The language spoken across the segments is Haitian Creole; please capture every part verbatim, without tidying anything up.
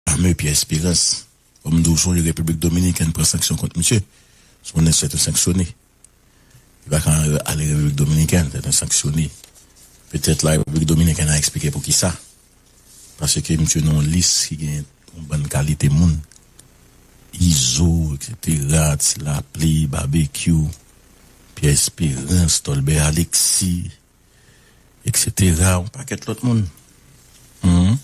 Pame Pierre Espérance. Kòm m di w, sonje Repiblik Dominikèn pran sanksyon kont misye. Se yon nèg sèten sanksyone. Li pa ka ale Repiblik Dominikèn, sèten sanksyone. Petèt la Repiblik Dominikèn a eksplike poukisa. Paske misye nan yon lis ki gen yon bann kalite moun. Izo, et cetera, Ti Lapli, Babekyou, Pierre Espérance, Tolbè Alexis, et cetera, yon pakèt lòt moun. Mhm.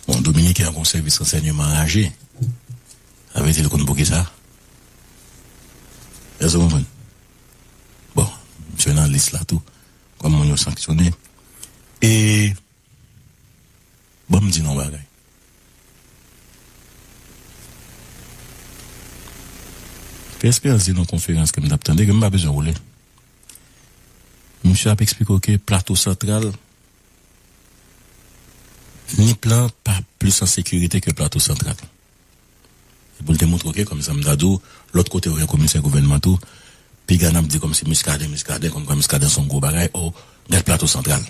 Bon, Dominiken an gen yon sèvis ransèyman anraje. Sa vle di l konn poukisa. Èske w konprann? Bon, misye nan lis la tou. Kòm moun yo sanksyone. E, bon, m di nou yon bagay. Pierre Espérance di nan konferans ke m t ap tande, ke m pa bezwen woule. Misye ap eksplike w ke Plato Santral, Nip lan pa plis an sekirite ke Plato Santral. Se pou l te montre w ke, kòm sa m ta di w, lòt kote yo gen komisè gouvènman tou, piga n ap di kòmsi Muscadin, Muscadin, kòmkwa Muscadin se yon gwo bagay, o, gad Plato Santral.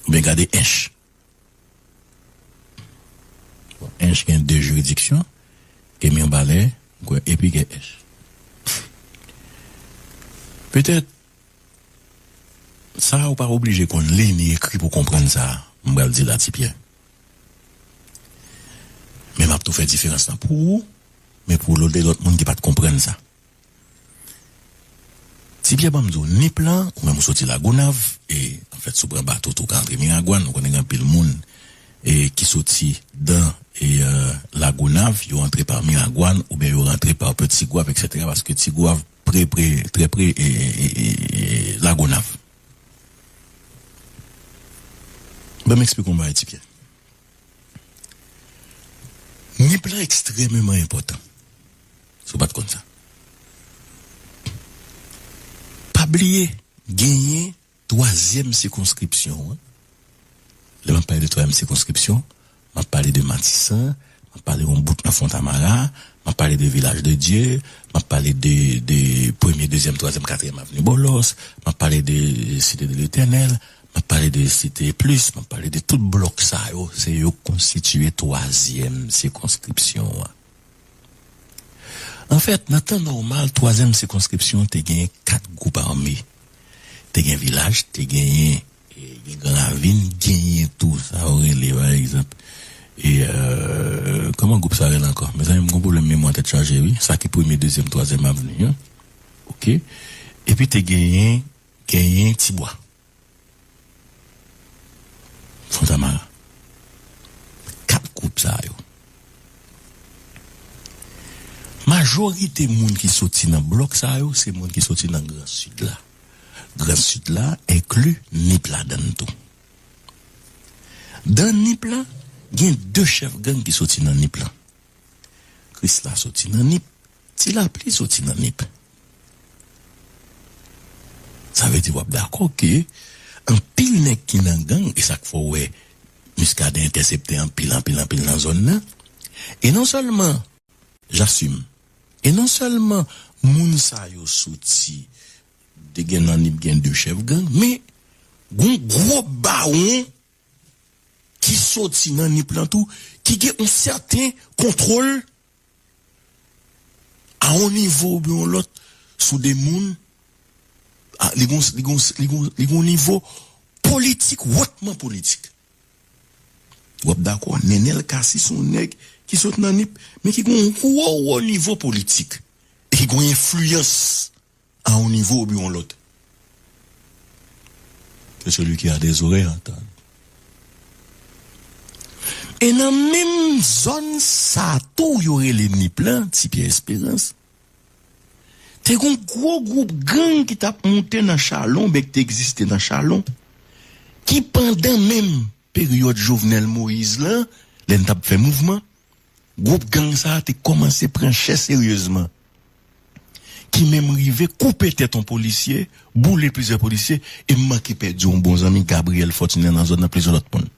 Oubyen gade Ench. Bon, Ench gen de jiridiksyon, gen Mibalè, m kwè, epi gen Ench. Petèt, sa ou pa oblije konn li ni ekri pou konprann sa m pral di la, Ti Pyè. Men m ap tou fè diferans lan pou ou, men pou lòt, lòt moun ki pa t konprann sa. Ti Pyè, ban m di w, Nip lan, ou menm ou soti Lagonav, e, anfèt, si w pran bato tou, ou ka antre Miragwàn, ou konnen gen anpil moun, e, ki soti dan, e, e, Lagonav, yo antre pa Miragwàn, oubyen yo rantre pa Peti Gwav, et cetera, paske Ti Gwav pre, pre, trè pre, e, e, e, e, Lagonav. Ban m eksplike w yon bagay, Ti Pyè. Nip lan ekstrèmeman enpòtan. Si w pa t konn sa. Pa bliye, genyen twazyèm sikonskripsyon an. Lè m ap pale de twazyèm sikonskripsyon, m ap pale de Matisan, m ap pale yon bout nan Fontamara, m ap pale de Vilaj de Dye, m ap pale de, de premye, dezyèm, twazyèm, katriyèm avni Bòlòs, m ap pale de Site de Letènèl, m ap pale de Site Plis, m ap pale de tout blòk sa yo, se yo k konstitiye twazyèm sikonskripsyon an. Anfèt, nan tan nòmal, twazyèm sikonskripsyon te gen kat gwoup ame. Te gen Vilaj, te genyen, e, gen Gran Ravin, genyen tou, sa yo rele, pa egzanp. E, e, kòman gwoup sa rele ankò? Mezanmi, m gon pwoblèm memwa tèt chaje, wi. Sa ki premye, dezyèm, twazyèm avni an. Oke? Epi te genyen, genyen Tibwa. Fontamara. Kat gwoup sa yo. Majorite moun ki soti nan blòk sa yo, se moun ki soti nan Gran Sid la. Gran Sid la enkli Nip ladan l tou. Dan Nip la, gen de chèf gang ki soti nan Nip la. Krisla soti nan Nip, Ti Lapli soti nan Nip. Sa vle di w ap dakò ke anpil nèg ki nan gang, e sa k fè w wè Muscadin entèsepte anpil, anpil, anpil nan zòn nan. E non sèlman, j'assume, e non sèlman moun sa yo soti, te gen nan Nip, gen de chèf gang, men gon gwo bawon ki soti nan Nip lan tou, ki gen yon sèten kontwòl a yon nivo oubyen yon lòt sou de moun, a, li gon, li gon, li gon, li gon nivo politik, wotman politik. W ap dakò, Nenel Cassy se yon nèg ki sot nan Nip, men ki gon gwo, gwo nivo politik. E ki gon enfliyans a yon nivo oubyen yon lòt. Que celui qui a des oreilles entende. E nan menm zòn sa tou yo rele Nip lan, Ti Pyè Esperans, te gon gwo gwoup gang ki t ap moute nan Chalon, oubyen ki te egziste nan Chalon, ki pandan menm peryòd Jovenel Moïse lan, lè n t ap fè mouvman, gwoup gang sa a te kòmanse pran chè seryezman, ki menm rive koupe tèt yon polisye, boule plizyè polisye, e m manke pèdi yon bon zanmi, Gabriel Fortuné, nan zòn nan, plizyè lòt moun.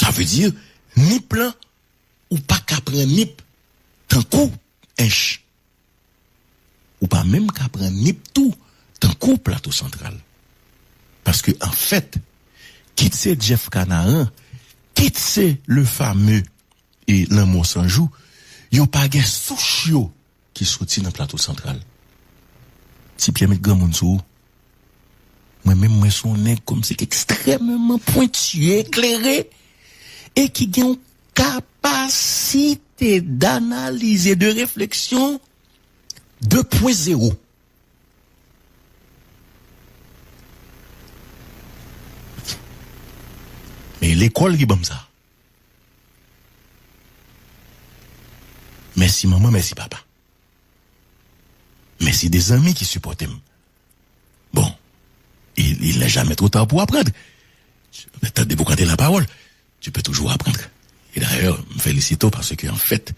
Sa vle di, Nip lan, ou pa ka pran Nip tankou Ench. Ou pa menm ka pran Nip tou, tankou Plato Santral. Paske, anfèt, kit se Jeff Kanaran, kit se le fameux e Lanmò San Jou, yo pa gen souch yo ki soti nan Plato Santral. Ti Pyè met granmoun sou ou. Mwen menm, mwen se yon nèg kòmsi ki ekstrèmeman pwenti, eklere, e ki gen yon kapasite danalize, de refleksyon de pwen zewo. Men lekòl ki ban m sa. Mèsi manman, mèsi papa. Mèsi de zanmi ki sipòte m. Bon, il, il n'est jamais trop tard pour apprendre. Tande pou kante la parole. Tu peux toujours apprendre. E dayè, m felisite w paske, anfèt,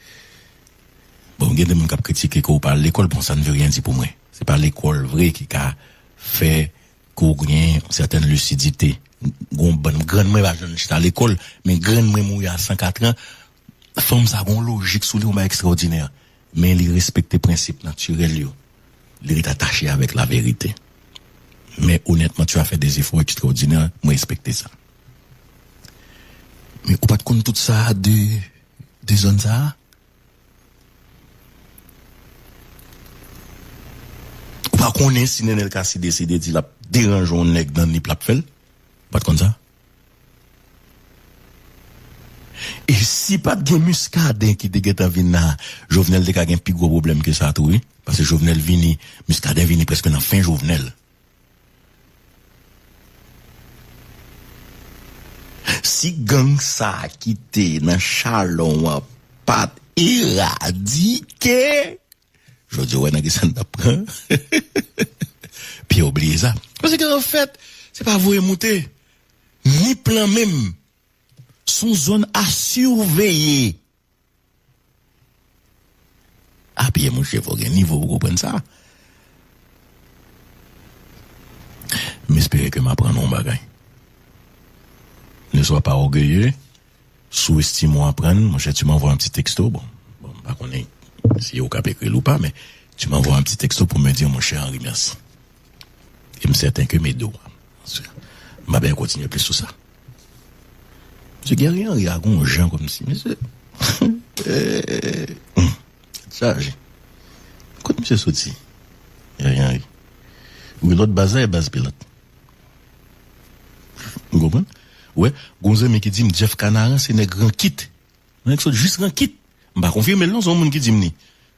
bon, gen de moun k ap kritike ke w pa al lekòl, bon, sa ne veut rien dire pou mwen. Se pa lekòl vre ki ka fè ke w gen yon sètèn lisidite. Gon bann grann mwen pa janm chita lekòl, men grann mwen mouri a san katran. Fanm sa gon lojik sou li, yon bagay ekstraòdinè. Men li respekte prensip natirèl yo. Li ret atache avèk laverite. Men onètman, tu as fait des efforts extraordinaires, mwen respekte sa. Men ou pa t konn tout sa de, de zòn sa a? Ou pa konnen si Nenel Cassy deside di l ap deranje yon nèg nan Nip, l ap fè l? Ou pa t konn sa? E si pa t gen Muscadin ki te gentan vin la, Jovenel te ka gen pi gwo pwoblèm ke sa tou, wi. Paske Jovenel vini, Muscadin vini prèske nan fen Jovenel. Si gang sa a ki te nan Chalon an pa t eradike, jodi a, w wè nan ki sa n t ap pran. Pyè bliye sa. Paske, anfèt, se pa voye moute. Nip lan menm, se yon zòn a siveye. A Pyè, monchè, fò w gen nivo pou w konprann sa. M espere ke m aprann w yon bagay. Ne sois pas orgueilleux, sou-estime ou aprann, monchè, tu m'envoies un petit texto. Bon, bon, m pa konnen si ou k ap ekri l ou pa, men tu m'envoies un petit texto pour me dire, monchè Henry, mèsi. E m sèten ke m ede w. M pa bezwen kontinye plis sou sa. Mesye Guerrier Henry a gon jan kòmsi, mesye. Eh, hmm, tèt chaje. Kot misye soti? Guerrier Henry. Wi, lòt baz la, e baz Pilat. Ou konprann? Ou wè, gon zanmi ki di m Jeff Kanaran se nèg Rankit. Nèg sot jis Rankit. M pa konfime l non, se yon moun ki di m li.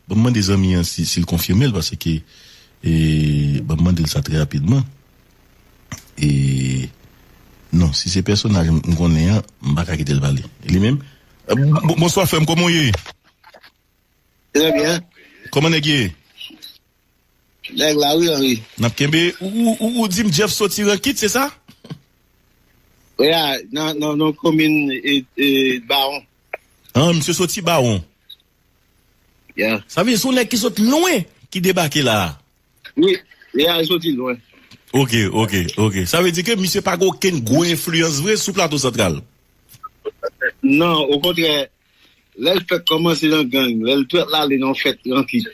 Ban m mande zanmi an si, si l konfime l, paske, e, ban m mande l sa trè rapidman. E, non, si se pèsonaj m, m konnen an, m pa ka kite l pale. Li menm? Eh, bon, bonswa, frè m, kòman w ye? Trè byen. Kòman nèg ye? Nèg la, wi, wi. N ap kenbe. Ou, ou, ou, ou di m Jeff soti Rankit, se sa? Wi, a, nan, nan, nan komin, e, e, Bawon. Ah, misye soti Bawon. Yeah. Sa vle di se yon nèg ki sot lwen ki debake la. Wi, yeah, li soti lwen. Ok, ok, ok. Sa vle di ke misye pa gen okenn gwo enfliyans vre sou Plato Santral. Non, okontrè, lè l fèk kòmanse nan gang, lè l fèk l ale nan fèt Rankit,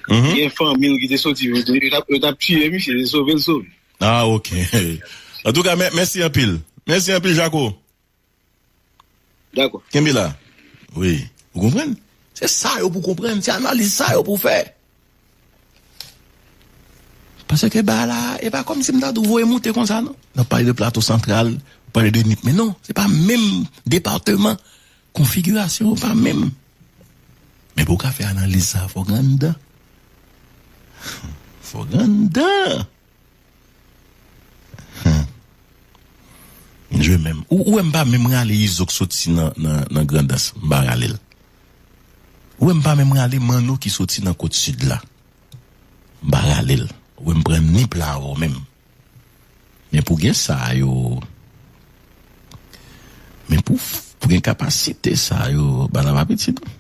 mhm, gen fanmi l ki te soti, yo t ap, yo t ap tiye misye, se sove l sove. Ah, ok. Antouka, mè-, mèsi anpil. Mèsi anpil, Jako. Dakò. Kenbe la. Wi. Ou konprann? Se sa yo pou konprann, se analiz sa yo pou fè. Paske bagay la, e pa kòmsi m ta di w voye moute konsa, non. N ap pale de Plato Santral, pale de Nip, men non, se pa menm depatman. Konfigirasyon yo pa menm. Men pou w ka fè analiz sa, fò w gen anndan. Fò w gen anndan. Hmm. Je menm. Ou, ou wè m pa menm rale Izo k soti nan, nan, nan Grandans. M pa rale l. Ou wè m pa menm rale Manno ki soti nan kot sid la. M pa rale l. Ou wè m pran Nip la avè w menm. Men pou gen sa yo, men pou, pou gen kapasite sa yo, bagay la pa piti non.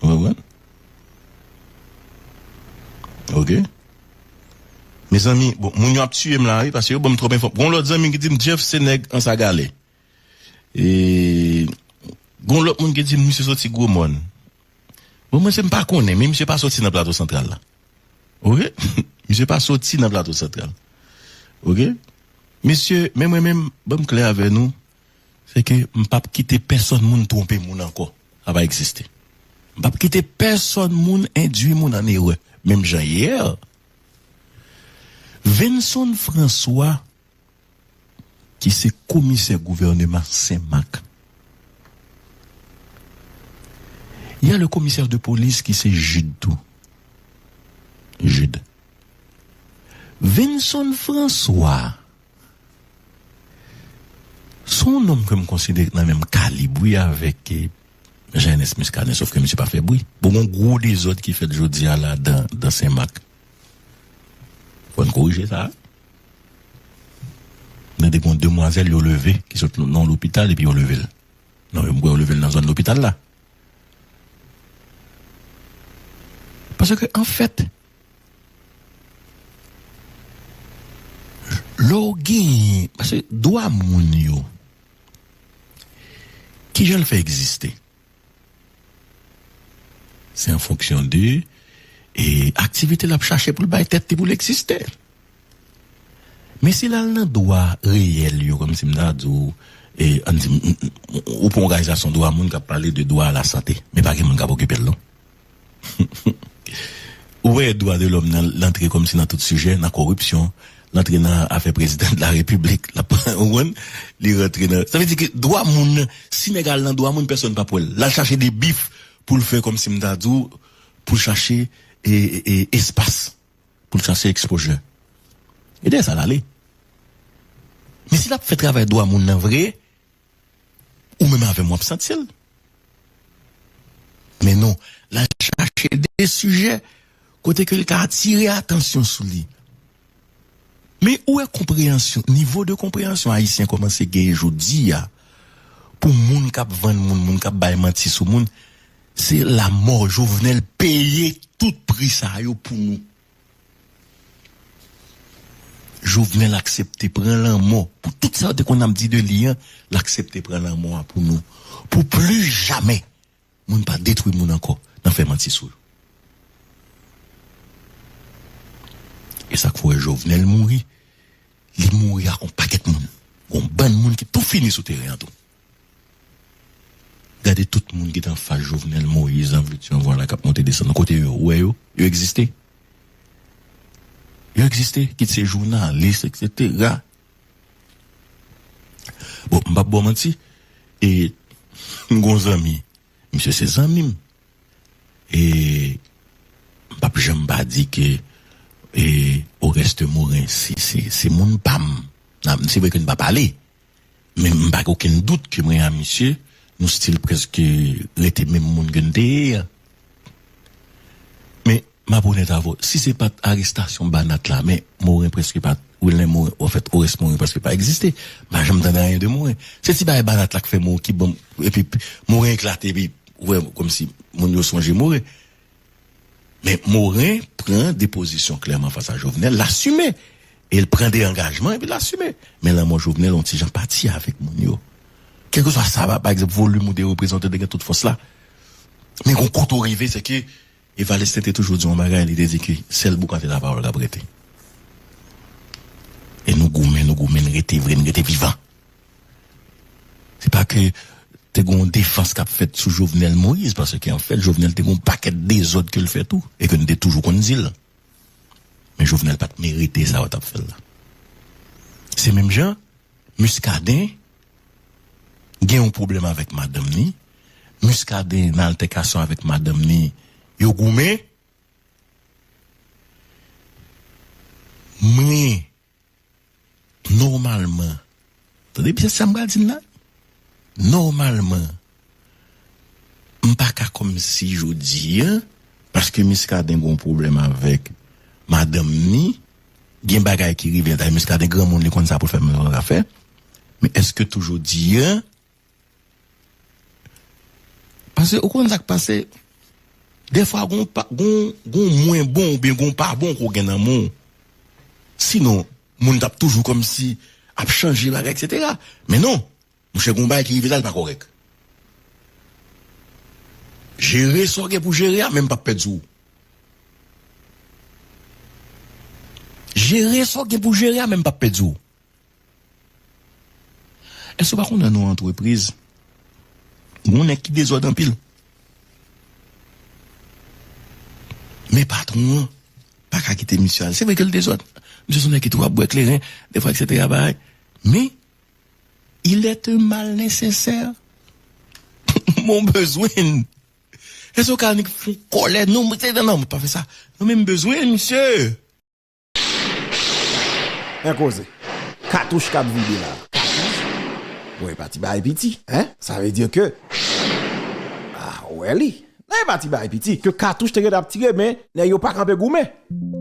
Ou konprann? Ok. Mezanmi, bon, moun yo ap tiye m la, wi, paske yo ban m twòp enfò. Gon lòt zanmi ki di m, Jeff se nèg Anse à Galets. E gon lòt moun ki di m, misye soti Gwo Mòn. Bon, mwen se m pa konnen, men misye pa soti nan Plato Santral la. Ok? Misye pa soti nan Plato Santral. Ok? Mesye, men mwen menm, ban m klè avè nou, se ke m p ap kite pèsonn moun twonpe moun ankò. Sa pa egziste. M p ap kite pèsonn moun endui moun an erè. Menm jan yè, Venson François, ki se komisè gouvèneman Senmak, y a le commissaire de police ki se Jude tou. Jude. Venson François, se yon nonm ke m konsidere nan menm kalib, wi, avèk, eh, Jean Ernest Muscadin, sòf ke misye pa fè bri. Bon, gon gwo dezòd ki fèt jodi a la dan, dan Senmak. Fò n korije sa. Nan de gon demwazèl yo leve, ki sot nan lopital, epi yo leve l. Non, yo m kwè yo leve l nan zòn lopital la. Paske, anfèt, lè w genyen, paske dwa moun yo, kijan l fè egziste? Se an fonksyon de, e, aktivite l ap chache pou l bay tèt li pou l egziste. Men si l al nan dwa reyèl yo, kòmsi m ta di w, e, ann di, m, m, m, ou pa yon òganizasyon dwa moun k ap pale de dwa a la sante, men pa gen moun k ap okipe l, non. Ou wè dwa de lòm nan, l antre kòmsi nan tout sijè, nan koripsyon, l antre nan afè prezidan de la repiblik, l ap, ou konprann? Li rantre nan, sa vle di ke dwa moun, si nèg al nan dwa moun, pèsonn p ap wè l. L al chache de bif pou l fè kòmsi m ta di w, pou l chache, e, e, e, espas, pou l chache exposure. E dèyè sa l ale. Men si l ap fè travay dwa moun nan vre, ou menm avè m w ap santi l. Men non, l al chache de sijè kote ke l ka atire atansyon sou li. Men ou wè konpreyansyon, nivo de konpreyansyon ayisyen kòmanse genyen jodi a, pou moun k ap vann moun, moun k ap bay manti sou moun, se lanmò. Jovenel peye tout pri sa yo pou nou. Jovenel aksepte pran lanmò. Pou tout sa yo te konn ap di de li an, l aksepte pran lanmò a pou nou. Pou pli jamè moun pa detwi moun ankò nan fè manti sou yo. E sa k fè w wè Jovenel mouri. Li mouri ak yon pakèt moun. Yon bann moun ki tou fini sou teren an tou. Gade tout moun ki t anfas Jovenel Moïse, an viti an vwala k ap monte desann. Kote yo? Ou wè yo? Yo egziste? Yo egziste? Kit se jounalis, etsetera. Bon, m p ap ba w manti. E m gon zanmi. Misye se zanmi m. E m p ap janm pa di ke, e, Oreste Morin, se, se, se moun pa m. Nan, se vre ke n pa pale. Men m pa gen okenn dout ke mwen a misye, nou still prèske rete menm moun ke n te ye a. Men m ap onèt avè w, si se pa t arestasyon Banat la, men Morin prèske pa t, Wilner Morin, anfèt, Oreste Morin prèske pa egziste. M pa janm tande anyen de Morin. Se ti bagay Banat la k fè Morin ki ban m, epi Morin eklate, epi ou wè kòmsi moun yo sonje Morin. Men Morin pran de pozisyon klèman fas a Jovenel, l asime. E l pran de angajman epi l asime. Men lanmò Jovenel yon ti jan pati avèk moun yo. Kèlkeswa sa, pa, pa egzanp, volim ou te reprezante, te gen tout fòs la. Men gon kote w rive, se ke Evariste te toujou di yon bagay, li te di ke sèl boukante lapawòl k ap rete. E nou goumen, nou goumen, n rete vre, n rete vivan. Se pa ke te gen yon defans k ap fèt sou Jovenel Moïse, paske anfèt, Jovenel te gen yon pakèt dezòd ke l fè tou, e ke n te toujou konn di l. Men Jovenel pa t merite sa yo t ap fè l la. Se menm jan, Muscadin gen yon pwoblèm avèk madanm ni, Muscadin nan altèkasyon avèk madanm ni, yo goumen, mwen, nòmalman, tande byen sa m pral di n la, nòmalman, m pa ka kòmsi jodi a, paske Muscadin gen yon pwoblèm avèk madanm ni, gen bagay ki rive, dayè Muscadin granmoun, li konn sa pou l fè, men l pa ka fè. Men èske tou jodi a, paske ou konn sa k pase, dèfwa gon pa, gon, gon mwen bon oubyen gon pa bon ke w gen nan men w. Sinon, moun t ap toujou kòmsi ap chanje bagay, etsetera. Men non, monchè, gon bagay ki rive la, l pa kòrèk. Jere sa w gen pou jere a, men m p ap pèdi w. Jere sa w gen pou jere a, men m p ap pèdi w. Èske w pa konnen nan yon antrepriz, gen yon nèg ki dezòd anpil? Men patwon an pa ka kite misye al. Se vre ke l dezòd. Misye se yon nèg ki tou ap bwè kleren, defwa, etsetera, bagay. Men, il est un mal nécessaire. Mon bezwen. Èske w ka annik fè yon kòlè? Non, non, non, pa fè sa. Non, men m bezwen misye. Men koze. Katouch k ap vide la. Katouch? Bon, e pa ti bagay piti, en? Sa vle di ke, ah, ou wè li. Nan e pa ti bagay piti. Ke katouch te gentan ap tire, men nèg yo pa kanpe goumen.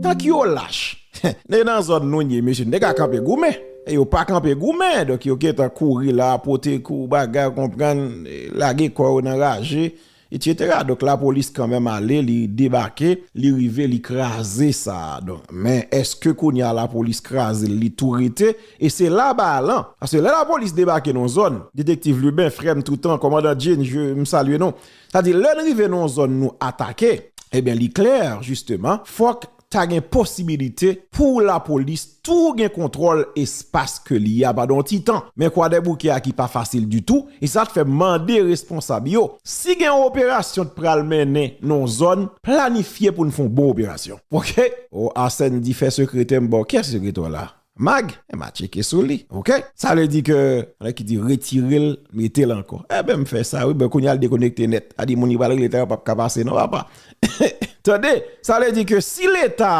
Tank yo lach. Nèg nan zòn nou n ye, mesye, n te ka kanpe goumen. E yo pa kanpe goumen. Donk, yo gentan kouri la, pote kou, bagay, konprann, lage kò yo nan raje, etsetera. Donk, lapolis kanmenm ale, li debake, li rive, li kraze sa a. Donk, men èske kounye a lapolis kraze l, li tou rete? E se la bagay lan. Paske lè lapolis debake nan yon zòn, detektiv Lubin, frè m toutan, kòmandan James, je, m salye nou. Sa di, lè n rive nan yon zòn nou atake, ebyen, li klè, jisteman, fòk ta gen posibilite pou lapolis tou gen kontwòl espas ke li a pandan yon ti tan. Men Kwadèboukè a ki pa fasil ditou, e sa t fè m mande responsab yo, si gen yon operasyon t pral mennen nan yon zòn, planifye pou n fè yon bon operasyon. Oke? O, Arsène di fè sekretè m ba w. Kiyès sekretè w la? Mag, e m a tcheke sou li, oke? Sa vle di ke, lè ki di retire l, mete l ankò. Eben, m fè sa, wi, ben, kounye a l dekonekte nèt. A di, moun ki pral regle tè a p ap ka pase, non, papa. Tande, sa vle di ke si Leta,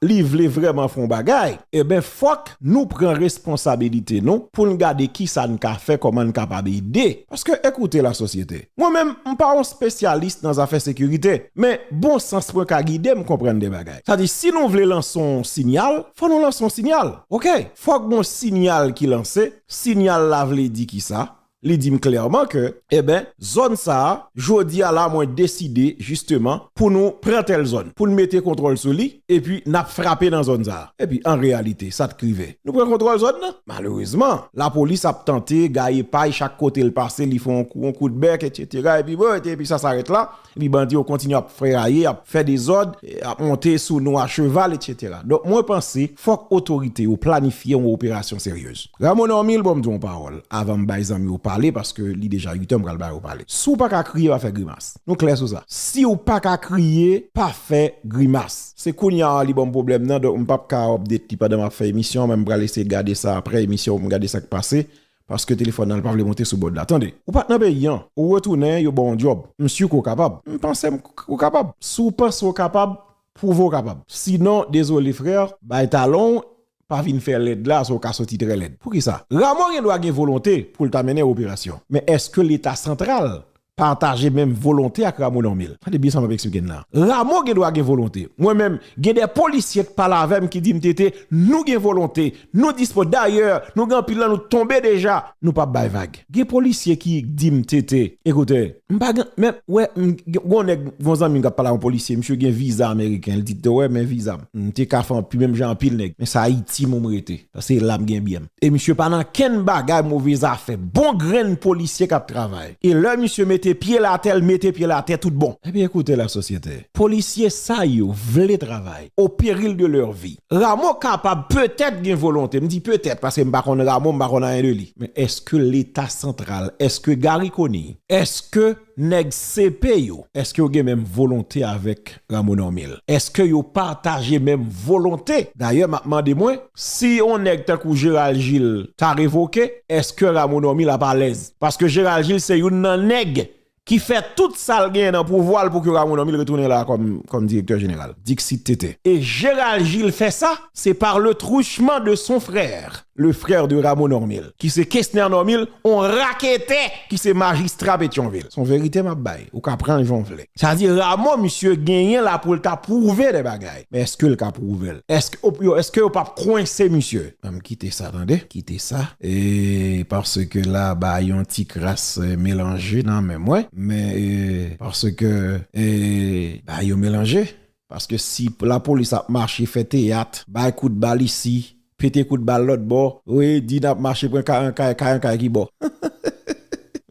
li vle vrèman fè yon bagay, eben, fòk nou pran responsabilite nou pou n gade kisa n ka fè, kòman n kapab ede. Paske, ekoute, lasosyete, mwen menm, m pa yon espesyalis nan zafè sekirite, men bon sans mwen ka gide m konprann de bagay. Sa di, si nou vle lanse yon sinyal, fò nou lanse yon sinyal. Oke? Fòk gon sinyal ki lanse. Sinyal la vle di kisa? Li di m klèman ke, eben, zòn sa a, jodi a la, mwen deside, jisteman, pou nou pran tèl zòn, pou n mete kontwòl sou li, epi n ap frape nan zòn sa a. Epi, an reyalite, sa t k rive. Nou pran kontwòl zòn nan. Malerezman, lapolis ap tante, gaye pay, chak kote l pase, li fè yon kou, yon kout bèk, etsetera. Epi, bon, epi sa, sa rete la. Epi bandi yo kontinye ap feraye, ap fè dezòd, ap monte sou nou a cheval, etsetera. Donk, mwen panse, fòk otorite yo planifye yon operasyon seryez. Rameau Normil, bon, m di yon pawòl, avan m bay zanmi yo pale, paske li deja uit è, m pral ba yo pale. Si w pa ka kriye, pa fè grimas. Nou klè sou sa. Si w pa ka kriye, pa fè grimas. Se kounye a li ban m pwoblèm nan, donk m p ap ka update li pandan m ap fè emisyon, men m pral eseye gade sa apre emisyon pou m gade sa k pase. Paske telefòn nan, li pa vle monte sou board la. Tande, ou pa t nan peyi an, ou retounen, yo ba w yon djòb. M si ke w kapab. M panse m k-, ou kapab. Si w panse w kapab, pwouve w kapab. Sinon, dezole, frè, bay talon w, pa vin fè lèd la, sa w ka soti trè lèd. Poukisa? Rameau gen dwa gen volonte pou l ta mennen operasyon. Men èske Leta santral pataje menm volonte ak Rameau Normil? Tande byen sa m ap eksplike n la. Rameau gen dwa gen volonte. Mwen menm, gen de polisye k pale avè m ki di m, "Tete, nou gen volonte, nou dispo. Dayè, nou gen anpil nan nou tonbe deja, nou p ap bay vag." Gen polisye ki di m, "Tete, ekoute, m pa gen, men, wè, m, gon nèg, gon zanmi m k ap pale ak yon polisye, misye gen viza ameriken, li di, 'Tete, wè, men viza m. M te ka fè anpi-, menm jan anpil nèg, men se Ayiti mwen m rete. Paske la m gen byen m.'" E misye pa nan kenn bagay move zafè. Bon grenn polisye k ap travay. E lè misye mete pye l atè, l mete pye l atè tout bon. Ebyen, ekoute, lasosyete. Polisye sa yo vle travay, au péril de leur vie. Rameau kapab petèt gen volonte. M di petèt, paske m pa konn Rameau, m pa konn anyen de li. Men èske Leta santral, èske Garry Conille, èske nèg C P yo, èske yo gen menm volonte avèk Rameau Normil? Èske yo pataje menm volonte? Dayè, m ap mande mwen, si yon nèg tankou Gérald Gilles ta revoke, èske Rameau Normil ap alèz? Paske Gérald Gilles se youn nan nèg ki fè tout sa l genyen nan pouvwa l pou ke Rameau Normil retounen la kòm, kòm direktè jeneral. Dixit Tete. E Gérald Gilles fè sa, se par le truchement de son frère, le frère de Rameau Normil, ki se Kesner Normil, on raketè ki se majistra Petyonvil. Se yon verite m ap bay. Ou ka pran l jan w vle. Sa di Rameau, misye genyen la pou l ta pwouve de bagay. Men èske l ka pwouve l? Èske, yo, èske yo p ap kwense misye? Ban m kite sa, tande. Kite sa. E paske la, ba yon ti kras, eh, melanje nan men mwen. Men, eh, paske, eh, ba yo melanje. Paske si lapolis ap mache, fè teyat, bay kout bal isi, pete kout bal lòt bò, wi, di n ap mache pran kay an kay, kay an kay ki bò.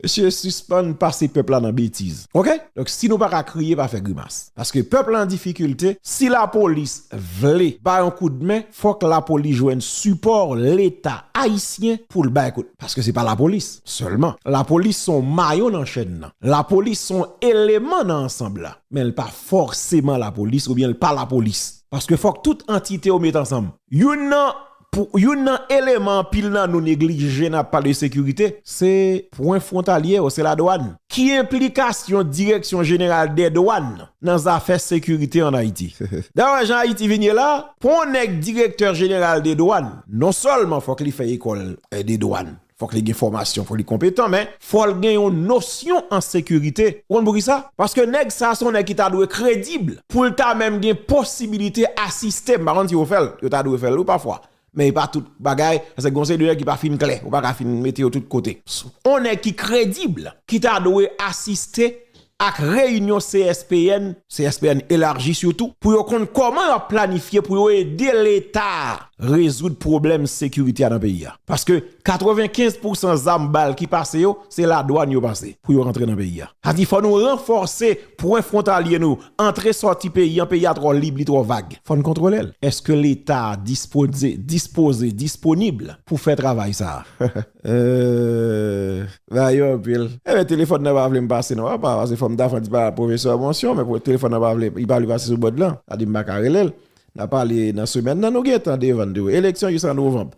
Mesye, sispann pase pèp la nan betiz. Oke? Donk, si nou pa ka kriye, pa fè grimas. Paske pèp la an difikilte, si lapolis vle bay yon koudmen, fòk lapolis jwenn sipò Leta ayisyen pou l bay kout. Paske se pa lapolis sèlman. Lapolis se yon mayon nan chèn nan. Lapolis se yon eleman nan ansanm la. Men l pa fòseman lapolis oubyen l pa lapolis. Paske fòk tout antite yo met ansanm. Youn nan, pou, youn nan eleman anpil nan nou neglije nan ap pale de sekirite, se pwen fwontalye yo, se ladwàn. Ki enplikasyon Direksyon Jeneral dè Dwàn nan zafè sekirite ann Ayiti? Dayè, jan Ayiti vin ye la, pou yon nèg direktè jeneral de dwàn, non sèlman fòk li fè ekòl, eh, de dwàn, fòk li gen fòmasyon, fòk li konpetan, men fò l gen yon nosyon an sekirite. Ou konn poukisa? Paske nèg sa a se yon nèg ki ta dwe kredib pou l ta menm gen posibilite asiste. M pa konn si yo fè l, yo ta dwe fè l wi pafwa. Men e pa tout bagay, paske gon seri de nèg ki pa fin klè, ou pa ka fin mete yo tout kote. Yon nèg ki kredib, ki ta dwe asiste ak reyinyon C S P N, C S P N elaji sitou, pou yo konn kòman y ap planifye pou yo ede Leta rezoud pwoblèm sekirite a nan peyi a. Paske katrevenkenz pousan zam bal ki pase yo, se ladwàn yo pase pou yo rantre nan peyi a. Sa di fò nou ranfòse pwen fwontalye nou, antre sòti peyi an, peyi a twò lib, li twò vag. Fò n kontwole l. Èske Leta a dispoze, dispoze, disponib pou fè travay sa a? Euh, bagay yo anpil. Ebyen, telefòn nan pa vle m pase non, papa, paske fò m ta fè yon ti pale ak pwofesè Monsion, men pou telefòn nan pa vle, li pa vle pase sou bòd lan. Sa di m pa ka rele l. N a pale nan semèn nan, nou gentan devan n tou. Eleksyon jis an novanm.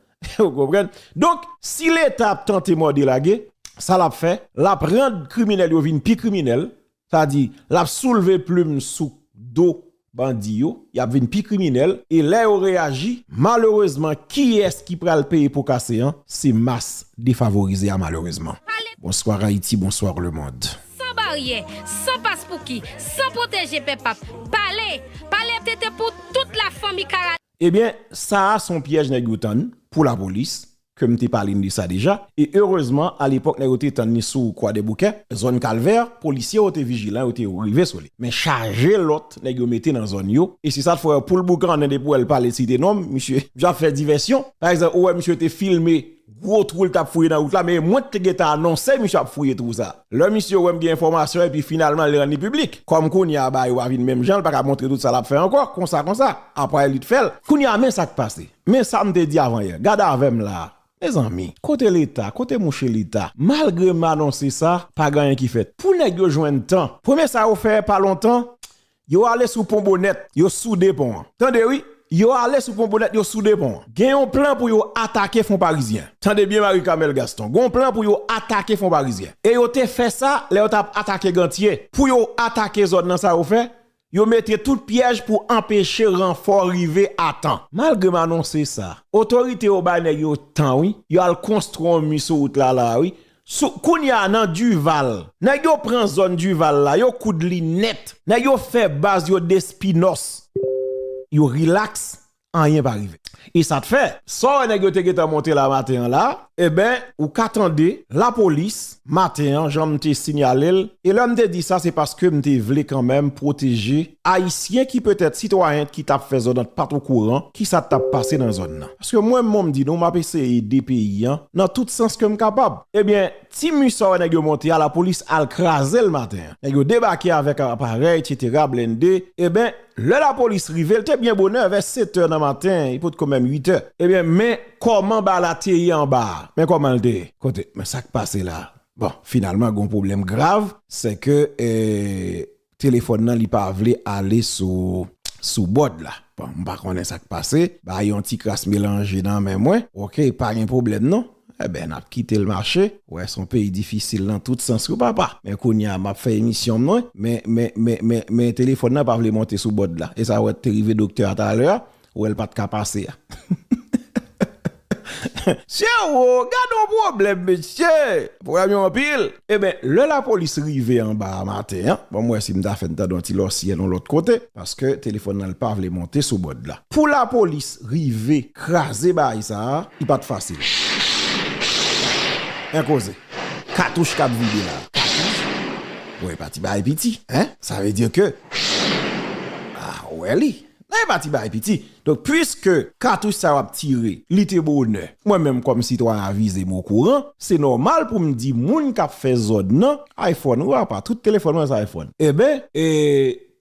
Ou konprann? Donk, si Leta ap tante mòde lage, sa l ap fè, l ap rann kriminèl yo vin pi kriminèl, sa di, l ap soulve plim sou do bandi yo, y ap vin pi kriminèl, e lè yo reyaji, malerezman, kiyès ki pral peye po kase an? Se mas defavorize a, malerezman. Bonswa Ayiti, bonswa lemonn. San baryè, san paspouki, san pwoteje pèp ap pale, pale tete pou tout lafanmi Kara. Ebyen, sa a se yon pyèj nèg yo tann pou lapolis, ke m te pale n de sa deja, e erezman, alepòk, nèg yo te tann li sou Kwadèboukè, zòn Kalvè, polisye yo te vijilan, yo te rive sou li. Men chaje lòt, nèg yo mete nan zòn yo, e se sa k fè pou l boukannen depi w wè l pale site non m, misye, misye ap fè divèsyon. Pa egzanp, ou wè misye te filme gwo twou l t ap fouye nan wout la, men mwen t te gentan anonse misye ap fouye twou sa. Lè misye wè m gen enfòmasyon, epi finalman, li rann li piblik. Kòm kounye a, bagay yo pa vin menm jan, l pa ka montre tout sa l ap fè ankò, konsa, konsa. Apre, li t fè l. Kounye a, men sa k pase. Men sa m te di avan yè. Gade avè m la. Mezanmi, kote Leta? Kote mouche Leta? Malgre m anonse sa, pa gen anyen ki fèt. Pou nèg yo jwenn tan. Premye sa yo fè pa lontan, yo ale sou pon Bonèt, yo soude pon an. Tande wi, yo ale sou pon Bonèt, yo soude pon an. Gen yon plan pou yo atake Fon Parizyen. Tande byen Marie Carmelle Gaston. Gen yon plan pou yo atake Fon Parizyen. E yo te fè sa lè yo t ap atake Gantye. Pou yo atake zòn nan, sa yo fè, yo mete tout pyèj pou anpeche ranfò rive a tan. Malgre m anonse sa, otorite yo bay nèg yo tan wi, yo al konstwi yon mi sou wout la la wi. Sou, kounye a nan Dival, nèg yo pran zòn Dival la, yo koud li nèt. Nèg yo fè baz yo Despinos. Yo rilaks, anyen pa rive. E sa t fè, sa w wè nèg yo te gentan monte la maten an la, eben, ou ka tande lapolis maten an, jan m te siyale l. E lè m te di sa, se paske m te vle kanmenm pwoteje Ayisyen ki petèt sitwayen ki t ap fè zòn nan pa t okouran ki sa t ap pase nan zòn nan. Paske mwen, mwen m di nou, m ap eseye ede peyi an nan tout sans ke m kapab. Ebyen, ti mi sa w wè nèg yo monte a, lapolis al kraze l maten an. Nèg yo debake avèk aparèy, etsetera, blende. Eben, lè lapolis rive, l te byen bonè, vè sèt è nan maten, li potko menm uit è. Ebyen, men kòman bagay la te ye anba a. Men kòman l te ye. Kote, men sa k pase la. Bon, finalman, gen yon pwoblèm grav, se ke, eh, telefòn nan, li pa vle ale sou, sou bòd la. Bon, m pa konnen sa k pase. Bagay yon ti kras melanje nan men mwen. Oke, pa gen pwoblèm non. Eben, n ap kite l mache. Wè, se yon peyi difisil nan tout sans wi papa. Men kounye a, m ap fè emisyon mwen. Men, men, men, men, men telefòn nan pa vle monte sou bòd la. E sa wè te rive doktè a talè a. Wè l pa t ka pase a. Syewo, gade yon pwoblèm, mesye! Pwoblèm yo anpil. Eben, lè lapolis rive anba a maten an, bon, m wè si m ta fè n tande yon ti lòsyèl yon lòt kote, paske telefòn nan l pa vle monte sou bòd la. Pou lapolis rive kraze bagay sa a, li pa t fasil. Men koze. Katouch k ap vide la. Katouch? Wè, pa ti bagay piti, en? Sa vle di ke, ah, wè li. Nan e pa ti bagay piti. Donk, piske katouch sa yo ap tire, li te bonè. Mwen menm kòm sitwayen avize m okouran, se nòmal pou m di moun k ap fè zòn nan, iPhone ou apa, tout telefòn mwen se iPhone. Eben, e,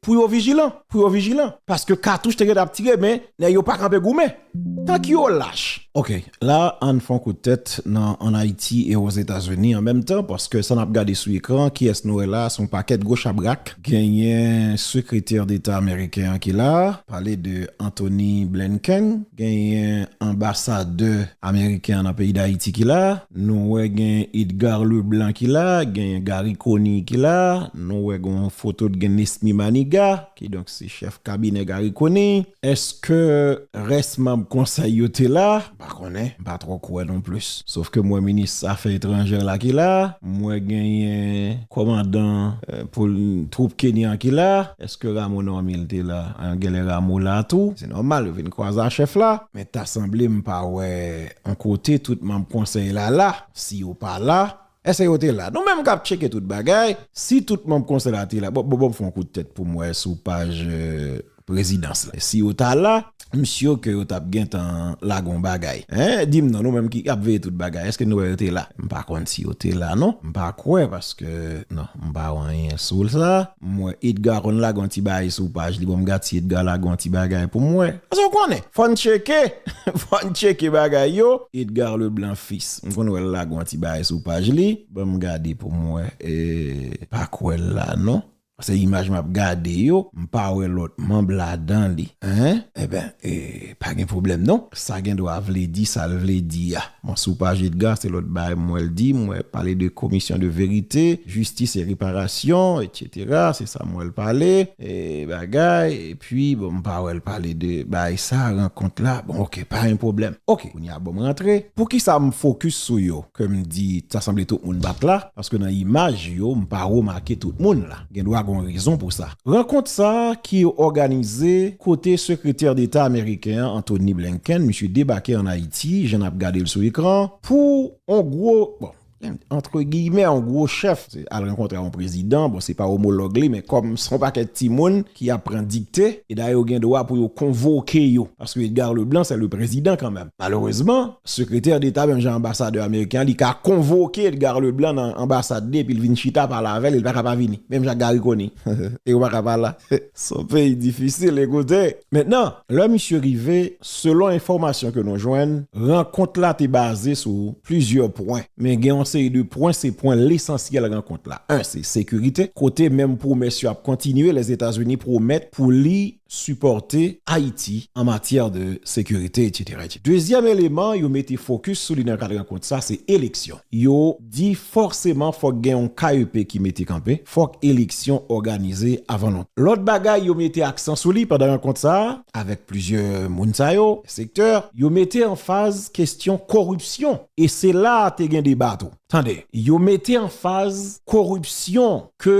pou yo vijilan, pou yo vijilan. Paske katouch te gentan ap tire, men nèg yo pa kanpe goumen. Tank yo lach. Ok, la, ann fè yon kout tèt nan, ann Ayiti e Ozetazini an menm tan, paske sa n ap gade sou ekran, kiyès nou wè la, se yon pakèt gwo chabrak. Genyen sekretè deta ameriken an ki la, pale de Anthony Blinken, genyen anbasadè ameriken an nan peyi Dayiti ki la, nou wè gen Edgar Leblanc ki la, genyen Garry Conille ki la, nou wè gen yon foto de gen Nesmy Manigat, ki donk se chèf kabinè Garry Conille. Èske rès manm konsèy yo te la? M pa konnen, m pa twò kwè non plis. Sof ke m wè minis afè etranjè la ki la, m wè genyen kòmandan, eh, pou l, twoup kenyan ki la. Èske Rameau Normil te la? An, genlè Rameau la tou. Se nòmal, yo vin kwaze a chèf la. Men ta sanble m pa wè yon kote tout manm konsèy la la. Si yo pa la, èske yo te la? Nou menm k ap tcheke tout bagay, si tout manm konsèy la te la, bon, bon, bon, m fè yon kout tèt pou m wè sou paj, eh, prezidans la. Si yo ta la, m si ke yo t ap gentan lage yon bagay. Hein? Di m non, nou menm ki ap veye tout bagay, èske nou wè yo te la? M pa konn si yo te la, non. M pa kwè, paske, non, m pa wè anyen sou sa. M wè Edgar konn lage yon ti bagay sou paj li. Bon, m gad si Edgar lage yon ti bagay pou m wè. Paske w konnen, fò n tcheke. Fò n tcheke bagay yo. Edgar Leblanc Fils. M konn wè l lage yon ti bagay sou paj li. Ban m gade pou m wè. E, pa kwè l la, non. Se imaj m ap gade yo, m pa wè lòt manm ladan li. Hein? Eben, e, pa gen pwoblèm non. Sa gen dwa vle di sa l vle di a. Bon, sou paj Edgar, se lòt bagay m wè l di, m wè pale de commission de vérité, justice et réparation, et cetera. Se sa m wè l pale, e bagay, epi, bon, m pa wè l pale de bagay sa, rankont la. Bon, ok, pa gen pwoblèm. Ok, kounye a, bon, m rantre. Poukisa m fokis sou yo? Ke m di, sa sanble tout moun pa t la, paske nan imaj yo, m pa remake tout moun la. Gen dwa gen yon rezon pou sa. Rankont sa a ki òganize kote sekretè deta ameriken an, Anthony Blinken, misye debake ann Ayiti, jan n ap gade l sou ekran, pou yon gwo, bon, entre guillemets, yon gwo chèf, se al rankontre yon prezidan, bon, se pa omològ li, men kòm se yon pakèt timoun ki ap pran dikte, e dayè yo gen dwa pou yo konvoke yo. Paske Edgar Leblanc, se le prezidan kanmenm. Malerezman, sekretè deta, menm jan anbasadè ameriken an, li ka konvoke Edgar Leblanc nan anbasad li, epi l vin chita pale avè l, e l pa ka pa vini. Menm jan ak Garry Conille. E yo pa ka pa la. Se yon peyi difisil, ekoute. Mentnan, lè misye rive, selon enfòmasyon ke nou jwenn, rankont la te baze sou plizyè pwen. Men gen yon seri de pwen, se pwen lesansyèl rankont la. En, se sekirite. Kote menm pwomès yo ap kontinye, Lèzetazini pwomèt pou li sipòte Ayiti an matyè de sekirite, et cetera, et cetera. Dezyèm eleman yo mete fokis sou li nan kad rankont sa, se eleksyon. Yo di fòseman fòk gen yon K E P ki mete kanpe, fòk eleksyon òganize avan lontan. Lòt bagay yo mete aksan sou li pandan rankont sa a, avèk plizyè moun sa yo, sektè, yo mete anfaz kesyon koripsyon. E se la a te gen deba tou. Tande, yo mete anfaz koripsyon ke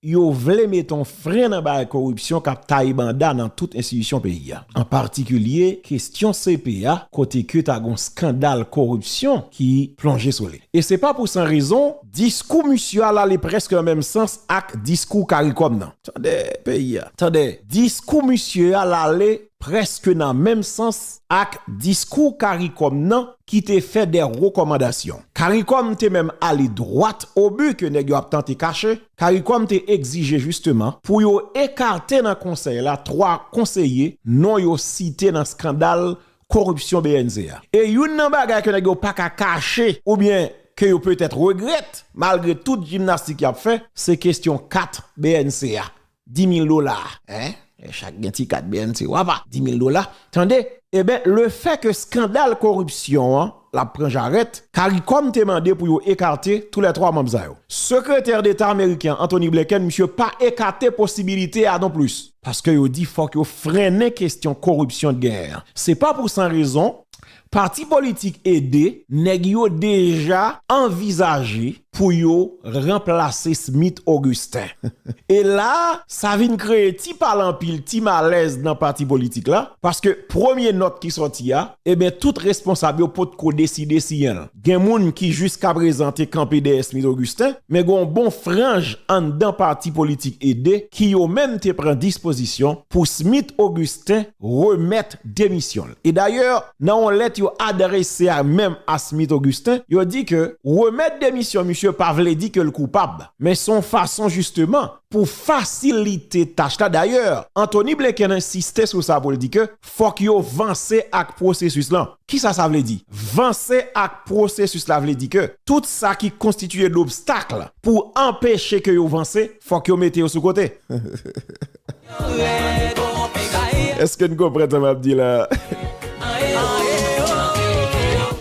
yo vle mete yon fren nan bagay koripsyon k ap taye banda nan tout enstitisyon peyi a. An patikilye, kesyon C P A, kote ke ta gon skandal koripsyon ki plonje sou li. E se pa pou san rezon, diskou misye al ale prèske nan menm sans ak diskou Caricom nan. Tande, peyi a. Tande, diskou misye al ale prèske nan menm sans ak diskou Caricom nan ki te fè de rekòmandasyon. Caricom te menm ale dwat o bi ke nèg yo ap tante kache. Caricom te egzije jisteman pou yo ekate nan konsèy la twa konseye non yo site nan skandal koripsyon B N C a. E youn nan bagay ke nèg yo pa ka kache oubyen ke yo petèt regrèt, malgre tout jimnastik y ap fè, se kesyon kat B N C a. Dis mil dola, hein? E chak gen ti kat B N C, w apa, dis mil dola. Tande, eben, lefètke skandal koripsyon an, l ap pran jarèt, Caricom te mande pou yo ekate toulètwa manm sa yo. Sekretè Deta ameriken an, Anthony Blinken, misye pa ekate posibilite a non plis. Paske yo di fòk yo frennen kesyon koripsyon genyen an. Se pa pou san rezon, pati politik Ede, nèg yo deja anvizaje pou yo ranplase Smith Augustin. E la, sa vin kreye ti pale anpil, ti malèz nan pati politik la, paske premye nòt ki sòti a, ebyen, tout responsab yo potko deside siyen l. Gen moun ki jiskaprezan te kanpe dèyè Smith Augustin, men gen yon bon franj anndan pati politik Ede ki yo menm te pran dispozisyon pou Smith Augustin remèt demisyon l. E dayè, nan yon lèt yo adrese a menm a Smith Augustin, yo di ke remèt demisyon misye pa vle di ke l koupab, men se yon fason jisteman pou fasilite tach la. Dayè, Anthony Blinken ensiste sou sa pou l di ke fòk yo vanse ak pwosesis lan. Kisa sa vle di? Vanse ak pwosesis la vle di ke tout sa ki konstitiye dobstak pou anpeche ke yo vanse, fòk yo mete yo sou kote. Èske n konprann sa m ap di la?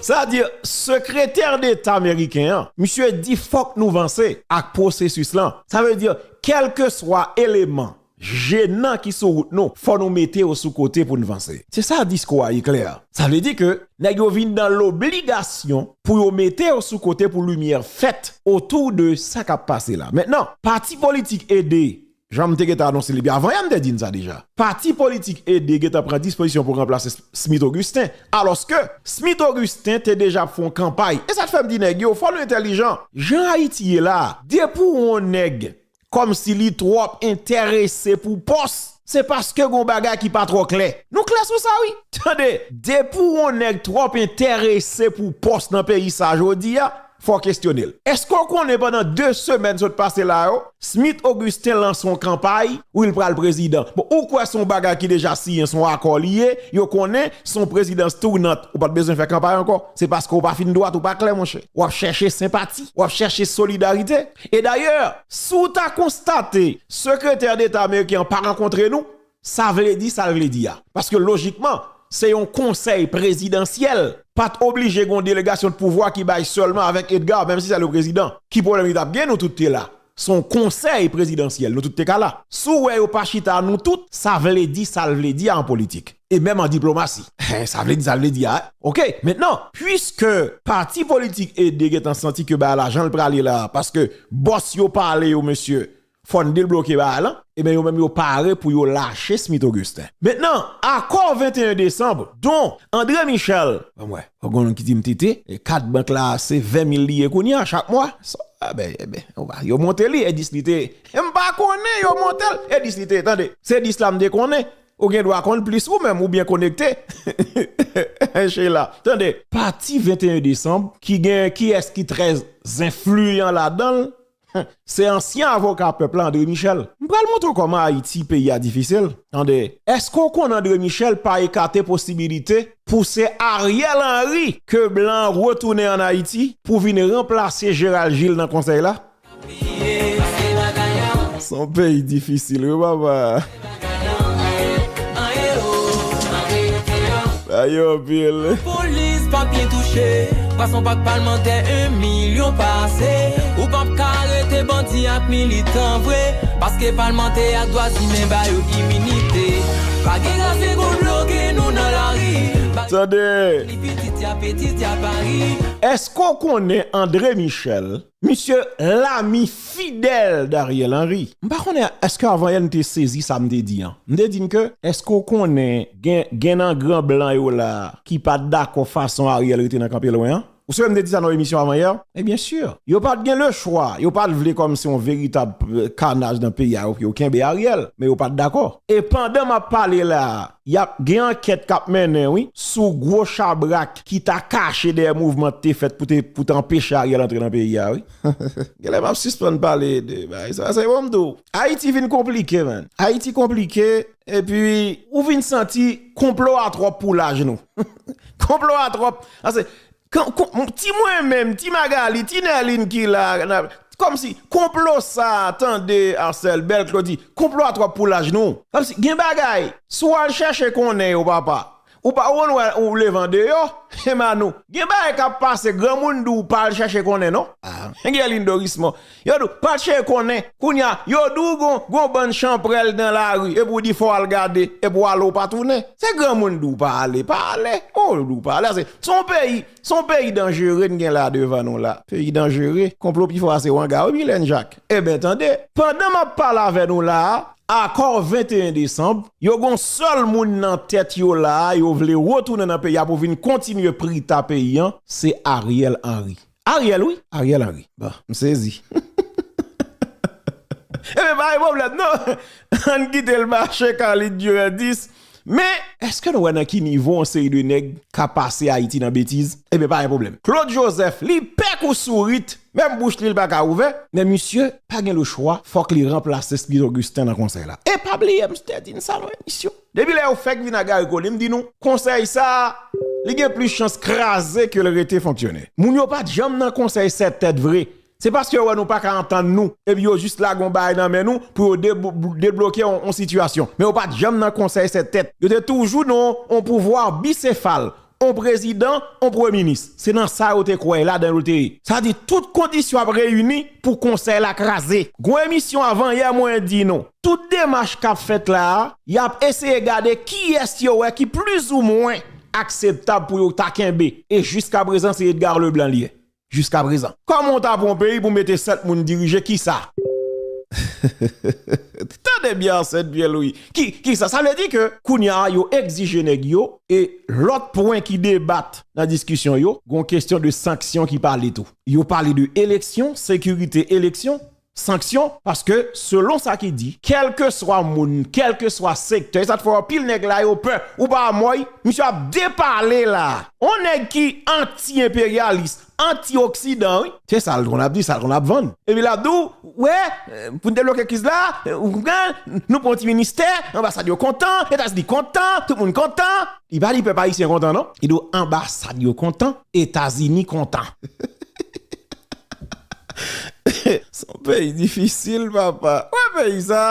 Sa di, sekretè deta ameriken an, misye di fòk nou vanse ak pwosesis lan. Sa vle di, kèlkeswa eleman jenan ki sou wout nou, fò nou mete yo sou kote pou n vanse. Se sa diskou a, e klè. Sa vle di ke nèg yo vin nan lobligasyon pou yo mete yo sou kote pou limyè fèt otou de sa k ap pase la. Mentnan, pati politik Ede, jan m te gentan anonse li byen avan yè, m te di n sa deja. Pati politik Ede gentan pran dispozisyon pou ranplase S-, Smith Augustin, alòske Smith Augustin te deja ap fè yon kanpay. E sa k fè m di nèg yo, fò nou entèlijan. Jan Ayiti ye la, depi w wè yon nèg kòmsi li twòp enterese pou pòs, se paske gon bagay ki pa twò klè. Nou klè sou sa, wi. Tande, depi w wè yon nèg twòp enterese pou pòs nan peyi sa jodi a, fò w kesyone l. Èske w konnen pandan de semèn sot pase la yo, Smith Augustin lanse yon kanpay, wi, l pral prezidan? Bon, ou kwè se yon bagay ki deja siyen, se yon akò li ye, yo konnen se yon prezidans tounant, ou pa t bezwen fè kanpay ankò. Se paske w pa fin dwat, ou pa klè, monchè. W ap chèche senpati, w ap chèche solidarite. E dayè, si w ta konstate sekretè deta ameriken an pa rankontre nou, sa vle di sa l vle di a. Paske lojikman, se yon konsèy prezidansyèl. Pa t oblije gen yon delegasyon de pouvwa ki bay sèlman avèk Edgar, menm si se li prezidan. Ki pwoblèm li t ap gen, nou tout te la? Se yon konsèy prezidansyèl, nou tout te ka la. Si w wè yo pa chita nou tout, sa vle di sa l vle di a an politik. E menm an diplomasi. Sa vle di sa l vle di a. Oke, mentnan, piske pati politik Ede gentan santi ke bagay la jan l prale la, paske bòs yo pale yo, mesye, fò n debloke bagay lan, ebyen, yo menm yo pare pou yo lache Smith Augustin. Mentnan, akò venteyen desanm, don André Michel, ban m wè, fò gon moun ki di m tete, e kat bank la, se ven mil li ye kounye a chak mwa. Sa, a ben, e ben, yo monte li, e dis li te, e m pa konnen, yo monte l, e dis li te, tande, se dis la m te konnen. Ou gen dwa konn plis ou menm, ou byen konekte. Sheila, tande, pati venteyen desanm, ki gen kiyès ki trè enfliyan ladan l, se ansyen avoka pèp la, André Michel. M pral montre w kòman Ayiti, peyi a difisil. Tande, èske w konnen André Michel pa ekate posibilite pou se Ariel Henry ke blan an retounen ann Ayiti pou vin ranplase Gérald Gilles nan konsèy la? Se yon peyi difisil, wi, papa. Bagay yo anpil. Polis pa byen touche, pwason pak palmantè en milyon pase. Ou p ap ka arete bandi ak militan vre, paske palmantè ak dwa imen ba yo iminite. Pa gen rase gon bloke nou nan lari. Tande. Li pitit ya, pitit ya Pari. Èske w konnen André Michel? Misye lami fidèl Dariel Henry. M pa konnen èske avan yè n te sezi sa m te di an. M te di n ke, èske w konnen gen, gen nan gran blan yo la ki pa t dakò fason Ariel rete nan kanpe lwen an? Ou sonje m te di sa nan emisyon avan yè? E byen si. Yo pa t gen lechwa. Yo pa t vle kòmsi yon veritab, euh, kanaj nan peyi a, yo, yo kenbe Ariel. Men yo pa t dakò. E pandan m ap pale la, y ap gen ankèt k ap mennen, wi, sou gwo chabrak ki ta kache dèyè mouvman ki te fèt pou te, pou te anpeche Ariel antre nan peyi a, wi. Genlè m ap sispann pale de bagay sa, se bon m di w. Ayiti vin konplike, man. Ayiti konplike, epi ou vin santi konplo a twòp pou laj nou. Konplo a twòp. Ase, Kan, kon, ti mwen menm, ti Magali, ti Nèlin ki la, na, kòmsi, konplo sa, tande, Arcel, Bèl Klodi, konplo a twòp pou laj nou. Kòmsi, gen bagay, si w al chèche konnen yo, papa, Ou pa ou konn wè ou leve andeyò, e Manou. Gen bagay k ap pase, granmoun di w pa al chèche konnen non. Ah, Guerline Dorismond. Yo di w pa al chèche konnen. Kounye a, yo di w gon, gon bann chanprèl nan lari, epi w di fò w al gade, epi w ale w pa tounen. Se granmoun di w pa ale, pa ale. Oh, di w pa ale. Se, se yon peyi, se yon peyi danjere n gen la devan nou la. Peyi danjere. Konplo pi fò a se wanga wi, Mylène Jacques. Eben, tande, pandan m ap pale avè nou la a, Akò venteyen desanm, yo gon sèl moun nan tèt yo la a, yo vle retounen nan peyi a pou vin kontinye prita peyi an, se Ariel Henry. Ariel, wi, Ariel Henry. Bon, m sezi. Ebyen, pa gen pwoblèm, non. Ann kite l mache, Carlito Durandis. Men, èske nou wè nan ki nivo yon seri de nèg ka pase Ayiti nan betiz? Ebyen, pa gen pwoblèm. Claude Joseph, li pè kou sourit, menm bouch li, li pa ka ouvè. Men misye pa gen lechwa, fòk li ranplase Smith Augustin nan konsèy la. E pa bliye, m te di n sa nan emisyon. Depi lè yo fèk vin ak Garry Conille, m di nou, konsèy sa a, li gen plis chans kraze ke l rete fonksyonè. Moun yo pa t janm nan konsèy sèt tèt vre. Se paske yo wè nou pa ka antann nou, epi yo jis lage yon bagay nan men nou pou yo deblo-, debloke yon, yon sitiyasyon. Men yo pa t janm nan konsèy sèt tèt. Yo te toujou nan yon pouvwa bisefal, yon prezidan, yon premye minis. Se nan sa yo te kwè, ladan yo te ye. Sa di tout kondisyon ap reyini pou konsèy la kraze. Gon emisyon avan yè mwen di nou, tout demach k ap fèt la a, y ap eseye gade kiyès yo wè ki plizoumwen akseptab pou yo ta kenbe. E jiskaprezan, se Edgar Leblanc li ye. Jiskaprezan. Kòman w ta pran yon peyi pou mete sèt moun dirije, kisa? Tande byen, Arsène Pierre Louis. Ki, kisa? Sa vle di ke kounye a, yo egzije nèg yo, e lòt pwen ki debat nan diskisyon yo, gon kesyon de sanksyon ki pale tou. Yo pale de eleksyon, sekirite eleksyon, sanksyon, paske selon sa ki di, kèlkeswa moun, kèlkeswa sektè, e sa t fè w anpil nèg la yo pè, ou pa mòy, misye ap depale la. On nèg ki anti-enperyalis, anti-oksidan, wi. Se sa l konn ap di, sa l konn ap vann. Epi l ap di w, wè, eh, pou n debloke kriz la, eh, ou konprann, nou pran yon ti ministè, anbasad yo kontan, Etazini kontan, tout moun kontan. Li pa di pèp ayisyen kontan, non. Li di w anbasad yo kontan, Etazini kontan. Se yon peyi difisil, papa. Wè peyi sa.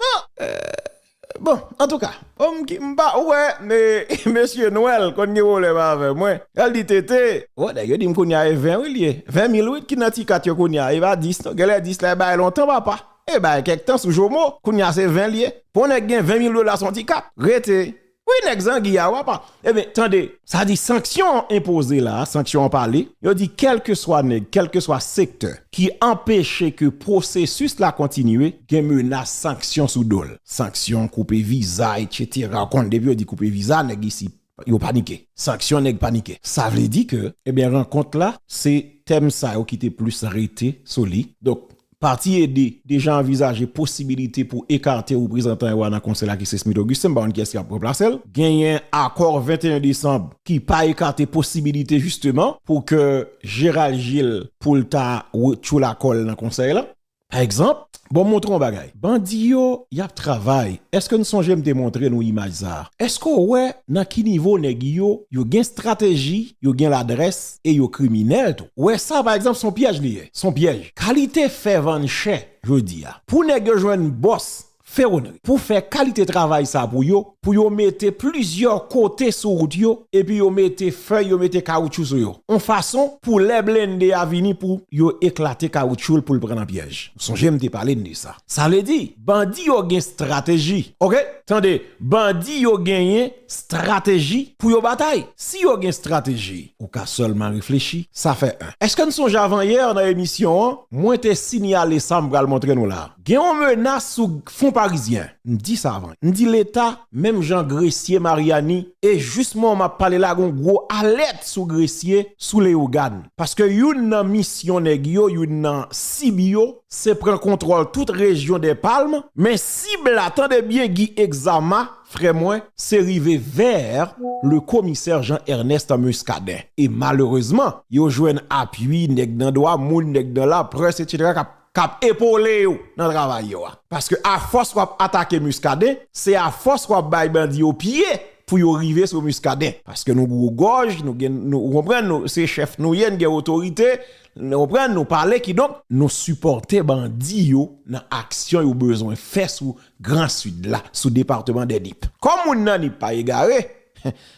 Bon, eh, bon, antouka, bon, m ki, m pa, ou wè, me-, mesye Nwèl konn gen pwoblèm avè mwen. L di tete. Wè, nèg yo di m kounye a e ven wi l ye. Ven mil wi ki nan ti kat yo kounye a. E pa dis non. Genlè dis la e bay lontan, papa. E bay kèk tan sou jomo. Kounye a se ven l ye. Pou yon nèg gen ven mil dola sou yon ti kat. Rete. Wi, nèg zangi a, w apa. Ebyen, tande, sa di sanksyon an enpoze la, sanksyon an pale, yo di kèlkeswa nèg, kèlkeswa sektè ki anpeche ke pwosesis la kontinye, gen menas sanksyon sou do l. Sanksyon, koupe viza, etsetera. Ou konn, depi yo di koupe viza, nèg isi, yo panike. Sanksyon, nèg panike. Sa vle di ke, ebyen, rankont la, se tèm sa yo ki te plis rete sou li. Donk, Pati Ede deja anvizaje posibilite pou ekate reprezantan yo a nan konsèy la ki se Smith Augustin, m pa konn kiyès ki ap ranplase l. Genyen akò venteyen desanm ki pa ekate posibilite jisteman pou ke Gérald Gilles pou l ta re-, tchoul akò l nan konsèy la. Pa egzanp, bon, m montre w yon bagay. Bandi yo, y ap travay. Èske n sonje m te montre nou imaj sa a? Èske w wè nan ki nivo nèg yo, yo gen estrateji, yo gen ladrès e yo kriminèl tou? Ou wè sa, pa egzanp, se yon pyèj li ye. Se yon pyèj. Kalite fè vann chè jodi a. Pou nèg yo jwenn bòs fewonri, pou fè kalite travay sa pou yo, pou yo mete plizyè kote sou wout yo, epi yo mete fèy, yo mete kawoutchou sou yo. Yon fason pou lè blende a vini pou yo eklate kawoutchou l pou l pran nan pyèj. Sonje m te pale n de sa. Sa vle di, bandi yo gen estrateji. Oke? Tande, bandi yo genyen estrateji pou yo batay. Si yo gen estrateji, ou ka sèlman reflechi, sa fè en. Èske n sonje avan yè nan emisyon an, mwen te sinyale sa m pral montre nou la? Gen yon menas sou Fon Parizyen. M di sa avan. M di Leta, menm jan Gresye, Maryani, e jis moman m ap pale la, gen yon gwo alèt sou Gresye, sou Leyogàn. Paske youn nan misyon nèg yo, youn nan sib yo, se pran kontwòl tout rejyon dè Palm, men sib la, tande byen, Guy Exama, frè mwen, se rive vè le komisè Jean Ernest Muscadin. E malerezman, yo jwenn apui nèg nan dwa moun, nèg nan laprès, etsetera, k ap, k ap epole yo nan travay yo a. Paske afòs w ap atake Muscadin, se afòs w ap bay bandi yo pye pou yo rive sou Muscadin. Paske nou gwo gòj, nou gen, nou, ou konprann, nou, se chèf nou ye, n gen otorite, nou konprann, nou pale, kidonk, nou sipòte bandi yo nan aksyon yo bezwen fè sou Gran Sid la, sou depatman dè Nip. Kòm moun nan Nip pa egare,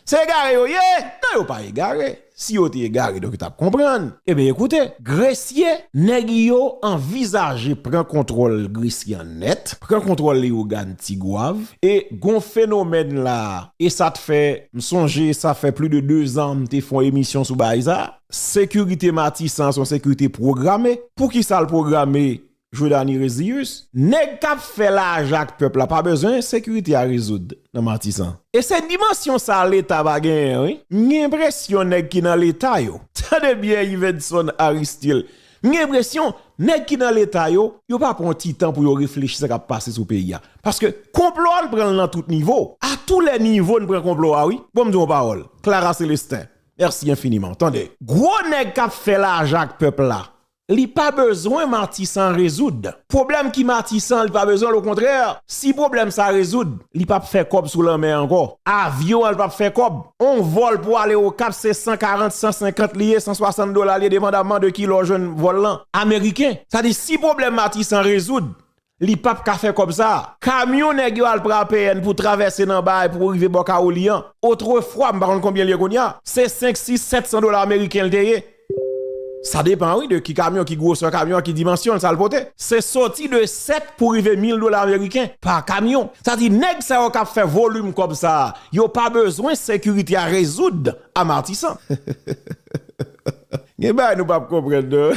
Se egare yo ye? Non, yo pa egare. Si yo te egare, donk yo t ap konprann. Ebyen, ekoute, Gresye, nèg yo anvizaje pran kontwòl Gresye an nèt, pran kontwòl Leyogàn, Tigwav, e gon fenomèn la, e sa t fè, m sonje, sa fè plis de dezan m te fè yon emisyon sou bagay sa, sekirite Matisan se yon sekirite pwograme. Poukisa l pwograme? Jodani Rezius, nèg k ap fè lajan ak pèp la pa bezwen sekirite a rezoud nan Matisan. E se dimansyon sa Leta pa genyen, wi. M gen enpresyon nèg ki nan Leta yo, tande byen Yvenson Aristil, m gen enpresyon nèg ki nan Leta yo, yo pa pran ti tan pou yo reflechi sa k ap pase sou peyi a. Paske konplo a n pran l nan tout nivo. A tou lè nivo n pran konplo a, wi. Bon, m di yon pawòl. Clara Célestin, mèsi enfiniman. Tande, gwo nèg k ap fè lajan ak pèp la, li pa bezwen Matisan rezoud. Pwoblèm ki Matisan, li pa bezwen l, okontrè, si pwoblèm sa rezoud, li p ap fè kòb sou lanmè ankò. Avyon an, li p ap fè kòb. On vòl pou ale Okap, se san karant, san senkant li ye, san swasant dola li ye, depandamman de kilè w jwenn vòl lan. Ameriken. Sa di, si pwoblèm Matisan rezoud, li p ap ka fè kòb sa. Kamyon nèg yo al pran A P N pou travèse nan bay pou rive bò Kawoli an. Otrefwa, m pa konn konbyen l ye kounye a, se senk, sis, sèt san dola ameriken l te ye. Sa depann, wi, de ki kamyon, ki gwosè kamyon an, ki dimansyon l, sa l pote. Se soti de sèt pou rive mil dola ameriken pa kamyon. Sa di, nèg sa yo k ap fè volim kòb sa a, yo pa bezwen sekirite a rezoud a Matisan. Gen bagay nou p ap konprann, non.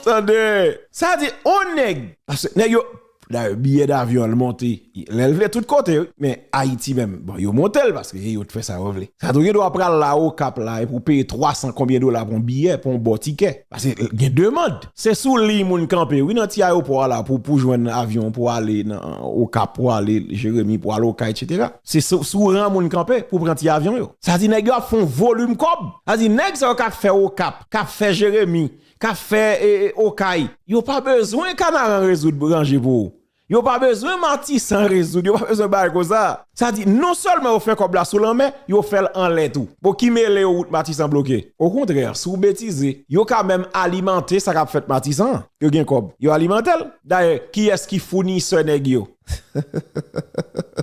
Tande, sa di, on nèg, paske nèg yo, dayè, biyè davyon an, l monte, lè l vle tout kote, wi. Men Ayiti menm, bon, yo monte l, paske yo t fè sa yo vle. Sa di, ou gen dwa pral la, Okap la, epi w peye twa san konbyen dola pou yon biyè, pou yon bò tikè. Paske gen demann. Se sou liy moun kanpe, wi, nan ti ayewopò a la, pou, pou jwenn avyon, pou ale nan Okap, pou ale Jeremi, pou ale Okay, etsetera. Se sou, sou ran moun kanpe pou pran ti avyon yo. Sa di nèg yo ap fè yon volim kòb. Sa di nèg sa yo k ap fè Okap, k ap fè Jeremi, k ap fè, e, e, Okay, yo pa bezwen Kanaran rezoud ranje pou ou. Yo pa bezwen Matisan rezoud, yo pa bezwen bagay konsa. Sa di, non sèlman yo fè kòb la sou lanmè, yo fè l anlè tou. Bon, ki mele yo wout Matisan bloke? Okontrè, si w betize, yo ka menm alimante sa k ap fèt Matisan an. Yo gen kòb, yo alimante l. Dayè, kiyès ki founisè nèg yo?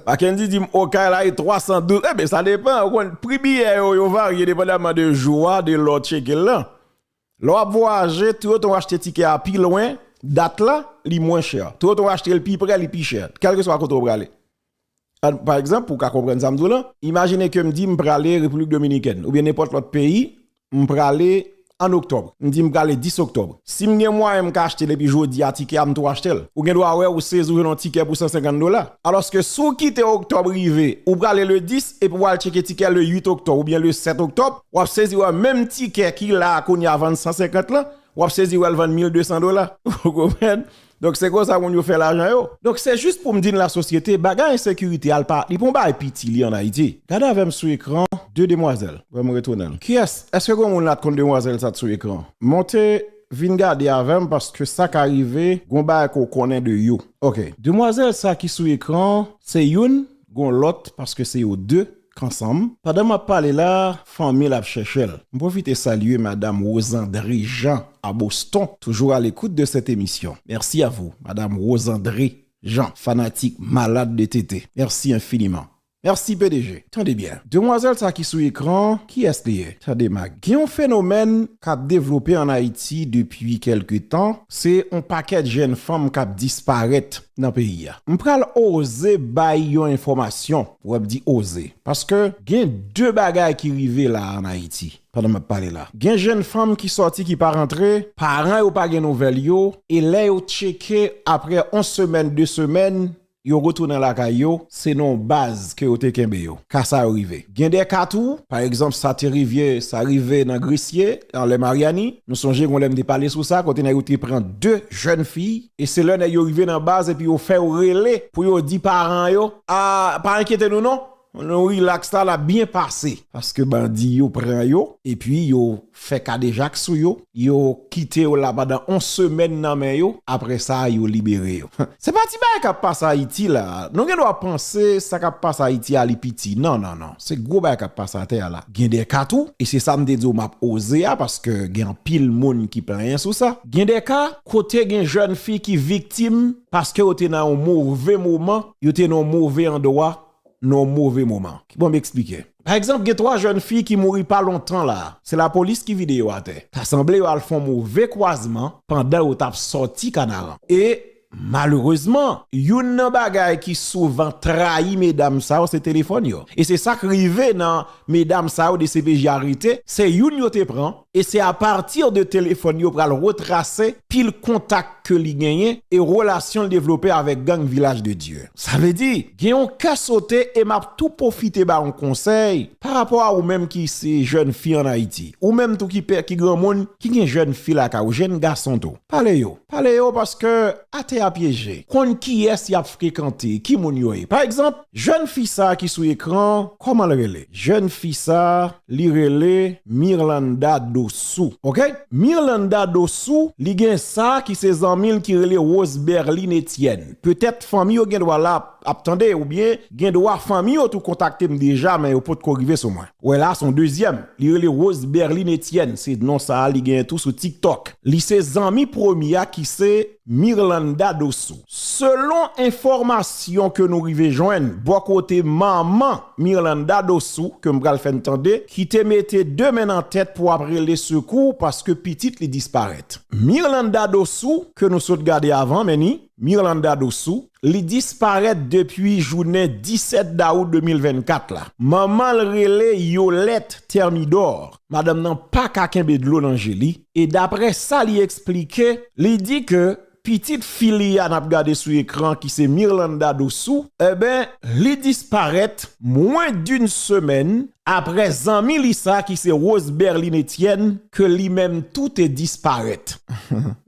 Mackendy di m, Okay la e twa san douz. Eben, sa depann. Ou konn, pri biyè yo, yo varye depandamman de jou a, de lè w tcheke l lan. Lè w ap vwayaje, tou otan w achte tikè a pi lwen, dat la, li mwen chè. Tou otan w achte l pi pre, li pi chè. Kèlkeswa kote w prale. An, pa egzanp, pou w ka konprann sa m di w lan, imajine ke m di m prale Repiblik Dominikèn, oubyen nenpòt lòt peyi, m prale an oktòb. M di m prale dis oktòb. Si m gen mwayen m ka achte l epi jodi a tikè a, m tou achte l. Ou gen dwa wè ou sezi w jwenn yon tikè pou san senkant dola. Alòske si w kite oktòb rive, ou prale le dis, epi w al tcheke tikè le uit oktòb oubyen le sèt oktòb, w ap sezi wè menm tikè ki la a kounye a vann san senkant lan, w ap sezi wè l vann mil de san dola. Ou konprann? Donk, se konsa moun yo fè lajan yo. Donk, se jis pou m di n lasosyete, bagay ensekirite a, l pa, li pa yon bagay piti, li ann Ayiti. Gade avè m sou ekran, de demwazèl. Wè m retounen l. Kiyès? Èske gen moun la t konn demwazèl sa t sou ekran? Monte, vin gade avè m, paske sa ka rive, gon bagay ke w konnen de yo. Ok. Demwazèl sa ki sou ekran, se youn, gon lòt, paske se yo de k ansanm. Pandan m ap pale la, fanmi l ap chèche l. M pwofite salye Madam Rosandre Jean à Boston, toujours à l'écoute de cette émission. Merci à vous, Madame Rosandre Jean, fanatik malad de tete. Merci infiniment. Merci, P D G. Tande byen. Demwazèl sa ki sou ekran, kiyès li ye? Tande, Mag. Gen yon fenomèn k ap devlope ann Ayiti depi kèlke tan, se yon pakèt jèn fanm k ap disparèt nan peyi a. M pral oze bay yon enfòmasyon, w ap di oze. Paske gen de bagay ki rive la ann Ayiti, pandan m ap pale la. Gen jèn fanm ki sòti, ki pa rantre, paran yo pa gen nouvèl yo, e lè yo tcheke apre yon semèn, de semèn, yo retounen lakay yo, se nan yon baz ke yo te kenbe yo. Ka sa yo rive. Gen de ka tou, pa egzanp, sa te rive, sa rive nan Gresye, anlè Maryani. Nou sonje, gon lè m te pale sou sa, kote nèg yo te pran de jèn fi, e se lè nèg yo rive nan baz, epi yo fè yo rele pou yo di paran yo, a, pa enkyete nou non, Nou rilaks la, n ap byen pase. Paske bandi yo pran yo, epi yo fè kadejak sou yo, yo kite yo la pandan yon semèn nan men yo, apre sa, yo libere yo. Se pa ti bagay k ap pase Ayiti la. Nou gen dwa panse sa k ap pase Ayiti a li piti. Non, non, non. Se gwo bagay k ap pase atè a la. Gen de ka tou, e se sa m te di w m ap oze a, paske gen anpil moun ki plenyen sou sa. Gen de ka kote gen jèn fi ki viktim paske yo te nan yon move moman, yo te nan yon move andwa, nan yon move moman. Bon, m eksplike. Pa egzanp, gen twa jèn fi ki mouri pa lontan la. Se lapolis ki vide yo atè. Ta sanble yo al fè yon move kwazman pandan yo t ap sòti Kanaran. E malerezman, youn nan bagay ki souvan trayi medam sa yo, se telefòn yo. E se sa k rive nan medam sa yo D C P J arete, se youn yo te pran, e se apati de telefòn yo pral retrase pil kontak ke li genyen e relasyon l devlope avèk gang Vilaj de Dye. Sa vle di, gen yon kè sote e m ap tou pwofite ba yon konsèy pa rapò a ou menm ki se jèn fi ann Ayiti, ou menm tou ki pè, ki granmoun, ki gen jèn fi lakay ou, jèn gason tou. Pale yo, pale yo paske atè a pyeje. Konn kiyès y ap frekante, ki moun yo ye. Pa egzanp, jèn fi sa ki sou ekran, kòman l rele? Jèn fi sa, li rele Mirlanda Dossou. Oke? Mirlanda Dossou, li gen sa ki se zanmi l ki rele Rose Berline Etienne. Petèt fanmi yo gen dwa la ap tande, oubyen gen dwa fanmi yo tou kontakte m deja, men yo potko rive sou mwen. Wè la, se yon dezyèm. Li rele Rose Berline Etienne. Se non sa a li genyen tou sou TikTok. Li se zanmi premye a ki se Mirlanda Dossou. Selon enfòmasyon ke nou rive jwenn bò kote manman Mirlanda Dossou, ke m pral fè n tande, ki te mete de men nan tèt pou ap rele sekou paske pitit li disparèt. Mirlanda Dossou, ke nou sot gade avan, men ni, Mirlanda Dossou, li disparèt depi jounen disèt dawout de mil vennkat la. Manman l rele Yolette Thermidor. Madanm nan pa ka kenbe dlo nan je li. E daprè sa li eksplike, li di ke pitit fi li a n ap gade sou ekran ki se Mirlanda Dossou, eben, li disparèt mwen d'une semaine apre zanmi li sa ki se Rose Berline Etienne, ke li menm tou te disparèt.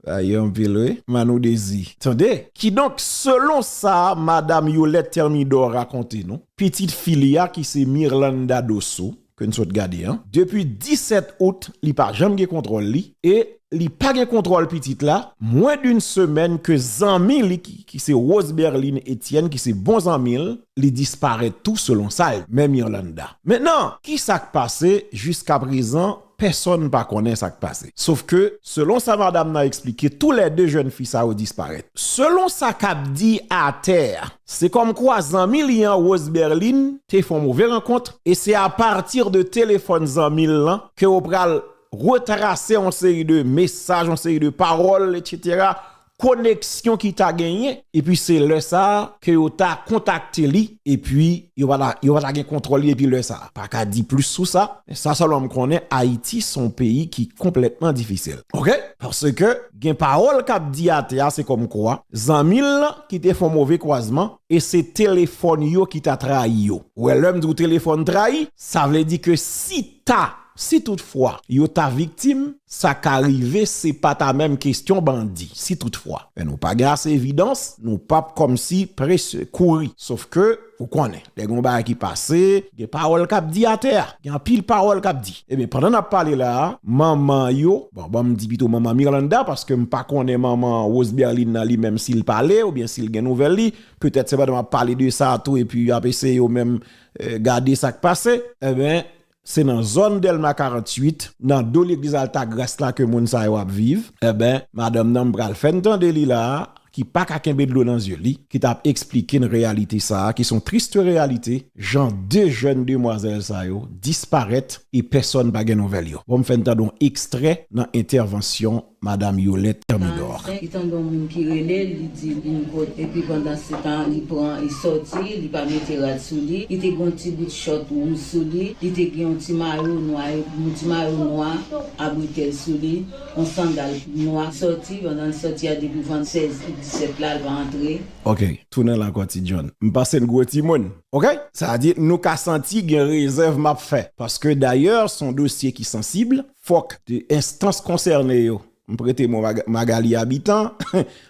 Ay, anpil, wi. Manou Dezi. Tande? Kidonk, selon sa madanm Yolette Thermidor rakonte nou, pitit fi li a ki se Mirlanda Dossou, ke n sot gade an, depi disèt out, li pa janm gen kontwòl li, e li pa gen kontwòl pitit la, mwen d'une semaine ke zanmi li ki, ki se Rose Berline Etienne, ki se bon zanmi l, li disparèt tou selon sa l, men Mirlanda. Mentnan, ki sa k pase jiska prezan? Pèsonn pa konnen sa k pase. Sof ke, selon sa madanm nan eksplike, toulède jèn fi sa yo disparèt. Selon sa k ap di atè a, se kòmkwa zanmi li an, Rose Berline, te fè yon move rankont, e se apati de telefòn zanmi l lan ke yo pral retrase yon seri de mesaj, yon seri de pawòl, etsetera, koneksyon ki ta genyen, epi se lè sa a ke yo ta kontakte li, epi yo pa ta, yo pa ta gen kontwòl li depi lè sa a. Pa ka di plis sou sa, men sa sèlman m konnen, Ayiti se yon peyi ki konplètman difisil. Oke? Paske gen pawòl k ap di atè a, se kòmkwa zanmi l lan ki te fè yon move kwazman, e se telefòn yo ki ta trayi yo. Wè, lè m di w telefòn trayi, sa vle di ke si ta, si toutfwa yo ta viktim, sa ka rive, se pa ta menm kesyon bandi, si toutfwa. Men nou pa gen ase evidans, nou p ap kòmsi prese kouri. Sof ke, ou konnen, lè gen yon bagay ki pase, gen pawòl k ap di atè a, gen anpil pawòl k ap di. Ebyen, pandan n ap pale la a, manman yo, bon, ban m di pito manman Mirlanda, paske m pa konnen manman Rose Berline nan li menm si l pale, oubyen si l gen nouvèl li, petèt se pandan m ap pale de sa tou, epi y ap eseye yo menm, eh, gade sa k pase, enben, se nan zòn Dèlma karanntuit, nan do legliz Altagras la ke moun sa yo ap viv. Enben, madanm nan m pral fè n tande li la a, ki pa ka kenbe dlo nan zye li, ki t ap eksplike n reyalite sa a, ki se yon tris reyalite, jan de jèn demwazèl sa yo disparèt e pèsonn pa gen nouvèl yo. Bon, m fè n tande yon ekstrè nan entèvansyon Madanm Yolette Thermidor. Li tande yon moun ki rele l, li di l vin kot, epi pandan se tan, li pran, li sòti, li pa mete rad sou li, li te gen yon ti bout chòt wouj sou li, li te gen yon ti mayo nwa, yon ti mayo nwa a bretèl sou li, yon sandal nwa. Sòti, pandan l sòti a depi vann sèz ou disèt la, l pa antre. Ok, tounen la ankò Ti John. M panse n gwo timoun. Ok? Sa di, nou ka santi gen rezèv m ap fè. Paske dayè, se yon dosye ki sansib, fòk de enstans konsène yo m prete mo Maga- Magali Abitan,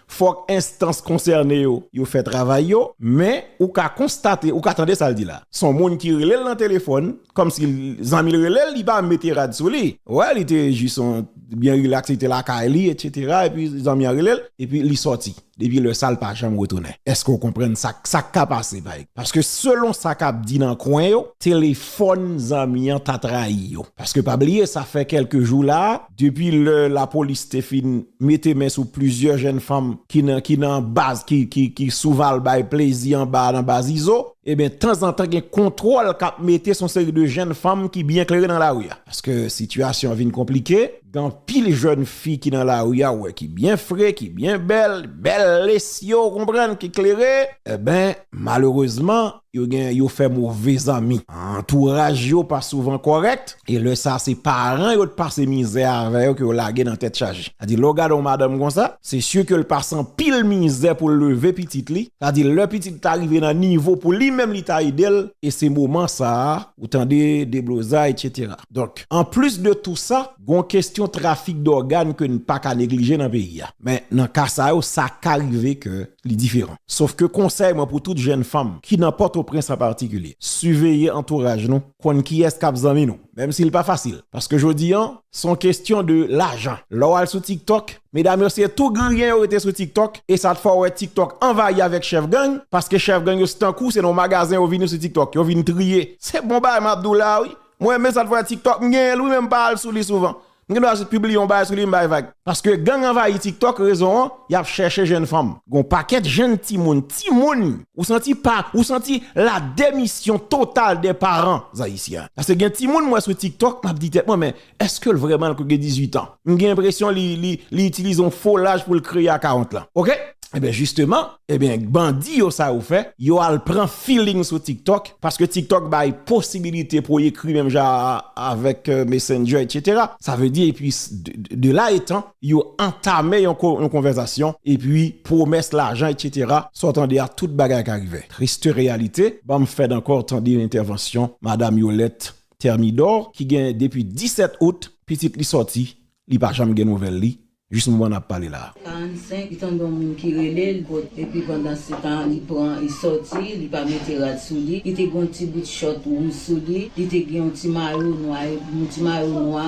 fòk enstans konsène yo, yo fè travay yo, men ou ka konstate, ou ka tande sa l di la. Se yon moun ki rele l nan telefòn, kòmsi zanmi l rele l, li pa mete rad sou li. Wè, li te jis yon byen rilaks, li te lakay li, etsetera. Epi zanmi an rele l, epi li sòti. Depi lè sa, l pa janm retounen. Èske w konprann sa, sa k ka pase, pa egzanp? Paske selon sa k ap di nan kwen yo, telefòn zanmi an ta trayi yo. Paske pa bliye, sa fè kèlke jou la, depi lè lapolis te fin mete men sou plizyè jèn fanm ki nan, ki nan baz, ki, ki, ki sou Val bay plezi anba nan baz Izo, ebyen, tanzantan gen kontwòl k ap mete sou yon seri de jèn fanm ki byen klere nan lari a. Paske sitiyasyon an vin konplike, gen anpil jèn fi ki nan lari a, ou wè, ki byen fre, ki byen bèl, bèl lesye, ou konprann, ki klere. Ebyen, malerezman, yo gen, yo fè move zanmi. Antouraj yo pa souvan kòrèk, e lè sa, se paran yo t pase mizè avè yo ke yo lage nan tèt chaje. Sa di, lè w gade yon madanm konsa, se si ke l pase anpil mizè pou l leve pitit li. Sa di, lè pitit ta rive nan nivo pou li menm li ta ede l, e se moman sa a, ou tande deblozay, etsetera. Donk, anplis de tou sa, gon kesyon trafik dògàn ke n pa ka neglije nan peyi a. Men nan ka sa yo, sa ka rive ke li diferan. Sof ke konsèy mwen pou tout jèn fanm ki nan Pòtoprens an patikilye, siveye antouraj nou, konn kiyès k ap zanmi nou, menm si l pa fasil. Paske jodi an, se yon kesyon de lajan. Lè w al sou TikTok, medam yo se tou griyen yo rete sou TikTok, e sa t fè w wè TikTok anvayi avèk chèf gang, paske chèf gang yo se tankou se nan yon magazen yo vini sou TikTok, yo vin triye. Se bon bagay m ap di w la, wi. Mwen menm sa t fè w wè TikTok, m genyen l, wi, men m pa al sou li souvan. M gen dwa jis pibliye yon bagay sou li, m bay vag. Paske gang anvayi TikTok, rezon an, y ap chèche jèn fanm. Gon pakèt jèn timoun, timoun, ou santi pa, ou santi la démission totale des parents haïtiens. Paske gen timoun mwen sou TikTok, m ap di tèt mwen, men èske l vrèman l gen dizuit an? M gen enpresyon li, li, li itilize yon fo laj pou l kreye akawont lan. Oke? Ebyen, jisteman, ebyen, bandi yo sa yo fè, yo al pran feeling sou TikTok, paske TikTok bay posibilite pou yo ekri menm jan a- avèk, euh, Messenger, etsetera. Sa vle di, epi s- de, de, de la etan, yo antame yon, ko- yon konvèsasyon, epi pwomès lajan, etsetera. Sa w tande a, tout bagay ka rive. Triste réalité, ban m fèd ankò tande yon entèvansyon Madam Yolette Thermidor, ki gen depi disèt out, pitit li sòti, li pa janm gen nouvèl li, jis moman n ap pale la a. Karannsenk, li tande yon moun ki rele l, epi pandan se tan, li pran, li sòti, li pa mete rad sou li, li te gen yon ti bout chòt wouj sou li, li te gen yon ti mayo nwa, yon ti mayo nwa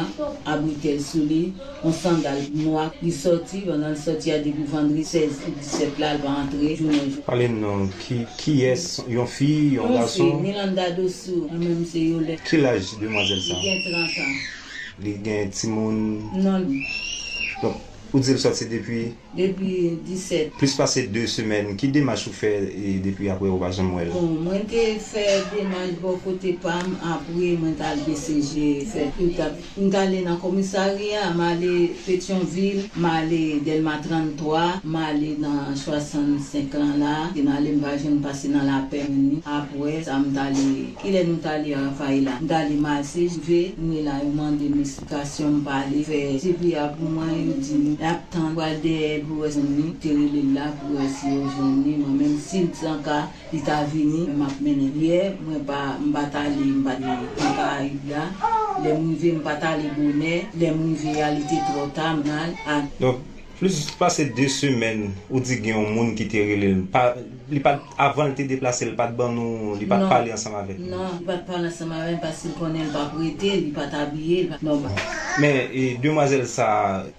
a bretèl sou li, yon sandal nwa. Li sòti, pandan l sòti a, depi vandredi sèz disèt la, l pa antre, jounen jou. Pale m non, ki, kiyès, yon fi, yon gason? Yon fi, Nilanda Dosou, mwen menm se Yolette. Ki laj demwazèl sa? Li gen trant an. Li gen timoun? Non. Donk, ou di l sòti depi? Depi disèt. Plis pase de semèn, ki demach ou fè e depi apre ou pa janm wè l? Bon, mwen te fè demach bò kote pa m, apre mwen t al B C G fè tout ap. M t ale nan komisarya, m ale Petyonvil, m ale Dèlma tranntwa, m ale nan swasannsenk lan la, te n ale m pa jwenn pase nan lapè menm ni. Apre sa, m t ale, kilè nou t ale a Rafayela? M t ale Masej, rive, m ye la, yo mande m esplikasyon, m pale, fè C P A pou mwen, yo di m, y ap tann, pral dèyè l pou wè si ni, te rele l la pou wè si yo jwenn li, mwen menm, si l t anka, li ta vini, men m ap mennen l. Yè, mwen pa, m pa t ale, m pa t nan Karayib la. Lè m rive, m pa t ale bonè. Lè m rive a, li te twò ta, m al. A. Donk, plis pase de semèn, ou di gen yon moun ki te rele l. Pa, li pa t, avan l te deplase, li pa t ban nou, li pa t pale ansanm avèk nou? Non, li pa t pale ansanm avè m paske l konnen l p ap rete, li pa t abiye, li pa t nòmal. Men, e, demwazèl sa,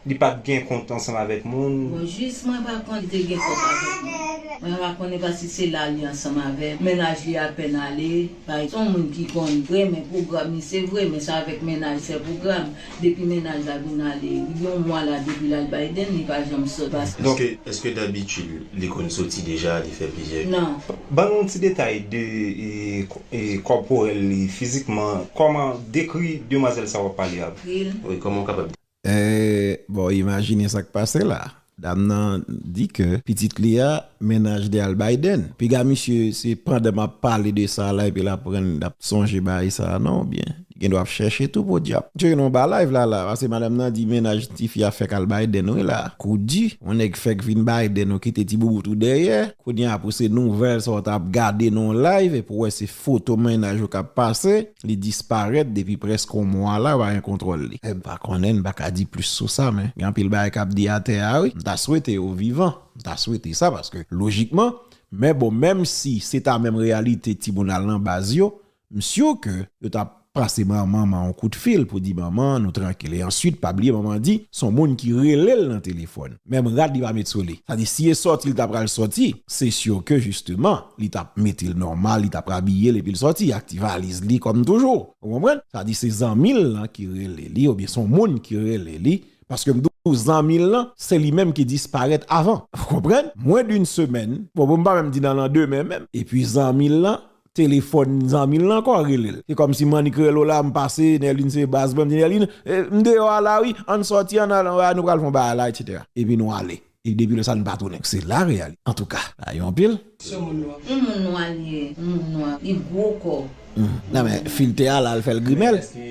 li pa t gen kont ansanm avèk moun? Bon, jis mwen pa konn li te gen kont avèk moun. Mwen pa konnen paske se la li ansanm avè mennaj li apèn ale. Bay, se yon moun ki konn renmen pwogram li, se vre, men se avèk mennaj fè pwogram. Depi mennaj la vin ale, li gen yon mwa la depi l al Biden, li pa janm sot. Donk, èske, èske dabitid li konn soti deja, li fè plizyè? Non. Ban nou yon ti detay de, e, kò- e, kòporèl li, fizikman, kòman, dekri demwazèl sa w ap pale a. Wi, kòman w kapab Eh, bon, imajine sa k pase la. Dam nan di ke pitit li a, mennaj li al Biden. Piga misye, se pandan m ap pale de sa la, epi l aprann, l ap sonje bagay sa a, non, oubyen? Gen dwa ap chèche tou podyab. Tcheke nou anba live la la, paske madanm nan di mennaj tifi a fèk al Biden wi la. Kou di, yon nèg fèk vin Biden ou kite ti boubout ou dèyè. Kounye a pou se nouvèl sa w t ap gade nan yon live epi w wè se foto mennaj ou k ap pase, li disparèt depi prèske yon mwa la, w pa gen kontwòl li. E m pa konnen, m pa ka di plis sou sa, men gen anpil bagay k ap di atè a wi. M ta swete yo vivan, m ta swete sa paske lojikman, men bon, menm si se ta menm reyalite timoun al nan baz yo, m si ke yo t ap pase manman an yon kout fil pou di manman nou trankil. E answit, pa bliye manman di, se yon moun ki rele l nan telefòn. Menm rad li pa met sou li. Sa di, si e sòti l ta pral sòti, se si ke jisteman, li t ap mete l nòmal, li t ap abiye l epi l sòti, ak ti valiz li kòm toujou. Ou konprann? Sa di, se zanmi l lan ki rele li, oubyen se yon moun ki rele li, paske m di w zanmi l lan, se li menm ki disparèt avan. Ou konprann? Mwen d'une semaine, bon, bon, m pa menm di nan landemen menm, epi zanmi l lan, telefòn zanmi l lan ankò rele l. Se kòmsi m annik rele w la, m pase, Nerline se baz mwen, m di, Nerline, eh, m deyò a la wi, ann sòti, ann al, ann al, nou pral fè yon bagay la, etsetera. Epi nou ale. E depi lè sa, nou pa tounen. Se la reyalite. Antouka, la yo anpil. Se yon moun nwa. Yon moun nwa li ye, yon moun nwa. Li gwo kò. Hmm. Non, men filtè a la, l fè l grimèl. Èske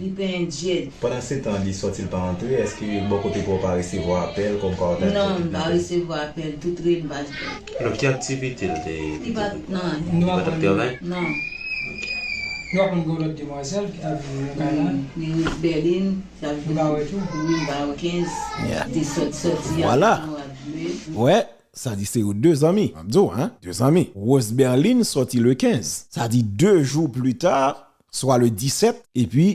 li penyen djèd. Pandan se tan li sòti, l pa antre, èske bò kote pa w pa resevwa apèl kòmkwa w ta... Non, m pa resevwa apèl, tout rele m pa jwenn. Alò, ki aktivite l te, li pa t nan anyen. Li pa t ap travay? Non. Nou aprann gen yon lòt demwazèl ki t ap viv nan kay la. Wi, li Rose Berline, t ap viv. Nou pa wè tou? Wi, m pa wè. Kenz, yeah, te sòt, sòti a, vwala, nou ap jwe. Wè, sa di se yo de zanmi. M ap di w, hein, de zanmi. Rose Berline sòti le kenz. Sa di de jou pli ta, swa le disèt, epi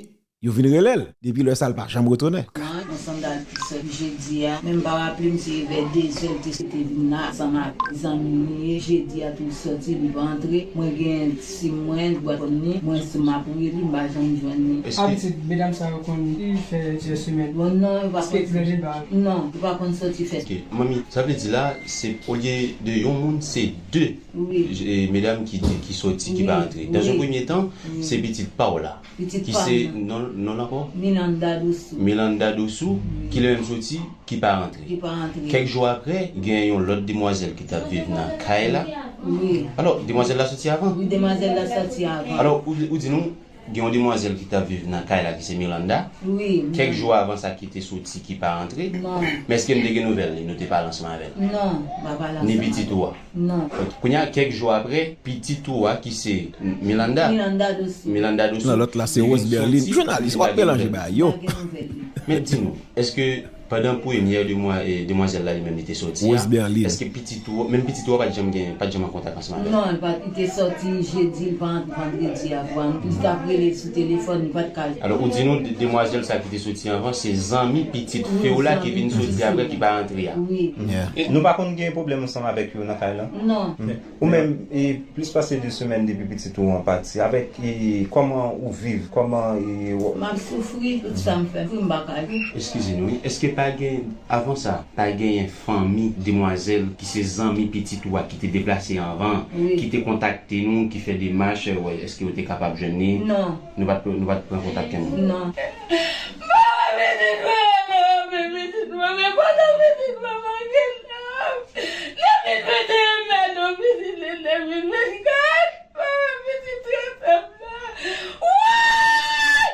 yo vin rele l. Depi lè sa, l pa janm retounen. Mwen, yon sandal ki sòti jedi a, men m pa raple m si se vè de zè l te sete vin la, ansanm ak zanmi li ye. Jedi a tou l sòti, li pa antre. Mwen gen sim mwen, bwat fòn li, mwen si m ap rele li, m pa janm jwenn li. Èske... Abitid, medam sa yo konn fè plizyè semèn. Bon, non, yo pa konn sòti. Non, yo pa konn sòti fè. Ok, manmi, sa vle di la, se olye de yon moun, se de, wi, e, medam ki di, ki sòti, ki pa antre. Wi, wi. Dans un premier temps, wi, se pitit pa w la. Pitit pa m nan. Ki se non, non l ankò? Milanda Dosou. Milanda Dosou, wi, ki li menm sòti, ki pa rantre. Ki pa rantre. Kèk jou apre, gen yon lòt demwazèl ki t ap viv nan kay la. Wi. Alò, demwazèl la sòti avan? Wi, demwazèl la sòti avan. Alò, ou, ou di nou, gen yon demwazèl ki t ap viv nan kay la, ki se Milanda. Wi, wi. Kèk jou avan sa ki te sòti, ki pa rantre. Non. Men èske nou te gen nouvèl li, nou te pale ansanm avè l? Non, m pa pale ansanm avè l. Ni pitit ou a? Non. Kounye a, kèk jou apre, pitit ou a ki se Milanda. Milanda Dosou. Milanda Dosou. Non, lòt la se Rose Berline. Jounalis, w ap melanje bagay yo. Pa gen nouvèl li. Men di nou, èske pandan premyè demwa-, e, demwazèl la li menm li te sòti a, Rose Berline, èske pitit ou, menm pitit ou a pa t janm gen, pa t janm an kontak ansanm avè l? Non, li pa t, li te sòti jedi, li pa antre vandredi a, pou an, li t ap rele sou telefòn, li pa t ka. Alò, ou di nou de-, demwazèl sa ki te sòti anvan, se zanmi pitit fi w la ki vin sòti apre ki pa rantre a. Wi. Yeah. E nou pa konn gen pwoblèm ansanm avèk yo nan kay la? Non. Ou menm, e plis pase de semèn depi pitit ou an pati, avèk, e, kòman ou viv? Kòman, e, w- M ap soufri, tout sa m fè, m pa ka viv. Eskize nou, wi. Èske pa gen, avan sa, pa genyen fanmi demwazèl ki se zanmi pitit ou a ki te deplase anvan, wi, ki te kontakte nou, ki fè demach, wè, èske yo te kapab jwenn li? Non. Nou pa t, nou pa t pran kontak ak moun? Non. Mwen wè pitit mwen, mwen wè pitit mwen, men pandan pitit mwen pa gen nan. Depi mwen te renmen nou pitit li de mil vennkat, mwen wè pitit trantèm nan. Woy!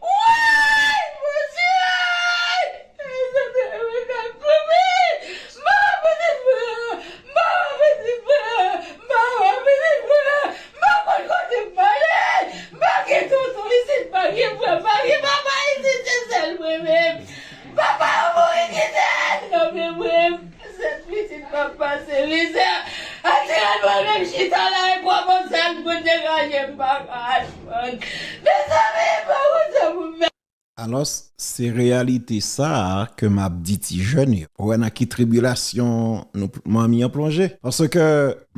Woy! Bondye! Mezanmi, mwen ka kouri! Mwen wè pitit mwen! Mwen wè pitit mwen! Mwen wè pitit mwen! M pa konn kote m prale! M pa gen tonton isit, m pa gen frè, m pa gen papa isit, se sèl mwen menm. Papa yo mouri kite l nan men mwen. Sèt pitit m ap pase mizè. Anti mwen menm chita la e pwòp sèl moun degaje m pa ka al pran. Mezanmi, m pa konn sa pou m fè. Alò, se reyalite sa a ke m ap di ti jèn yo. Ou wè nan ki tribilasyon nou pl-, manmi an plonje. Paske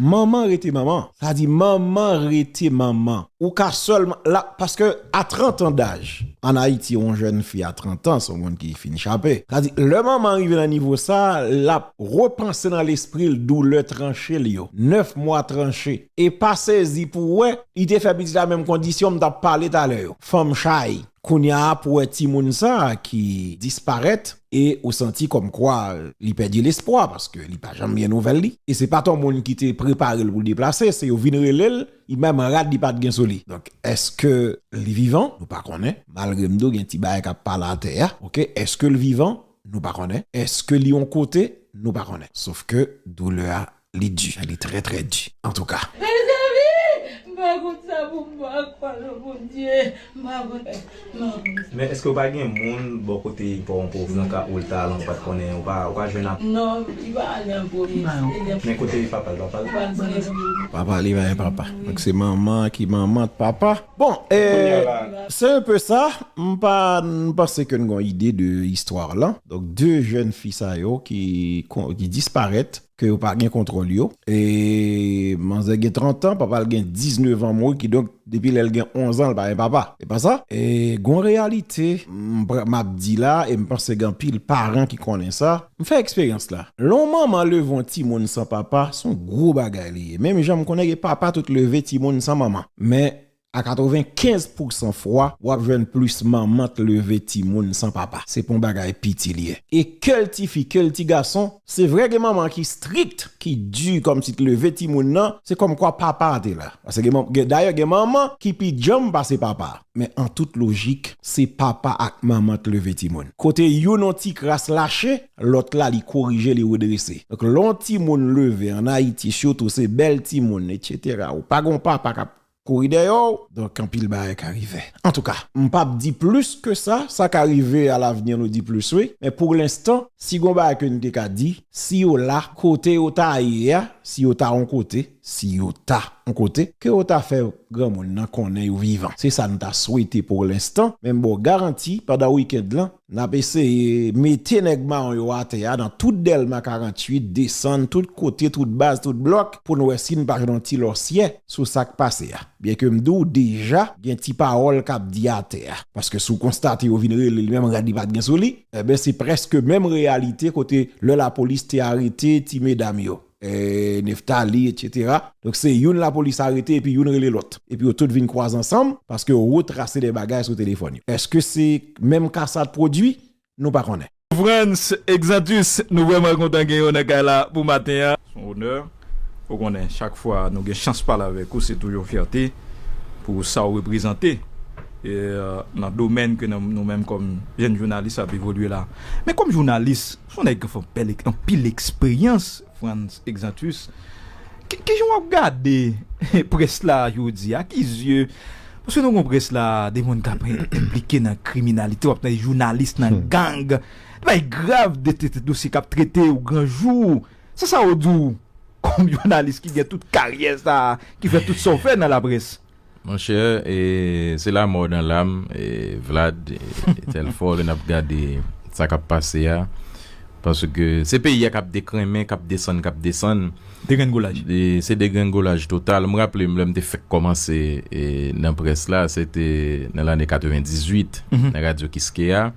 manman rete manman. Sa di manman rete manman. Ou ka sèlman la, paske a trant an daj, ann Ayiti, yon jèn fi a trant an, se yon moun ki fin chape. Sa di, lè manman rive nan nivo sa, l ap repanse nan lespri l doulè tranche l yo, nèf mwa tranche. E pa sezi pou wè, li te fè pitit la menm kondisyon m t ap pale talè yo. Fanm chay. Kounye a pou wè timoun sa ki disparèt e ou santi kòmkwa li pèdi lespwa paske li pa janm gen nouvèl li. E se pa t yon moun ki te prepare l pou l deplase, se yo vin rele l, li menm rad li pa t gen sou li. Donk, èske li vivan? Nou pa konnen. Malgre m di w gen ti bagay k ap pale atè a, oke? Èske l vivan? Nou pa konnen. Èske li yon kote? Nou pa konnen. Sof ke doulè a, li di, li trè, trè di. Antouka. Mezanmi, m pa konn sa pou m fè, kwè nan Bondye. M pa konn, m pa konn. Men èske w pa gen moun bò kote pa w an pwovizan ka ou l ta lan, ou pa t konnen, ou pa, ou pa jwenn ap... Non, li pa ale an pwovizan. Men kote papa l, papa l? Papa l se... Papa li pa gen papa. Donk se manman ki manman papa. Bon, eh, c'est un peu ça. M pa, m panse ke n gon ide de istwa lan. Donk, de jèn fi sa yo ki, kon- ki disparèt, ke yo pa gen kontwòl yo. E manzè gen trant an, papa l gen diznèf an mouri, kidonk, depi lè l gen onz an, l pa gen papa. Se pa sa? E gon reyalite, m pra- m ap di la, e m panse gen anpil paran ki konnen sa. M fè eksperyans la. Lè yon manman leve yon timoun san papa, se yon gwo bagay li ye. Menm jan m konnen gen papa tout leve timoun san manman. Men, a katrevenkenz pousan fwa, w ap jwenn plis manman t leve timoun san papa. Se pa yon bagay piti li ye. E ke l tifi, ke l ti gason, se vre gen manman ki strik, ki di kòmsi t leve timoun nan, se kòmkwa papa a te la. Paske gen man- gen- dayè gen manman ki pi djanm pase papa. Men an tout lojik, se papa ak manman t leve timoun. Kote youn yon ti kras lache, lòt la li korije, li redrese. Donk lè yon timoun leve an Ayiti, sitou se bèl timoun, etsetera, ou pa gon papa k ap kouri dèyè w, donk anpil bagay ka rive. Antouka, m p ap di plis ke sa, sa ka rive alavni nou di plis wi, men pou lenstan, si gon bagay ke n te ka di, si yo la, kote yo ta ye a, si yo ta yon kote, si yo ta yon kote, ke yo ta fè granmoun nan konnen yo vivan. Se sa n ta swete pou lenstan, men m ba w garanti, pandan wikenn lan, n ap eseye mete nèg mawon yo atè a nan tout Dèlma karanntuit, desann tout kote, tout baz, tout blòk, pou n wè si n pa jwenn yon ti lòsyè sou sa k pase a. Byenke m di w deja, gen ti pawòl k ap di atè a. Paske si w konstate yo vin rele l, menm rad li pa t gen sou li, enben, se prèske menm reyalite kote lè lapolis te arete ti medam yo, eh, Neftali, etsetera. Donk, se youn lapolis arete epi youn rele lòt. Epi yo tout vin kwaze ansanm paske yo retrase de bagay sou telefòn yo. Èske se menm ka sa t pwodui? Nou pa konnen. Frantz Exantus, nou vrèman kontan gen w nan kay la pou maten an. Se yon onè. Ou konnen, chak fwa nou gen chans pale avèk ou, se toujou yon fyète pou sa w reprezante. E, euh, nan domèn ke nan, nou menm kòm jèn jounalis ap evolye la. Men kòm jounalis, se yon nèg ki fè bèl ek- anpil eksperyans, Frantz Exantus. Ki, kijan w ap gade près la jodi a? Ki zye? Paske nou gon près la, de moun k ap en- enplike nan kriminalite, w ap tande jounalis nan gang. De bagay grav, de, de, de dosye k ap trete ou granjou. Se sa w di w, kòm jounalis ki gen tout karyè sa, ki fè tout sa w fè nan laprès. Monchè, e, se la mò nan lam, e, Vlad, e, Telfò, lè n ap gade sa k ap pase a. Paske se peyi a k ap dekrenmen, k ap desann, k ap desann. Degrengolaj. E, se degrengolaj total. M raple m, lè m te fèk kòmanse, e, nan près la, se te nan lane katrevendizuit, nan Radyo Kiskeya.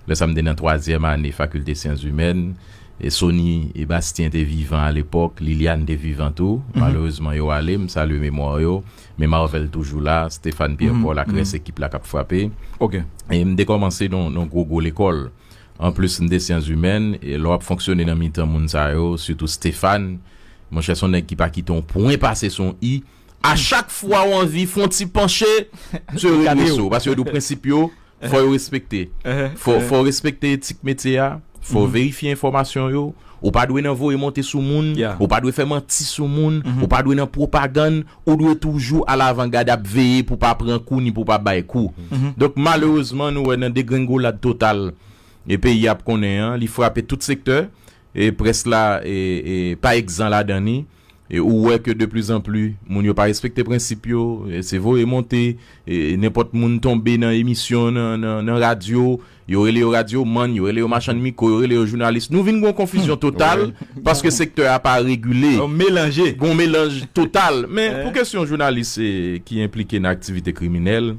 Lè sa m te nan twazyèm ane fakilte syans imèn, e Sony e Bastien te vivan alepòk, Liliane te vivan tou. Malerezman, yo ale, m salye memwa yo. Men Marvel toujou la, Stéphane Pierre Paul ak rès ekip la k ap frape. E m te kòmanse nan, nan gwo, gwo lekòl. Anplis, m te syans imèn, e lè w ap fonksyone nan mitan moun sa yo, sitou Stéphane, monchè, se yon nèg ki pa kite yon pwen pase sou yon i. A chak fwa w anvi fè yon ti panche, misye redrese w. Paske yo di w prensip yo, fò yo respekte. Fò, fò w respekte etik metye a, fò w verifye enfòmasyon yo. Ou pa dwe nan voye monte sou moun, ou pa dwe fè manti sou moun, ou pa dwe nan pwopagann, ou dwe toujou alavangad ap veye pou w pa pran kou ni pou w pa bay kou. Donk, malerezman, nou wè nan degrengolad total e peyi a ap konnen an, li frape tout sektè, e près la, e, e, pa egzan ladan ni. E ou wè ke de pli zan pli, moun yo pa respekte prensip yo, e se voye monte, e nenpòt moun tonbe nan emisyon, nan, nan, nan radyo, yo rele yo radyomann, yo rele yo machann mikwo, yo rele yo jounalis. Nou vin gon konfizyon total, paske sektè a pa regile. Gon melanje. Gon melanj total. Men pou kesyon jounalis, e, ki enplike nan aktivite kriminèl,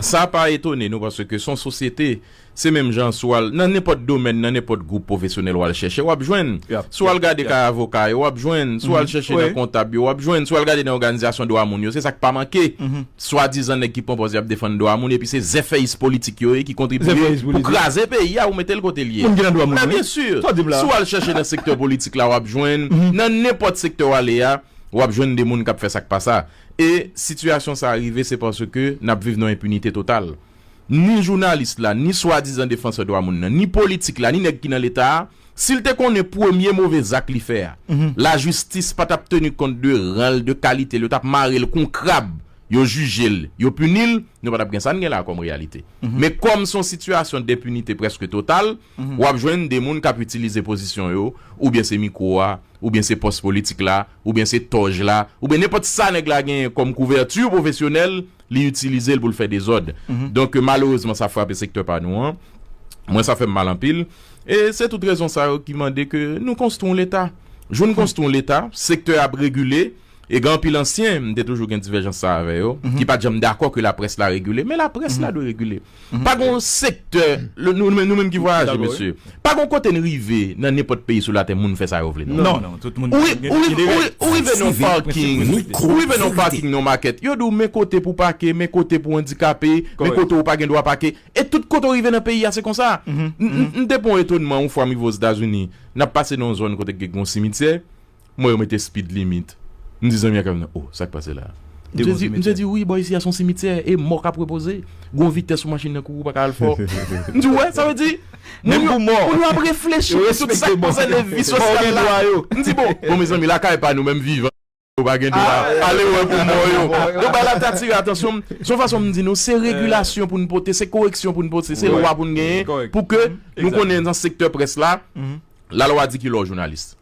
Sa pa etone nou, paske se yon sosyete, se menm jan si w al nan nenpòt domèn, nan nenpòt gwoup pwofesyonèl w al chèche, w ap jwenn. Si w al gade kay avoka yo, w ap jwenn. Si w al chèche nan kontab yo, w ap jwenn. Si w al gade nan òganizasyon dwa moun yo, se sa k pa manke. Swadizan nèg ki pran pòz y ap defann dwa moun, epi se zèfèyis politik yo ye ki kontribye pou kraze peyi a, ou mete l kote l ye. Men byen si, si w al chèche nan sektè politik la, w ap jwenn. Nan nenpòt sektè w ale a, w ap jwenn de moun k ap fè sa k pa sa. E sitiyasyon sa a rive, se paske n ap viv nan enpinite total. Ni jounalis la, ni swadizan defansè dwa moun nan, ni politik la, ni nèg ki nan Leta a, si l te konnen premye move zak li fè a, lajistis pa t ap teni kont de ran l, de kalite l, yo t ap mare l kon krab, yo jije l, yo pini l, nou pa t ap gen sa n gen la kòm reyalite. Men kòm se yon sitiyasyon denpinite prèske total, w ap jwenn de moun k ap itilize pozisyon yo, oubyen se mikwo a, oubyen se pòs politik la, oubyen se tòj la, oubyen nenpòt sa nèg la genyen kòm kouvèti pwofesyonèl, li itilize l pou l fè dezòd. Donk, malerezman, sa frape sektè pa nou an. Mwen, sa fè m mal anpil. E se tout rezon sa yo ki mande ke nou konstwi yon Leta. Jou n konstwi yon Leta, sektè ap regile, e gen anpil ansyen, m te toujou gen divèjans sa avè yo, ki pa t janm dakò ke laprès la regile, men laprès la dwe regile. Pa gen yon sektè, nou, nou menm ki vwayaje, mesye, pa gen yon kote n rive nan nenpòt peyi sou latè moun fè sa yo vle, non. Non, non, tout moun gen, ou rive nan yon parking, ou rive nan yon parking nan yon makèt, yo di w men kote pou pake, men kote pou andikape, men kote ou pa gen dwa pake. E tout kote w rive nan peyi a, se konsa. M te pran yon etonman yon fwa m rive Ozetazini, n ap pase nan yon zòn kote gen yon simityè, m wè yo mete speed limit. M di zanmi a k ap nan, "Oh, sa k pase la a?" M te di, m te di, "Wi, bò isi a se yon simityè, e mò k ap repoze. Gon vitès sou machin nan kouri, ou pa ka al fò." M di, "Wè, sa vle di, moun yo, moun yo ap reflechi pou tout sa k konsène vi sosyal la." M di, "Bon, bon, mezanmi, lakay pa nou, menm vivan, yo pa gen dwa ale wè pou mò yo." Donk, bagay la t atire atansyon m. Se yon fason m di nou, se regilasyon pou n pote, se koreksyon pou n pote, se lwa pou n genyen, pou ke nou konnen nan sektè près la, lalwa di ki lè w jounalis.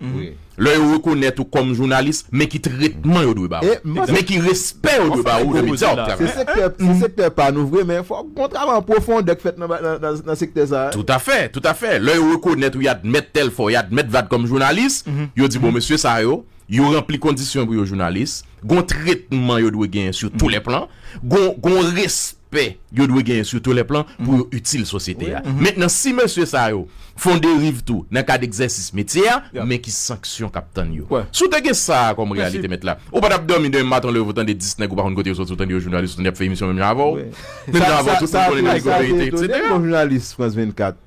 Lè yo rekonèt ou kòm jounalis, men ki tretman yo dwe ba ou. Men ki respè yo dwe ba ou nan medya w ap travay. Se sektè, se sektè pa nou vre, men fòk gon travay an pwofondè k fèt nan, nan, nan, nan sektè sa a. Toutafè, toutafè. Lè yo rekonèt ou, y admèt tèl fwa, y admèt Vad kòm jounalis, yo di, "Bon, mesye sa yo, yo ranpli kondisyon pou yo jounalis, gon tretman yo dwe genyen sur tous les plans, gon, gon respè yo dwe genyen sur tous les plans pou yo itil sosyete a." Mentnan, si mesye sa yo fè yon deriv tou nan kad egzèsis metye a, men ki sanksyon k ap tann yo? Si w te gen sa a kòm reyalite, mèt la, ou pa t ap dòmi demen maten, w leve, w tande dis nèg ou pa konn kote yo soti, ou tande yo jounalis, ou tande y ap fè emisyon menm jan avè w. Menm jan avè w, tout moun konnen nèg yo verite, etsetera. Bon jounalis France vennkat,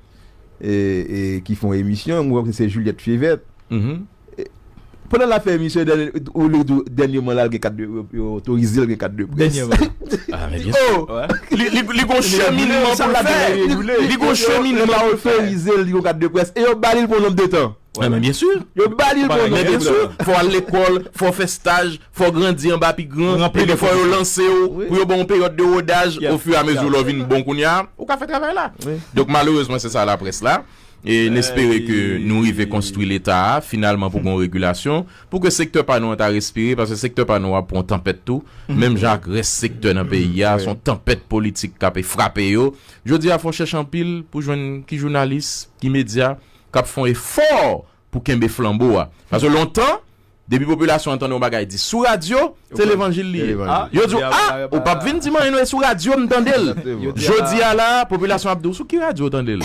e, e, ki fè yon emisyon, mwen kwè se Juliette Fivert. E, pandan l ap fè emisyon, dènye, ou li di w, dènyèman la, l gen kat de, yo otorize l gen kat de près. Dènyèman. Ah, men byen si. Li, li, li gon cheminman pou l fè. Li gon cheminman pou l fè. Yo otorize l gen kat de près. E yo ba li l pou yon nonb de tan. Ah, men byen si. Yo ba li l pou yon nonb de tan. Fò w al lekòl, fò w fè staj, fò w grandi anba pi gran, epi fò yo lanse w, pou yo ba w yon peryòd de wodaj, ofiramezi lè w vin bon kounye a, ou ka fè travay la. Donk, malerezman, se sa laprès la. E n espere ke nou rive konstwi Leta a, finalman, pou gon regilasyon, pou ke sektè pa nou an ta respire, paske sektè pa nou a pran yon tanpèt tou, menm jan ak rès sektè nan peyi a, se yon tanpèt politik k ap frape yo. Jodi a, fò w chèche anpil pou jwenn ki jounalis, ki medya, k ap fè yon efò pou kenbe flanbo a. Paske lontan, depi popilasyon an tande yon bagay di sou radyo, se levanjil li ye. Yo di w, "Ah, ou p ap vin di m anyen non, e sou radyo m tande l." Jodi a la, popilasyon ap di w, "Sou ki radyo w tande l?"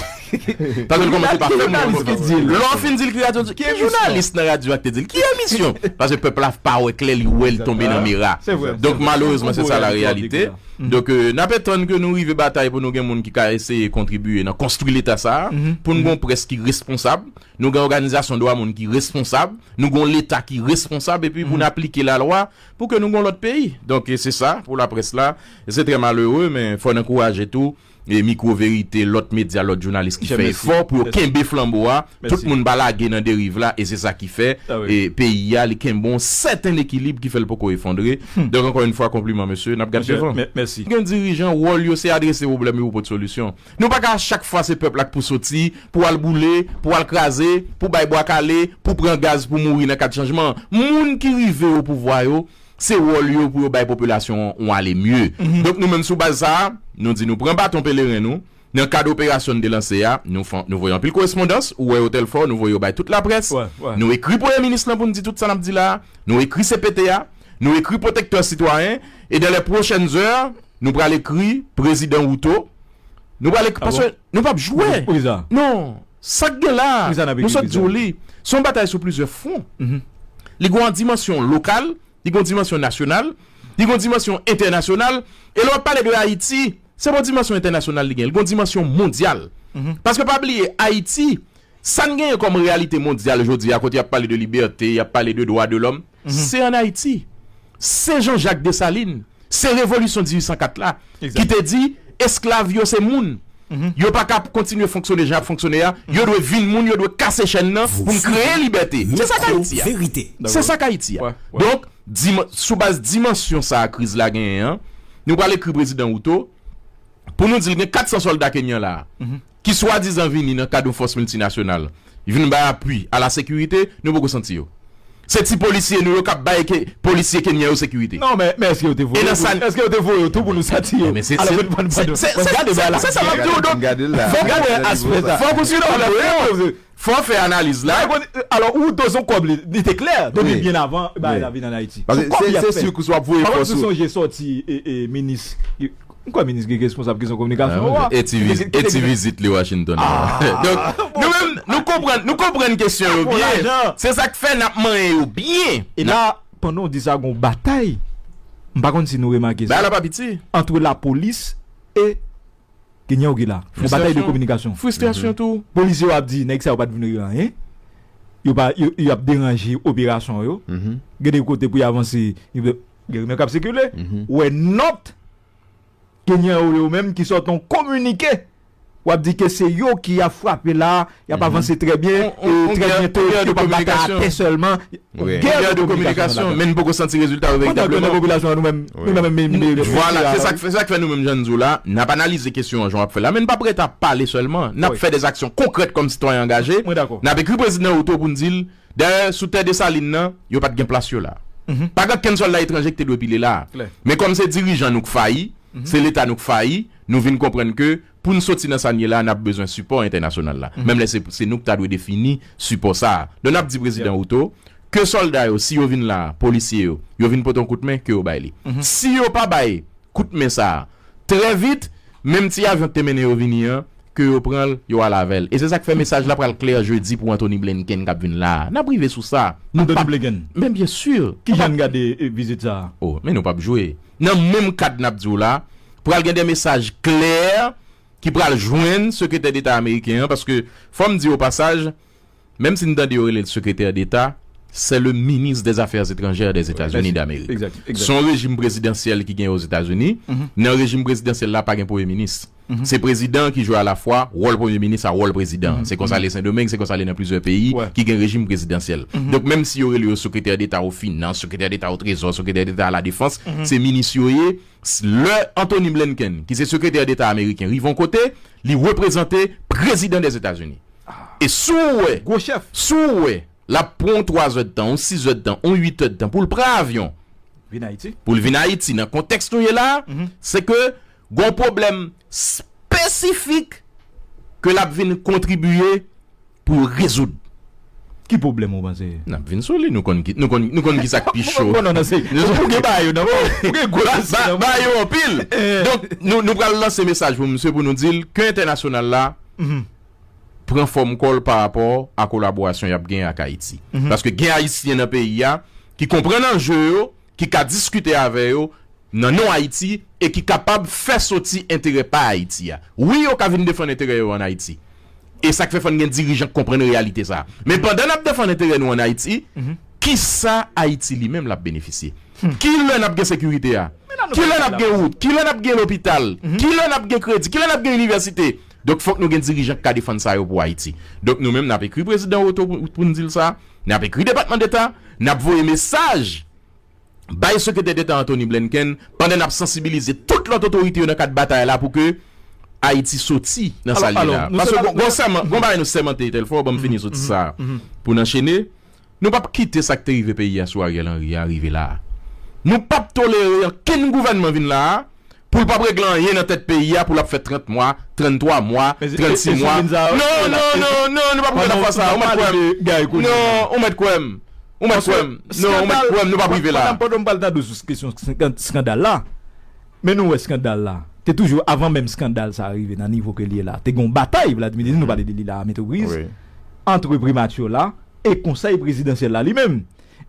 Tande l kòmanse pa fè moun konfyans. Lè w fin di l ki radyo, ki jounalis nan radyo a k te di l? Ki emisyon? Paske pèp la pa wè klè, li wè l tonbe nan mera. Donk, malerezman, se sa la reyalite. Donk, euh, n ap etann ke nou rive batay pou nou gen moun ki ka eseye kontribiye nan konstwi Leta sa a, pou n gen yon près ki responsab, nou gen òganizasyon dwa moun ki responsab, nou gen yon Leta ki responsab, epi pou n aplike lalwa, pou ke nou gen yon lòt peyi. Donk, e se sa pou laprès la. E se trè malere, men fò n ankouraje tou, e Mikwo Verite, lòt medya, lòt jounalis ki fè efò pou yo kenbe flanbo a, tout moun pa lage nan deriv la, e se sa ki fè, e peyi a, li kenbe yon sèten ekilib ki fè l poko efondre. Donk, ankò yon fwa, konpliman, mesye, n ap gad devan. Gen dirijan, wòl yo se adrese pwoblèm yo pou pote solisyon. Nou pa ka chak fwa se pèp la k pou soti, pou al boule, pou al kraze, pou bay bwa kale, pou pran gaz, pou mouri nan kad chanjman. Moun ki rive o pouvwa yo, se wòl yo pou yo bay popilasyon an yon ale mye. Donk nou menm sou baz sa a, nou di nou pran baton peleren nou, nan kad operasyon n te lanse a, nou fè, nou voye anpil korespondans, ou wè yo tèl fwa, nou voye yo bay tout laprès, nou ekri premye minis lan pou n di tout sa n ap di la a, nou ekri C P T a, nou ekri pwotektè sitwayen, e dans les prochaines heures, Nou pral ekri prezidan Ruto. Nou pral ekri, paske nou p ap jwe. Non, sa k gen la, nou sot di w li. Se yon batay sou plizyè fwon. Li gen yon dimansyon lokal, li gen yon dimansyon nasyonal, li gen yon dimansyon entènasyonal. E lè w ap pale de Ayiti, se pa yon dimansyon entènasyonal li gen, li gen yon dimansyon mondyal. Paske pa bliye, Ayiti, sa n genyen kòm reyalite mondyal jodi a, kote y ap pale de libète, y ap pale de dwa de lòm, se ann Ayiti. Se Jean-Jacques Dessalines, se revolisyon dizisan kat la, ki te di, esklav yo se moun. Yo pa ka kontinye fonksyone jan y ap fonksyone a. Yo dwe vin moun, yo dwe kase chèn nan pou n kreye libète. Se sa k Ayiti a. Se sa k Ayiti a. Donk, sou baz dimansyon sa a kriz la genyen an, nou pral ekri prezidan Ruto pou nou di l gen kat san sòlda kenyan la a, ki swadizan vini nan kad yon fòs miltinasyonal, vin bay apui a la sekirite, nou poko santi yo. Se ti polisye nou yo k ap bay ke, polisye kenyan yo sekirite. Non, men, men èske yo te voye yo tou? Èske yo te voye yo tou pou nou santi yo? Alò, se, se, se, se, se sa m ap di w, donk, fòk ou wè aspè sa. Fòk ou swiv nan fwon. Fò w fè analiz la. Alò, ou dozon kòb li, li te klè depi byen avan bagay la vin ann Ayiti. Se kòb li ap fè. Se si w ap voye fòs ou. Sonje sòti, e, e, minis, m kwè minis gen responsab kesyon kominikasyon. Eti vizit li Washington. Donk, nou menm, nou konprann, nou konprann kesyon yo byen. Se sa k fè n ap manyen yo byen. E la, pandan w di sa, gon batay. M pa konn si nou remake sa. Bagay la pa piti. Ant lapolis e Kenyan yo ki la. Yon batay de kominikasyon. Fristrasyon tou. Polisye yo ap di, nèg sa yo pa t vin regle anyen. Yo pa, yo, y ap deranje operasyon yo. Gen de kote pou y avanse, gen rimè k ap sikile. Ou wè nòt Kenyan yo, yo menm ki sòti yon kominike. W ap di ke se yo ki ap frape la, y ap avanse trè byen, e trè byento, yo p ap batay atè sèlman. Gè de kominikasyon, men n poko santi rezilta yo veritableman. Pandan ke nan popilasyon an, nou menm, nou menm, vwala, se sa k fè, sa k fè nou menm, jan n di w la, n ap analize kesyon an jan w ap fè la, men n p ap rete ap pale sèlman. N ap fè dèzaksyon konkrèt kòm sitwayen angaje. N ap ekri prezidan Ruto pou n di l, dayè, sou tè Desalin nan, yo pa t gen plas yo la. Pa gen okenn sòlda etranje ki te dwe pile la. Men kòm se dirijan nou k fayi, se Leta nou k fayi, nou vin konprann ke pou n soti nan sa n ye la, n ap bezwen sipò entènasyonal la. Menm lè se, se nou k ta dwe defini sipò sa a. Donk n ap di prezidan Ruto ke sòlda yo, si yo vin la, polisye yo, yo vin pote yon kout men, ke yo bay li. Si yo pa bay kout men sa a trè vit, menm ti avyon ki te mennen yo vini an, ke yo pran l, yo al avè l. E se sa k fè mesaj la pral klè jedi pou Anthony Blinken k ap vin la a. N ap rive sou sa. Anthony Blinken. Men byen si. Kijan n gade, e, vizit sa a? O, men nou p ap jwe. Nan menm kad n ap di w la, pral gen de mesaj klè ki pral jwenn Sekretè Deta ameriken an, paske fò m di o pasaj, menm si n tande yo rele l Sekretè Deta, c'est le ministre des Affaires étrangères des États-Unis d'Amérique. Se yon rejim prezidansyèl ki genyen Ozetazini. Nan rejim prezidansyèl la, pa gen premye minis. Se prezidan ki jwe alafwa wòl premye minis a wòl prezidan. Se konsa l ye Sendomeng, se konsa l ye nan plizyè peyi ki gen rejim prezidansyèl. Donk, menm si yo rele yo sekretè deta o finans, sekretè deta o trezò, sekretè deta a la defans, se minis yo ye. Lè Anthony Blinken, ki se sekretè deta ameriken, rive yon kote, li reprezante prezidan dèzetazini. E si w wè, si w wè, l ap pran yon twa zè d tan, yon sis zè d tan, yon uit è d tan pou l pran avyon, pou l vin Ayiti, nan kontèks nou ye la a, se ke gon pwoblèm espesifik ke l ap vin kontribiye pou rezoud. Ki pwoblèm ou panse? N ap vin sou li, nou konn ki, nou konn, nou konn ki sa k pi cho. Bon, non, non, se, ou gen bagay yo nan men w, ou gen gwo dosye nan men w. Bagay yo anpil. Donk, nou, nou pral lanse mesaj pou misye, pou nou di l ke entènasyonal la pran fòm kò l pa rapò a kolaborasyon y ap gen ak Ayiti. Paske gen Ayisyen nan peyi a ki konprann anje yo, ki ka diskite avè yo nan non Ayiti e ki kapab fè soti enterè pa Ayiti a. Wi, yo ka vin defann enterè yo ann Ayiti. E sa k fè fò n gen dirijan k konprann reyalite sa a. Men pandan n ap defann enterè nou ann Ayiti, kisa Ayiti li menm l ap benefisye? Kilè n ap gen sekirite a? Kilè n ap gen wout? Kilè n ap gen lopital? Kilè n ap gen kredi? Kilè n ap gen inivèsite? Donk, fòk nou gen dirijan k ka defann sa yo pou Ayiti. Donk, nou menm, n ap ekri prezidan Ruto pou, pou n di l sa. N ap ekri Depatman Deta. N ap voye mesaj bay Sekretè Deta Anthony Blinken, pandan n ap sansibilize tout lòt otorite yo nan kad batay la pou ke Ayiti soti nan sa l ye la. Paske gon, gon sèman, gon bagay nou sèmante, Telfò, ban m fini sou ti sa a. Pou n anchene, nou p ap kite sa k te rive peyi a sou Ariel Henry a rive la a. Nou p ap tolere okenn gouvènman vin la a, pou l p ap regle anyen nan tèt peyi a, pou l ap fè trant mwa, tranntwa mwa, trannsis mwa. Non, non, non, non, nou p ap rive nan faz sa a. Ou mèt kwè m. Non, ou mèt kwè m. Ou mèt kwè m. Non, ou mèt kwè m, nou p ap rive la. Pandan, pandan m pral tande w sou kesyon skandal la, Men nou wè skandal la. Te toujou, avan menm skandal sa a rive nan nivo ke li ye la, te gen yon batay, Vladimir Désir, nou pale de li la a, Metro Breeze, ant primati la e konsèy prezidansyèl la li menm.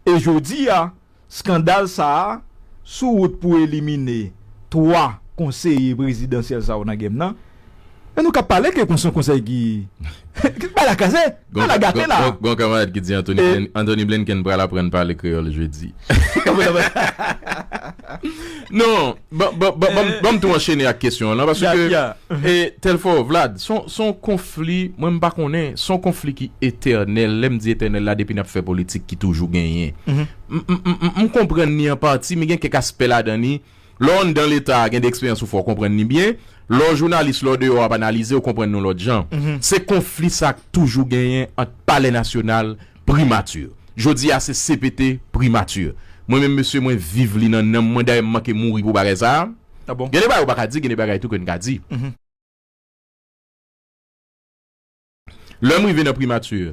E jodi a, skandal sa a, sou wout pou elimine twa konseye prezidansyèl sa yo nan game nan, men nou ka pale ke se yon konsèy ki, ki pa la kaze, pa la gate la. Gon kanmarad ki di Anthony Blinken pral aprann pale kreyòl jedi. Non, ban m tou anchene ak kesyon an lan, paske e, Telfò, Vlad, se yon konfli, mwen m pa konnen, se yon konfli ki etènèl. Lè m di etènèl la, depi n ap fè politik ki toujou genyen. M konprann ni an pati, men gen kèk aspè ladan ni. Lè w anndan Leta a, gen de eksperyans ou fè w konprann ni byen. Lè w jounalis, lè w deyò w ap analize, w konprann ni yon lòt jan. Se konfli sa k toujou genyen ant Palè Nasyonal, Primati. Jodi a se C P T, Primati. Mwen menm mesye, mwen viv li nan nanm mwen, dayè m manke mouri pou bagay sa a. Gen de bagay ou pa ka di, gen de bagay tou ke n ka di. Lè m rive nan Primati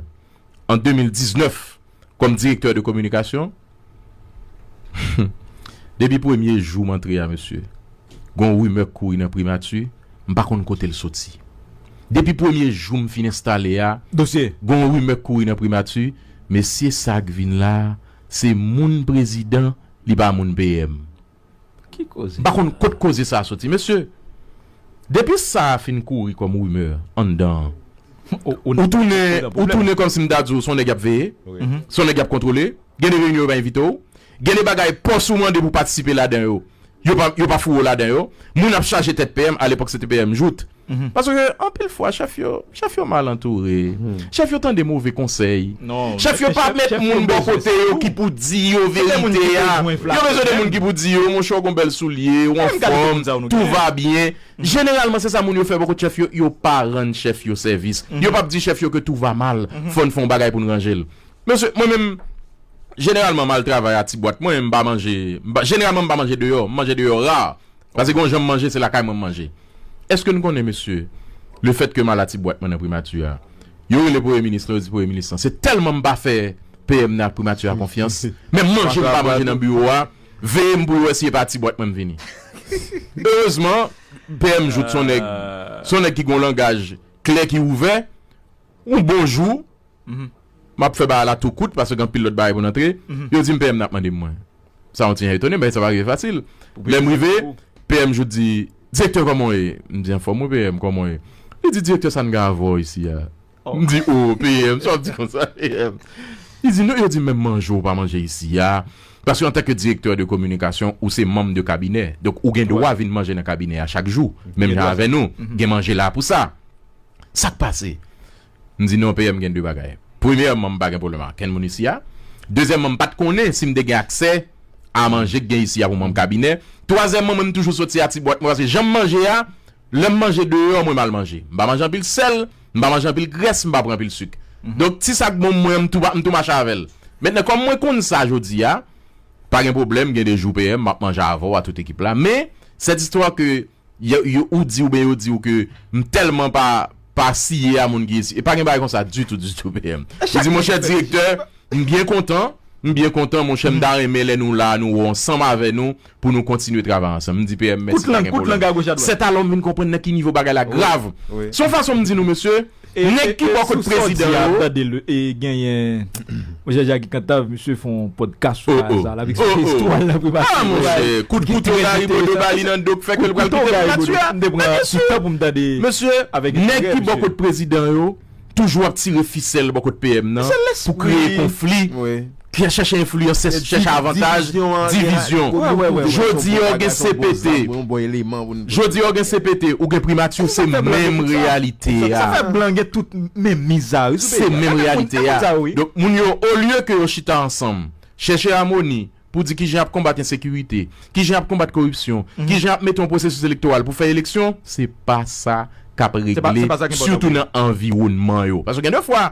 an de mil diznèf kòm direktè de kominikasyon, depi premye jou m antre a, mesye, gon rimè k kouri nan Primati, m pa konn kote l soti. Depi premye jou m fin enstale a, dosye, gon rimè k kouri nan Primati, mesye sa k vin la, se moun prezidan, li pa moun P M. Ki koze? M pa konn kot koze sa a soti. Mesye, depi sa a fin kouri kòm rimè anndan an, ou tounen, ou tounen kòmsi m ta di w se yon nèg y ap veye, se yon nèg y ap kontwole, gen de reyinyon yo pa envite w, gen de bagay pòs ou mande pou w patisipe ladan yo, yo pa, yo pa foure w ladan yo, moun ap chaje tèt P M, alepòk se te P M Jouthe. Paske anpil fwa, chèf yo, chèf yo mal antoure. Chèf yo tande move konsèy. Chèf yo pa met moun bò kote yo ki pou di yo verite a. Yo bezwen de moun ki pou di yo, monchè, w gon bèl soulye, w anfòm, tout va bien. Jeneralman, se sa moun yo fè bò kote chèf yo, yo pa rann chèf yo sèvis. Yo p ap di chèf yo ke tout va mal, fò n fè yon bagay pou n ranje l. Mesye, mwen menm, jeneralman, m al travay a ti bwat mwen, m pa manje, m pa, jeneralman, m pa manje deyò, m manje deyò ra. Paske gon jan m manje, se lakay mwen m manje. Èske n konnen, mesye, lefètke m al a ti bwat mwen nan Primati a, yo rele premye minis lan, yo di premye minis lan, se tèlman m pa fè P M nan ak Primati a konfyans, menm manje m pa manje nan biwo a, veye m pou yo wè si e pa a ti bwat mwen m vini. Erezman, P M Jouthe se yon nèg, se yon nèg ki gon langaj klè, ki ouvè, yon bon jou, m ap fè bagay la tou kout, paske gen anpil lòt bagay pou n antre. Yo di m P M nan ap mande m mwen. Sa yon ti jan etone, men sa pa rive fasil. Lè m rive, P M Jouthe di, direktè, kòman w ye? M di, anfòm wi, P M, kòman w ye? Li di, direktè, sa n gen avè w isi a? M di, o, P M, sa w ap di konsa, P M? Li di, non, yo di menm manje w pa manje isi a. Paske antanke direktè de kominikasyon, ou se manm de kabinè. Donk, ou gen dwa vin manje nan kabinè a chak jou. Menm jan avè nou, gen manje la pou sa. Sa k pase? M di, non, P M, gen de bagay. Premyèman, m pa gen pwoblèm ak kenn moun isi a. Dezyèmman, m pa t konnen si m te gen aksè a manje k gen isi a pou manm kabinè. Twazyèmman, mwen, m toujou soti a ti bwat mwen, paske jan m manje a, lè m manje deyò, mwen mal manje. M pa manje anpil sèl, m pa manje anpil grès, m pa pran anpil sik. Donk, ti sa k bon mwen, m tou, m tou mache avè l. Mentnan, kòm mwen konn sa jodi a, pa gen pwoblèm, gen de jou P M, m ap manje avè w a tout ekip la. Men, cette histoire que yo, yo, ou di oubyen yo di w ke m tèlman pa, pa siye a moun ki isi. E pa gen bagay konsa ditou, ditou, P M. Ou di, monchè direktè, m byen kontan, m byen kontan, monchè, m ta renmen lè nou la, nou ansanm avè nou, pou nou kontinye travay ansanm. M di, P M, mèsi, pa gen pwoblèm. Sèt alò m vin konprann nan ki nivo bagay la grav. Se yon fason m di nou, mesye, nèg ki bò kot prezidan yo. Tande, e, genyen Monchè Jacques Cantave, misye fè yon podcast sou bagay sa, l ap eksplike istwa l nan Primati. Ah, monchè, kout kouto Garibodo ba li nan do k fè ke l pral kite Primati a. M te pran ti tan pou m tande. Mesye, nèg ki bò kot prezidan yo toujou ap tire fisèl bò kot P M nan pou kreye konfli, ki chèche enfliyans, chèche avantaj, divizyon. Jodi a w gen C P T. Jodi a w gen C P T, ou gen Primati, se menm reyalite a. Menm miza, wi. Se menm reyalite a. Donk, moun yo, olye ke yo chita ansanm, chèche amoni pou di kijan y ap konbat ensekirite, kijan y ap konbat koripsyon, kijan y ap mete yon pwosesis elektoral pou fè eleksyon, se pa sa k ap regle, sitou nan anviwònman yo. Paske gen de fwa,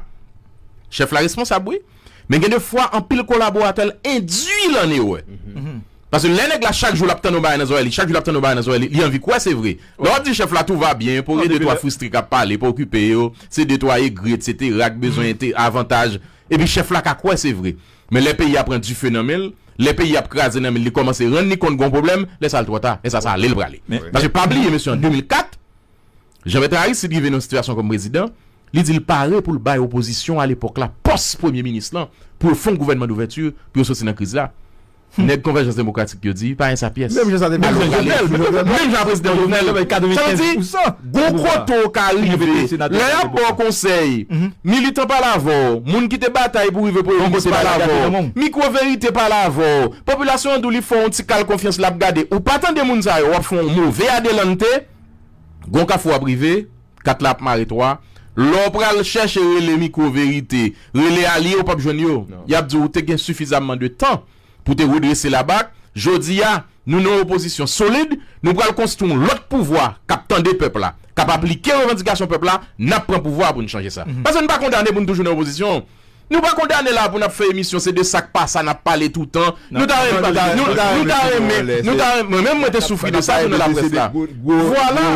chèf la responsab, wi, men gen de fwa, anpil kolaboratè l endui l an erè. Paske lè nèg la chak jou l ap tande yon bagay nan zòrèy li, chak jou l ap tande yon bagay nan zòrèy li, li anvi kwè se vre. Lè w ap di chèf la tout va bien, pou gen de twa fristre k ap pale, pa okipe yo, se de twa egri, etsetera, k bezwen ente-, avantaj. Epi chèf la ka kwè se vre. Men lè peyi a pran dife nan men l, Lè peyi ap kraze nan men l, li kòmanse rann li kont gon pwoblèm, lè sa l twò ta, lè sa, sa ale l prale. Paske pa bliye, mesye, an de mil kat, Jean Bertrand Aristide rive nan yon sitiyasyon kòm prezidan, li di l pare pou l bay opozisyon alepòk la pòs premye minis lan pou yo fè yon gouvènman douvèti pou yo soti nan kriz la. Nèg Konvèjans Demokratik yo di pa gen sa pyès. Menm jan sa te fèt. Menm jan prezidan Jovenel. Sa vle di, gon kote w ka rive, lè y ap ba w konsèy, militan pale avè w, moun ki te batay pou rive premye minis pale avè w, Mikwo Verite pale avè w, popilasyon an di w li fè w yon ti kal konfyans l ap gade. Ou pa tande moun sa yo, w ap fè yon move adelante. Gon kafou w ap rive, kat la ap mare twa. Lè w pral chèche rele Mikwo Verite, rele alye, ou p ap jwenn yo. Y ap di w ou te gen sifizamman de tan pou te redrese labak. Jodi a, nou nan yon opozisyon solid, nou pral konstwi yon lòt pouvwa k ap tande pèp la, k ap aplike revandikasyon pèp la, n ap pran pouvwa pou n chanje sa. Paske n pa kondane pou n toujou nan opozisyon. Nou pa kondane la pou n ap fè emisyon, se de sa k pa sa n ap pale toutan. Nou ta renmen, nou, nou ta renmen, nou ta renmen, mwen menm mwen te soufri de sa tou nan laprès la. Vwala.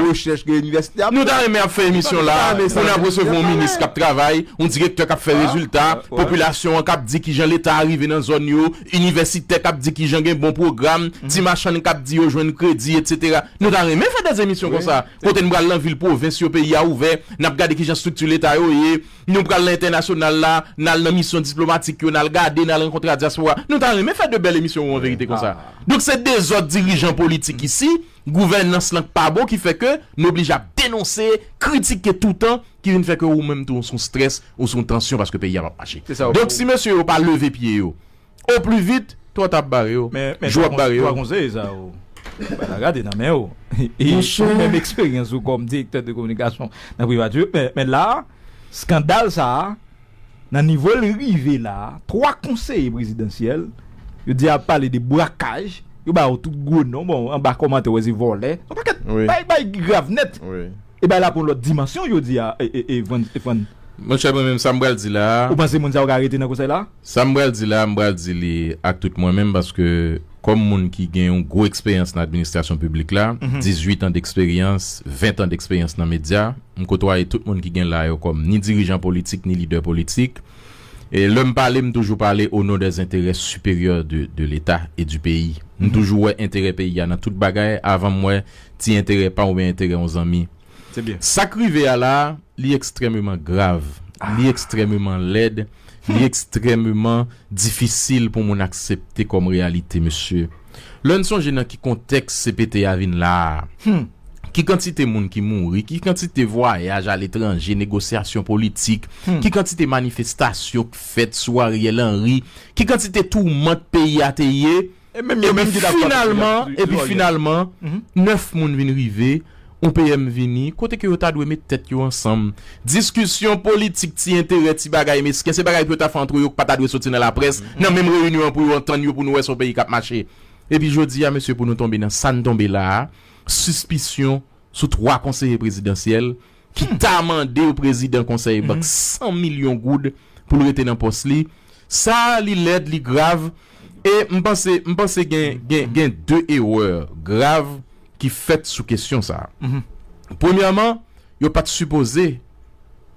Nou ta renmen ap fè emisyon la, pou n ap resevwa yon minis k ap travay, yon direktè k ap fè rezilta, popilasyon an k ap di kijan Leta a rive nan zòn yo, inivèsitè k ap di kijan gen bon pwogram, ti machann k ap di yo jwenn kredi, etsetera. Nou ta renmen fè de emisyon konsa, kote n pral nan vil pwovens yo, peyi a ouvè, n ap gade kijan estrikti Leta yo ye, nou pral nan entènasyonal la, n al nan misyon diplomatik yo, n al gade, n al rankontre ak dyaspora. Nou ta renmen fè de bèl emisyon ou an verite konsa. Donk se dezòd dirijan politik isi, gouvènans lan k pa bon ki fè ke n oblije ap denonse, kritike toutan, ki vin fè ke ou menm tou ou sou strès, ou sou tansyon paske peyi a p ap mache. Donk si mesye yo pa leve pye yo, o pli vit, twò ta ap bare yo. Jou ap bare yo. Twa konseye sa yo. Bagay la gate nan men yo. E ou menm eksperyans ou kòm direktè de kominikasyon nan privati, men, men la, skandal sa a, nan nivo l rive la a, twa konseye prezidansyèl, yo di ap pale de brakaj, yo ba yo tout gwo non, bon, anba kòmantè, w wè se vòlè. Yon pakèt bay, bay grav nèt. E bay la pran lòt dimansyon jodi a, e, e, e, Van, e, Van. Monchè, mwen menm, sa m pral di la a. Ou panse moun sa yo ka rete nan konsèy la? Sa m pral di la a, m pral di li ak tout mwen menm, paske kòm moun ki gen yon gwo eksperyans nan administrasyon piblik la, dizuit an deksperyans, ven an deksperyans nan medya, m kotwaye tout moun ki gen la yo kòm ni dirijan politik, ni lidè politik. E lè m pale, m toujou pale au nom des intérêts supérieurs de, de l'État et du pays. M toujou wè enterè peyi a nan tout bagay, avan m wè ti enterè pa m oubyen enterè yon zanmi. Sa k rive a la, li ekstrèmeman grav, li ekstrèmeman lèd, li ekstrèmeman difisil pou moun aksepte kòm reyalite, mesye. Lè n sonje nan ki kontèks C P T a vin la a, ki kantite moun ki mouri, ki kantite vwayaj aletranje, negosyasyon politik, ki kantite manifestasyon k fèt sou Ariel Henry, ki kantite toumant peyi a te ye, epi finalman, epi finalman, nèf moun vin rive, yon P M vini, kote ke yo ta dwe met tèt yo ansanm. Diskisyon politik, ti enterè, ti bagay mesken, se bagay pou yo ta fè antre yo k pa ta dwe soti nan laprès, nan menm reyinyon an pou yo antann yo, pou nou wè se yon peyi k ap mache. Epi jodi a, mesye, pou nou tonbe nan sa n tonbe la a, sispisyon sou twa konseye prezidansyèl ki ta mande yon prezidan konsèy bank san milyon goud pou l rete nan pòs li. Sa, li lèd, li grav, e m panse, m panse gen, gen, gen de erè grav ki fèt sou kesyon sa a. Premyèman, yo pa t sipoze,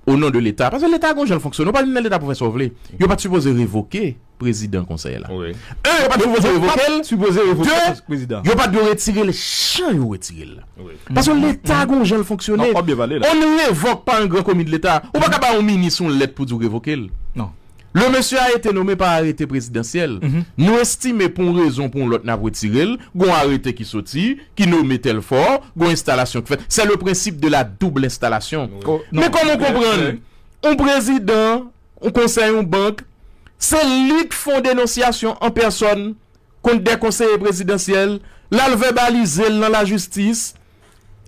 o non de Leta, paske Leta gon jan l fonksyone, ou pa vin nan Leta pou fè sa w vle. Yo pa t sipoze revoke prezidan konsèy la. En, yo pa t sipoze revoke l. De, yo pa t dwe retire l jan yo retire l la. Paske Leta gon jan l fonksyone. On ne révoque pas un grand commis de l'État. Ou pa ka ba yon minis yon lèt pou di w revoke l. Le monsieur a été nommé par arrêté présidentiel. Nou estime pou yon rezon pou yon lòt n ap retire l, gon arete ki soti, ki nome tèl fò, gon enstalasyon k fèt. C'est le principe de la double installation. Men kòman w konprann yon prezidan, yon konsèy, yon bank, se li k fè yon denonsyasyon an pèsòn kont de konseye prezidansyèl, l al vèbalize l nan lajistis,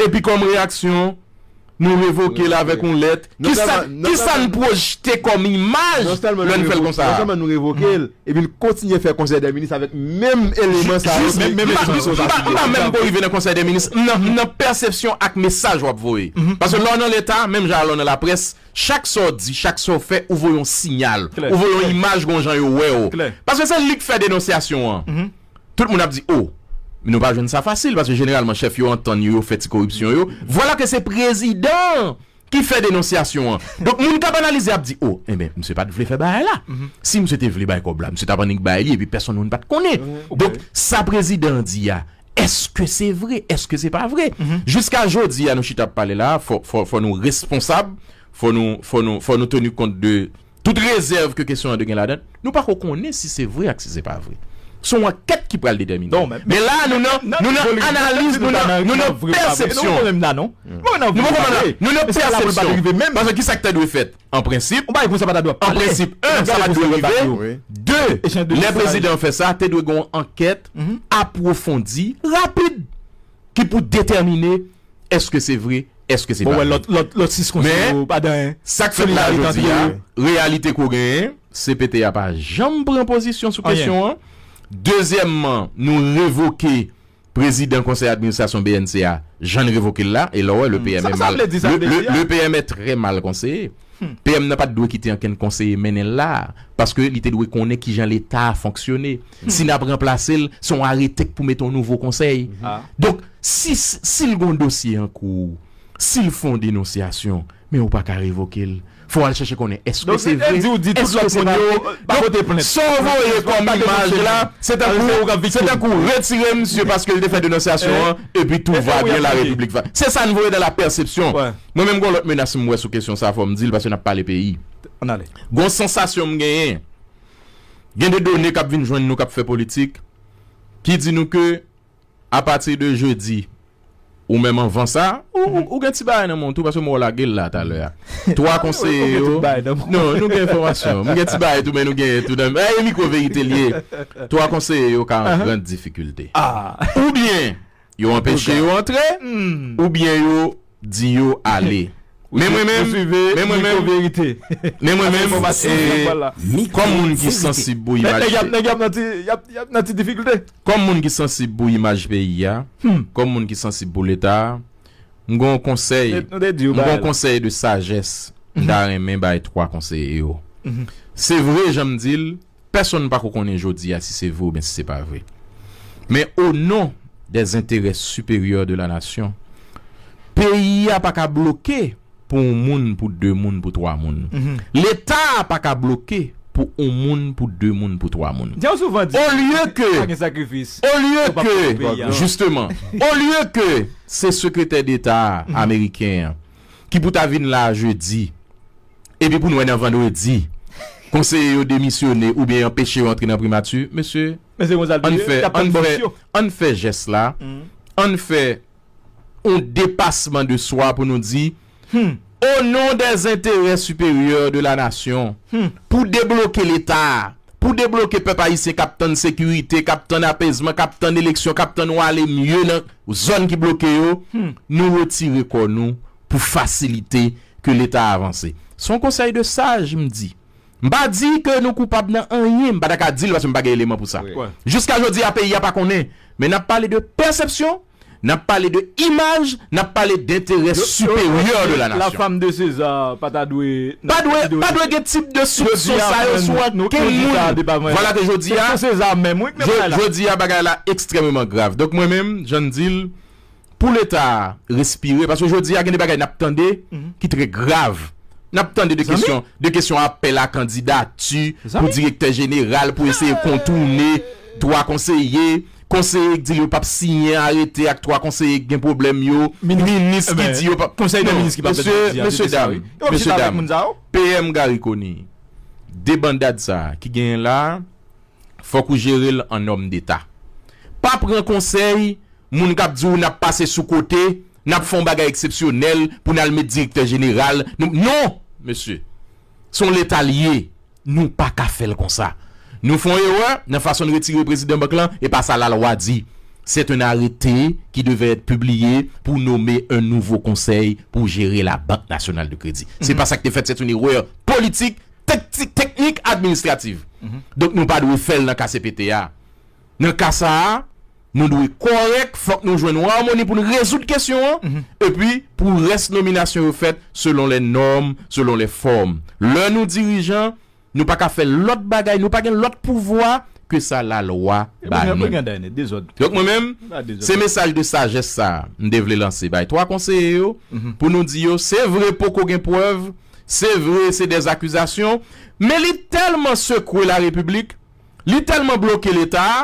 epi kòm reyaksyon, nou revoke l avèk yon lèt. Kisa, kisa n pwojte kòm imaj lè n fè l konsa? Non sèlman nou revoke l, epi l kontinye fè konsèy dè minis avèk menm eleman sa yo. M pa menm ko rive nan konsèy dè minis, m nan, m nan pèsepsyon ak mesaj w ap voye. Paske lè w nan Leta, menm jan lè w nan laprès, chak sa w di, chak sa w fè, ou voye yon siyal, ou voye yon imaj gon jan yo wè w. Paske se li k fè denonsyasyon an. Tout moun ap di, o, nou pa jwenn sa fasil, paske jeneralman chèf yo antann yo, yo fè ti koripsyon yo. Vwala ke se prezidan ki fè denonsyasyon an. Donk, moun k ap analize ap di, o, enben, misye pa t vle fè bagay la. Si misye te vle bay kòb la, misye t ap annik bay li, epi pèsonn moun pa t konnen. Donk, sa prezidan an di a, èske se vre? Èske se pa vre? Jiska jodi a, nou chita ap pale la, fò, fò, fò nou responsab, fò nou, fò nou, fò nou teni kont de tout rezèv ke kesyon an dwe gen ladan. Nou pako konnen si se vre ak si se pa vre. Se yon ankèt ki pral detèmine. Men la, nou nan, nou nan analiz, nou nan, nou nan pèsepsyon. Nou poko nan, nou nan pèsepsyon. Paske kisa k ta dwe fèt? An prensip, an prensip, en, sa pa t dwe rive. De, lè prezidan an fè sa, te dwe gen yon ankèt apwofondi, rapid, ki pou detèmine èske se vre, èske se pa vre. Lòt, lòt, lòt sis konseye yo pa dan. Men, sa k fèt la jodi a, reyalite ke w genyen, C P T a pa janm pran pozisyon sou kesyon an. Dezyèmman, nou revoke prezidan konsèy administrasyon B N C a, jan n revoke l la, e lè w wè le P M e mal, le, le, le P M e trè mal konseye. P M nan pa t dwe kite ankenn konseye mennen l la, paske li te dwe konnen kijan Leta a fonksyone. Si n ap ranplase l, se yon arete k pou mete yon nouvo konsèy. Donk, si, si l gen yon dosye an kou, si l fè yon denonsyasyon, men ou pa ka revoke l. Fò w al chèche konnen èske se vre, èske se pa vre. Donk, sa w voye kòm imaj la, se tankou, se tankou retire misye paske l te fè denonsyasyon an, epi tout va bien, la République va. Se sa n voye dans la perception. Mwen menm, gen yon lòt menas m wè sou kesyon sa, fò m di l, paske n ap pale peyi. Gen yon sansasyon m genyen. Gen de done k ap vin jwenn nou k ap fè politik, ki di nou ke apati de jedi, ou menm anvan sa, ou, ou, ou gen ti bagay nan men w tou, paske m wè w lage l la talè a. Twa konseye yo, non, nou gen enfòmasyon. M gen ti bagay tou, men nou gen tou nan, e mikwo verite l ye. Twa konseye yo ka an gran difikilte. Oubyen, yo anpeche yo antre, oubyen yo di yo ale. Men mwen menm, men mwen menm, men mwen menm, e, kòm moun ki sansib pou imaj, nèg y ap, nèg y ap nan ti, y ap, y ap nan ti difikilte. Kòm moun ki sansib pou imaj peyi a, kòm moun ki sansib pou Leta a, m gen yon konsèy, m gen yon konsèy de sajès, m ta renmen bay twa konseye yo. Se vre, jan m di l, pèsonn pako konnen jodi a si se vre oubyen si se pa vre. Men, au nom des intérêts supérieurs de la nation, peyi a pa ka bloke pou yon moun, pou de moun, pou twa moun. Leta a pa ka bloke pou yon moun, pou de moun, pou twa moun. Jan w souvan di, olye ke, pa gen sakrifis, olye ke, jisteman, olye ke se sekretè deta a, ameriken an, ki pou ta vin la a jedi, epi pou n wè nan vandredi, konseye yo demisyone oubyen anpeche yo antre nan primati, mesye, ann fè, ann fè, ann fè jès la, ann fè yon depasman de swa pou nou di, au nom des intérêts supérieurs de la nation, pou debloke Leta a, pou debloke pèp ayisyen k ap tann sekirite, k ap tann apezman, k ap tann eleksyon, k ap tann yon ale mye nan zòn ki bloke yo, nou retire kò nou pou fasilite ke Leta a avanse. Se yon konsèy de saj, m di. M pa di ke nou koupab nan anyen, m pa ta ka di l paske m pa gen eleman pou sa. Jiska jodi a, peyi a pa konnen. Men n ap pale de pèsepsyon, n ap pale de imaj, n ap pale de enterè siperyè de la nasyon. La femme de César pa ta dwe, pa dwe, pa dwe gen tip de soupson sa yo sou ankenn moun. Vwala ke jodi a, jodi a bagay la ekstrèmeman grav. Donk mwen menm, jan m di l, pou Leta a respire, paske jodi a gen de bagay n ap tande ki trè grav. N ap tande de kesyon, de kesyon apèl a kandidati pou direktè jeneral, pou eseye kontounen twa konseye, konseye k di yo p ap siyen arete ak twa konseye k gen pwoblèm yo, minis ki di yo p ap, konsèy de minis ki p ap fèt jodi a, mesye dam, mesye dam, P M Garry Conille, debandad sa a ki genyen la a, fòk ou jere l an nòm deta. Pa pran konsèy moun k ap di w n ap pase sou kote, n ap fè yon bagay eksepsyonèl pou n al met direktè jeneral. Nou, non, mesye. Se yon Leta l ye. Nou pa ka fè l konsa. Nou fè yon erè nan fason n retire prezidan bank lan, e pa sa lalwa di. C'est un arrêté qui devait être publié pour nommer un nouveau conseil pour gérer la Banque Nationale de Crédit. Se pa sa k te fèt, c'est une erreur politique, teknik, teknik administrativ. Donk nou pa dwe fè l nan ka C P T a. Nan ka sa a, nou dwe kòrèk, fòk nou jwenn yon amoni pou n rezoud kesyon an, epi pou rès nominasyon yo fèt selon les normes, selon les formes. Lè nou dirijan, nou pa ka fè lòt bagay, nou pa gen lòt pouvwa ke sa lalwa ba nou. Donk mwen menm, se mesaj de sajès sa a m te vle lanse bay twa konseye yo, pou nou di yo, se vre poko gen prèv, se vre se dè zakizasyon, men li tèlman sekwe larepiblik, li tèlman bloke Leta a,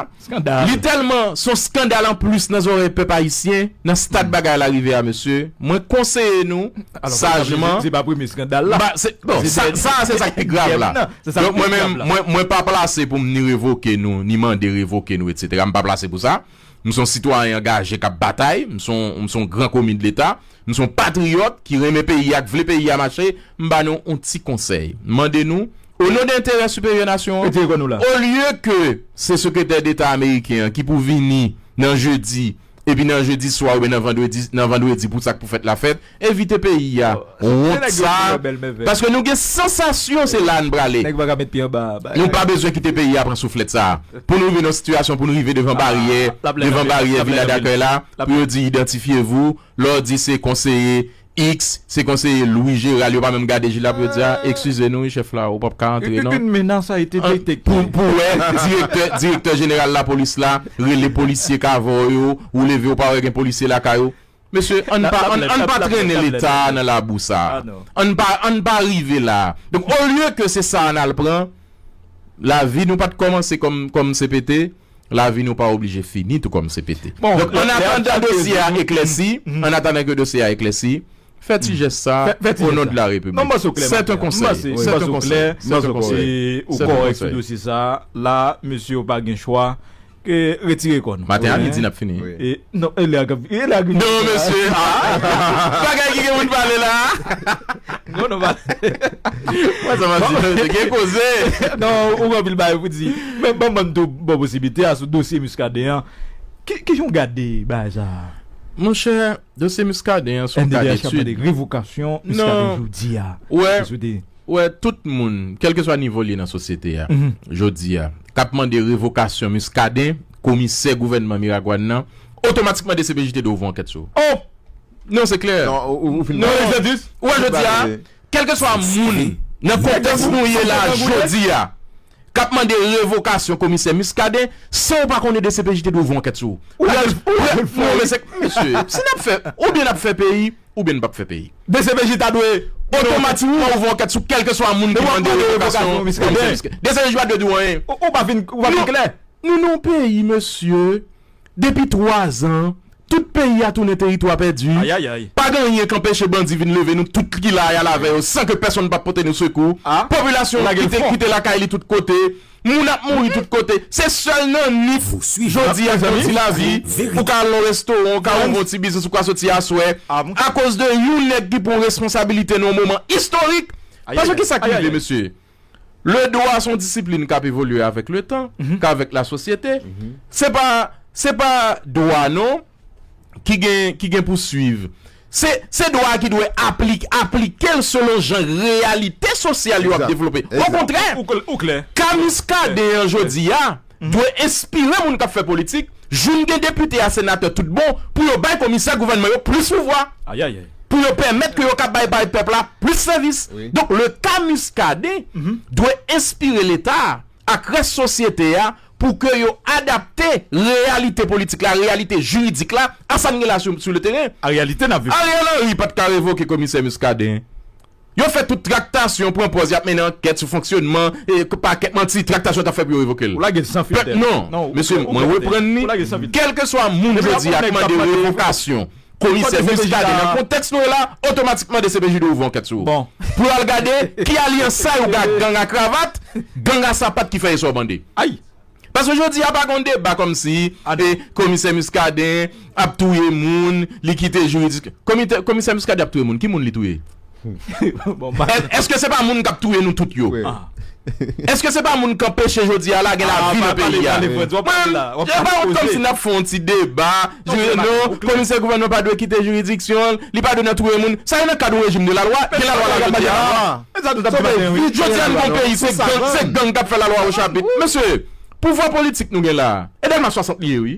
li tèlman se yon skandal anplis nan zòrèy pèp ayisyen, nan stad bagay la rive a, mesye, mwen konseye nou sajman. Se pa premye skandal la. Bon, sa, sa se sa k pi grav la. Donk mwen menm, mwen, mwen pa plase pou m ni revoke nou, ni mande revoke nou, etsetera. M pa plase pou sa. M se yon sitwayen angaje k ap batay, m se yon, m se yon gran komi de Leta, m se yon patriyòt ki renmen peyi a, k vle peyi a mache, m ba nou yon ti konsèy. M mande nou, o non de enterè siperyè nasyon an, olye ke se sekretè deta ameriken an ki pou vini nan jedi, epi nan jedi swa oubyen nan vandredi, nan vandredi pou sa k pou fèt la fèt, evite peyi a. Wont sa a. Paske nou gen sansasyon se la n prale. Nou pa bezwen kite peyi a pran souflèt sa a. Pou nou rive nan sitiyasyon, pou nou rive devan baryè, devan baryè vila dakèy la, pou yo di idantifye vou, lè w di se konseye X, se konseye Louis Gérald, yo pa menm gade jila pou yo di, a, eskize nou, wi, chèf la, ou p ap ka antre, non. Pou, pou wè, direktè, direktè jeneral lapolis la, rele polisye k avè w yo, ou leve, ou pa wè gen polisye lakay ou. Mesye, ann pa, ann, ann pa trennen Leta a nan labou sa a. Ann pa, ann pa rive la a. Donk, olye ke se sa a n al pran, lavi nou pa t kòmanse kòm, kòm C P T, lavi nou pa oblije fini tou kòm C P T. Donk, an atandan dosye a eklèsi, an atandan ke dosye a eklèsi, fè ti jès sa a, o non de la Repiblik. C'est un conseil. C'est un conseil. C'est un conseil. Ou kòrèk sou dosye sa a. La, mesye, ou pa gen chwa. Ke retire kò nou. Maten a midi n ap fini. Non, e lè a k ap, e lè a k ap vini. Non, mesye, a, bagay ki gen moun pale la. Non, non, pa. Mwen sa m ap di, gen koze. Non, ou gen anpil bagay pou di. Men ban m, ban m tou bon posiblite a sou dosye Muscadin an. Ki, ki jan w gade bagay sa a? Monchè, dosye Muscadin an se yon ka detid. N D D H ap mande revokasyon Muscadin jodi a. Wè. Wè, tout moun, kèlkeswa nivo l ye nan sosyete a, jodi a, k ap mande revokasyon Muscadin, komisè gouvènman Miragwàn nan, otomatikman D C P J te dwe ouvri ankèt sou ou. Oh! Non, se klè. Non, ou, ou fin pale. Non, Jean-Dis, ou wè jodi a, kèlkeswa moun, nan kontèks nou ye la jodi a, k ap mande revokasyon komisè Muscadin, san ou pa konnen D C P J te dwe ouvri ankèt sou ou. Ou lage, ou lage, non, men se, mesye, si n ap fè, oubyen n ap fè peyi, oubyen n p ap fè peyi. D C P J ta dwe otomatikman ouvri ankèt sou kèlkeswa moun ki mande revokasyon komisè Muscadin. D C P J pa dwe di w anyen. Ou, ou pa fin, ou pa fin klè. Nou nan yon peyi, mesye, depi twa zan, tout peyi a tounen teritwa pèdi. Ayayay. Pa gen anyen k anpeche bandi vin leve nou tout ki la a y al avè yo san ke pèsonn pa pote nou sekou. Popilasyon kite, kite lakay li tout kote. Moun ap mouri tout kote. Se sèl nan nif jodi a k pèdi lavi. Ou ka al nan restoran, ou ka ouvri yon ti biznis, ou ka soti aswè. Akoz de yon nèg ki pran responsabilite nan yon moman istorik. Paske ki sa k rive, mesye? Le dwa se yon disiplin k ap evolye avèk letan, k avèk lasosyete. Se pa, se pa dwa non ki gen, ki gen pou swiv. Se, se dwa a ki dwe aplik-, aplike l selon jan reyalite sosyal yo ap devlope. Okontrè, ka Muscadin an jodi a dwe enspire moun k ap fè politik, jwenn gen depite a, senatè tout bon, pou yo bay komisè gouvènman yo plis pouvwa. Pou yo pèmèt ke yo ka bay, bay pèp la plis sèvis. Donk, le ka Muscadin dwe enspire Leta a ak rès sosyete a pou ke yo adapte reyalite politik la, reyalite jiridik la, a sa n gen la sou, sou le teren. A reyalite n ap viv. Ariel Henry pa t ka revoke komisè Muscadin. Yo fè tout traktasyon, pran pòz y ap mennen ankèt sou fonksyonman, e, pakèt manti, traktasyon t ap fè pou yo revoke l. Ou lage l san filtè. Non, mesye, mwen reprann li. Kèlkeswa moun jodi a k mande revokasyon komisè Muscadin nan kontèks nou ye la, otomatikman D C P J dwe ouvri ankèt sou ou. Pou yo al gade ki alyans sa yo gen ak gang a kravat, gang a sapat ki fè yo sa w bande. Paske jodi a pa gen deba kòmsi, e, komisè Muscadin ap touye moun, li kite jiridik-, komite, komisè Muscadin ap touye moun, ki moun li touye? Èske se pa moun k ap touye nou tout yo? Èske se pa moun k anpeche jodi a la gen lavi nan peyi a? Mwen, e pa wont kòmsi n ap fè yon ti deba, jiri, non, komisè gouvènman pa dwe kite jiridiksyon l, li pa dwe nan touye moun. Sa e nan kad yon rejim de lalwa, gen lalwa la jodi a. Jodi a n gon peyi, se gang, se gang k ap fè lalwa ochapit. Mesye, pouvwa politik nou gen la a, e Dèlma swasant li ye, wi.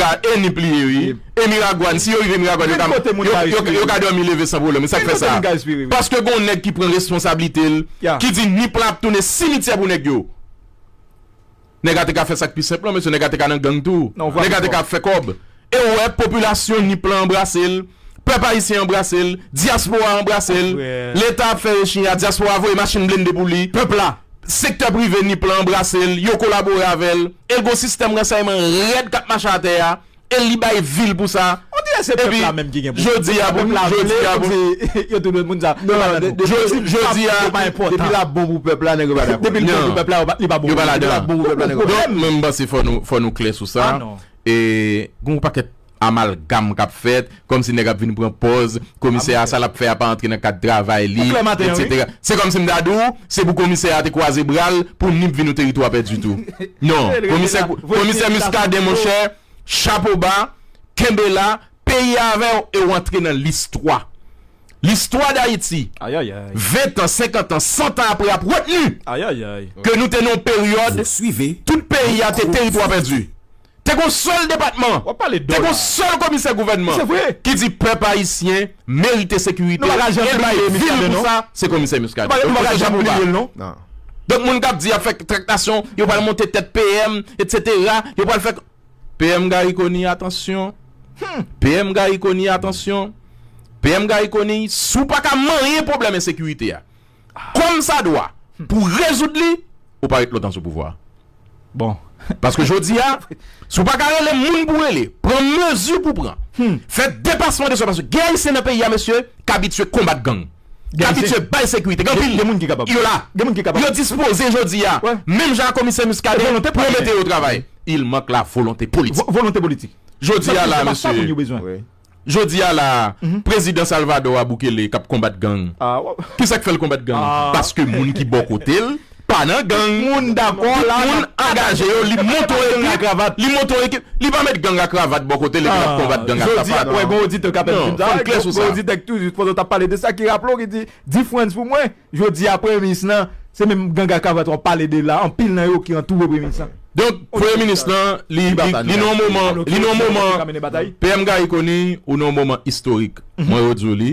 ka, e Nip li ye, wi. E Miragwàn, si yo rive Miragwàn, yo ka, yo, yo, yo ka dòmi leve san pwoblèm. Sa k fè sa? Paske gon nèg ki pran responsablite l, ki di Nip lan ap tounen simityè pou nèg yo. Nèg la te ka fè sa k pi senp lan, mesye, nèg la te ka nan gang tou. Nèg la te ka fè kòb. E w wè, popilasyon Nip lan anbrase l, pèp ayisyen anbrase l, dyaspora anbrase l. Leta ap fè rechini a, dyaspora voye machin blende pou li. Pèp la, sektè prive Nip lan anbrase l, yo kolabore avè l. E l gon sistèm ransèyman rèd k ap mache atè a. E li bay vi l pou sa. On dirait se pèp la menm ki gen pwoblèm. Jodi a pou, jodi a pou, yo tou moun sa, yo pa nan nou. Jodi a, depi l ap bon pou pèp la, nèg yo pa dakò. Depi l bon pou pèp la, li pa bon. Yo pa ladan. Depi l ap bon pou pèp la, nèg yo pa. Donk, mwen, m panse fò nou, fò nou klè sou sa. E gon pakèt amalgam k ap fèt, kòmsi nèg ap vin pran pòz, komisè a, sa l ap fè a pa antre nan kad travay li, etsetera. Se kòmsi m ta di w, se pou komisè a te kwaze bra l pou Nip vin yon teritwa pèdi tou. Non, komisè, komisè Muscadin, monchè, chapo ba, kenbe la, peyi a avè w e w antre nan listwa. Listwa Dayiti, ven tan, senkant an, san tan apre ap retni ke nou te nan yon peryòd, tout peyi a te teritwa pèdi. Te gon sèl depatman, te gon sèl komisè gouvènman ki di pèp ayisyen merite sekirite, e l bay vi l pou sa, se komisè Muscadin. Donk, moun k ap di y ap fè traktasyon, yo pral monte tèt P M, etsetera, yo pral fè P M Garry Conille, atansyon. P M Garry Conille, atansyon. P M Garry Conille, si w pa ka manyen pwoblèm ensekirite a kòmsadwa pou rezoud li, ou pa ret lontan sou pouvwa a. Bon. Paske jodi a, si w pa ka rele moun pou rele, pran mezi pou pran, fè depasman de swa, paske gen Ayisyen nan peyi a, mesye, k abitye konbat gang, k abitye bay sekirite. Gen anpil. Gen moun ki kapab. Yo la. Gen moun ki kapab. Yo dispoze jodi a, menm jan ak komisè Muscadin, pou yo mete yo travay. Il manque la volonté politique. Volonte politik. Jodi a la, mesye. Jodi a la, prezidan Salvador a Bukele k ap konbat gang. Kisa k fè l konbat gang? Paske moun ki bò kote l pa nan gang. Moun dakò la, moun angaje yo, li monte yon ekip, li monte yon ekip, li pa met gang a kravat bò kote l epi l ap konbat gang a kravat. Jodi a, wè, gon oditè k ap di m sa, gon oditè k toujou pandan t ap pale de sa, ki raple w, ki di, di Frantz pou mwen, jodi a, premye minis lan, se menm gang a kravat w ap pale de la, anpil nan yo ki antoure premye minis lan. Donk, premye minis lan, li, li, li nan yon moman, li nan yon moman, P M Garry Conille, ou nan yon moman istorik. Mwen, yo di w li,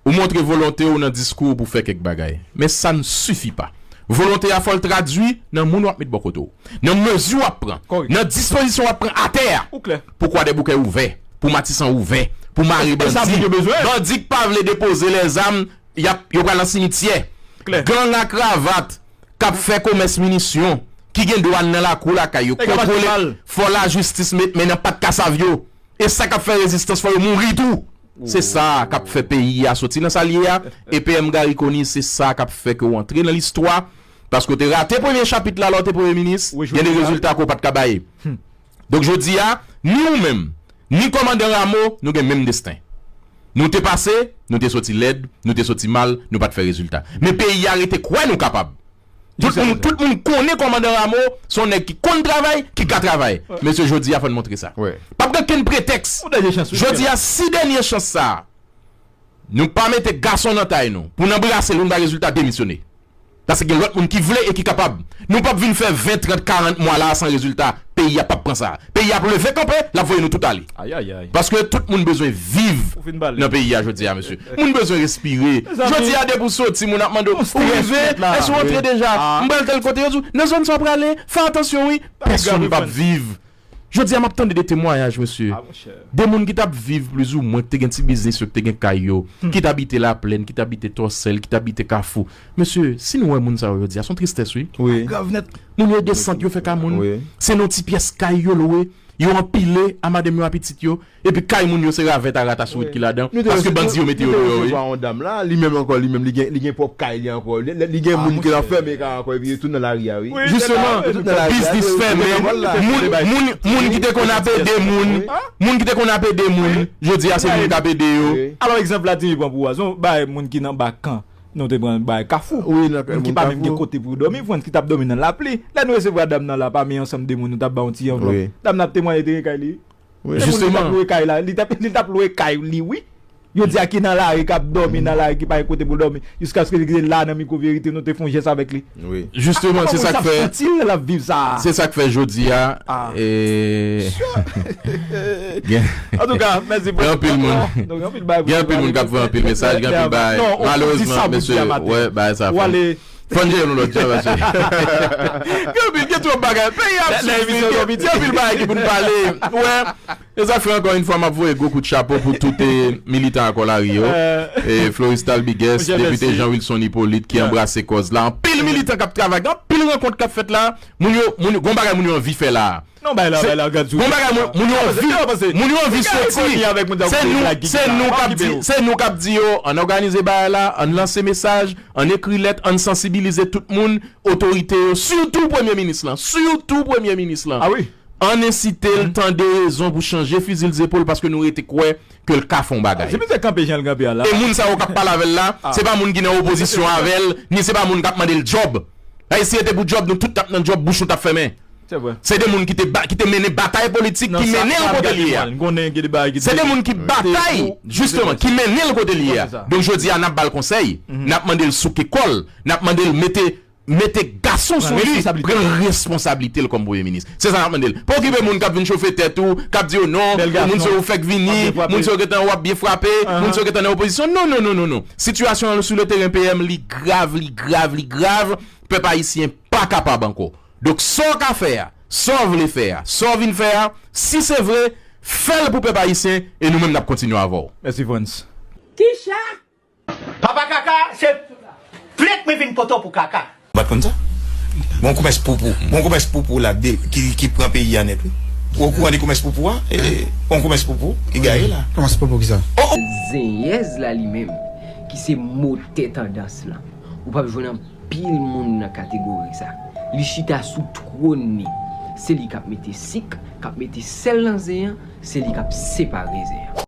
ou montre volonte w nan diskou w pou fè kèk bagay. Men sa n sifi pa. Volonte a fò l tradui nan moun w ap met bò kote w, nan mezi w ap pran, nan dispozisyon w ap pran atè a. Pou Kwadèboukè ouvè, pou Matisan ouvè, pou mare bandi. Bandi k pa vle depoze lèzam, y ap, yo pral nan simityè. Gang a kravat k ap fè komès minisyon, ki gen dwàn nan lakou lakay yo, kontwole, fò lajistis met men nan pat kasav yo. E sa k ap fè rezistans, fò yo mouri tou. Se sa k ap fè peyi a soti nan sa l ye a. E P M Garry Conille, se sa k ap fè ke w antre nan listwa. Paske w te rate premye chapit la lè w te premye minis, gen de rezilta ke w pa t ka bay. Donk, jodi a, ni ou menm, ni kòmandan Rameau, nou gen menm desten. Nou te pase, nou te soti lèd, nou te soti mal, nou pa t fè rezilta. Men peyi a rete kwè nou kapab. Tout moun, tout moun konnen kòmandan Rameau se yon nèg ki konn travay, ki ka travay. Mesye, jodi a, fò n montre sa. P ap gen okenn pretèks. Jodi a, si dènye chans sa a, nou pa mete gason nan tay nou, pou n anbrase l, pou n bay rezilta, demisyone. Paske gen lòt moun ki vle e ki kapab. Nou p ap vin fè ven, trant, karant mwa la a san rezilta. Peyi a p ap pran sa. Peyi a ap leve kanpe, l ap voye nou tout ale. Paske tout moun bezwen viv nan peyi a jodi a, mesye. Moun bezwen respire. Jodi a, depi w soti, moun ap mande w, ou rive? Èske w antre deja? M pral tèl kote. Yo di w, nan zòn sa w prale, fè atansyon, wi. Pèsonn p ap viv. Jodi a, m ap tande de temwayaj, mesye. De moun ki t ap viv plizoumwen, ki te gen ti biznis yo, ki te gen kay yo, ki t abite Laplèn, ki t abite Tòsèl, ki t abite Kafou. Mesye, si nou wè moun sa yo jodi a, se yon tristès, wi. Grav nèt. Moun yo desant, yo fè ka moun. Se nan ti pyès kay yo lwe, yo anpile a madanm yo, a pitit yo. Epi kay moun yo, se ravèt a rat a sourit ki ladan. Paske bandi yo mete yo deyò, wi. Yon dam la, li menm ankò, li menm, li gen, li gen pwòp kay li ankò. Li, li gen moun ki anfème kay ankò, epi yo tou nan lari a, wi. Jisteman, biznis fèmen, moun, moun, moun ki te konn ap ede moun, moun ki te konn ap ede moun, jodi a se moun k ap ede yo. Alò, egzanp Vladimir pran pou w a, se yon bagay moun ki nan bak kan. Nou te pran bay Kafou. Wi, nan kay moun ki pa menm gen kote pou yo dòmi, Frantz ki t ap dòmi nan lapli. Lè nou resevwa dam nan la, pami ansanm de moun, nou t ap ba yon ti anvlòp. Dam nan ap temwaye te gen kay li. Wi. Te moun li t ap lwe kay la, li t ap, li t ap lwe kay li, wi. Yo di a ki nan lari, k ap dòmi nan lari, ki pa gen kote pou l dòmi. Jiskaske li te la nan mikwo verite, nou te fè yon jès avèk li. Wi. Jisteman, se sa k fè, se sa k fè jodi a, e, gen, antouka, mèsi pou, gen anpil moun, gen anpil moun k ap voye anpil mesaj, gen anpil bagay. Malerezman, mesye, wè, bagay sa fè. Fò n jere nou lòt jan, mesye. Gen anpil, gen twòp bagay. Peyi a ap soufri, gen anpil bagay ki pou n pale. Wè. E sa fè, ankò yon fwa, m ap voye gwo kout chapo pou tout, e, militan Akò Lari yo. E, Florestal Biguès, depite Jean Wilson Hyppolite ki anbrase kòz la. Anpil militan k ap travay, gen anpil rankont k ap fèt la. Moun yo, moun yo, gon bagay moun yo anvi fè la. Non, bay la, bay la, gad sou. Gon bagay moun, moun yo anvi, moun yo anvi soti. Se nou, se nou k ap di, se nou k ap di yo, ann òganize bagay la, ann lanse mesaj, ann ekri lèt, ann sansibilize tout moun, otorite yo, sitou premye minis lan, sitou premye minis lan. A wi. Ann ensite l tande rezon pou chanje fizi l zepòl paske nou rete kwè ke l ka fè yon bagay. Se misye kanpe jan l kanpe a la. E moun sa yo k ap pale avè l la, se pa moun ki nan opozisyon avè l, ni se pa moun k ap mande l djòb. Ayisyen te pou djòb, nou tout t ap nan djòb, bouch nou t ap fèmen. Se vre. Se de moun ki te ba-, ki te mennen batay politik, ki mennen l kote l ye a. Se de moun ki batay, jisteman, ki mennen l kote l ye a. Donk, jodi a, n ap ba l konsèy, n ap mande l souke kò l, n ap mande l mete mete gason sou li, pran responsablite l kòm premye minis. Se sa n ap mande l. Pa okipe moun k ap vin chofe tèt ou, k ap di yo non, moun sa yo fèk vini, moun sa yo gentan w ap byen frape, moun sa yo gentan nan opozisyon. Non, non, non, non, non. Sitiyasyon an sou le teren P M, li grav, li grav, li grav. Pèp ayisyen pa kapab ankò. Donk, sa w ka fè a, sa w vle fè a, sa w vin fè a, si se vre, fè l pou pèp ayisyen e nou menm n ap kontinye avè w. Mèsi, Frantz. Kicha? Papa kaka, se plet mwen vin poto pou kaka. Ou pa t konn sa? Gon komès poupou. Gon komès poupou la de, ki, ki pran peyi a nèt, wi. Ou okouran de komès poupou a? E, gon komès poupou ki gaye la. Komès poupou ki sa? Oh, oh! Zenyèz la li menm, ki se motè tandans lan. Ou p ap jwenn anpil moun nan kategori sa. Li chita sou twòn li. Se li k ap mete sik, k ap mete sèl nan zen an, se li k ap separe zen an.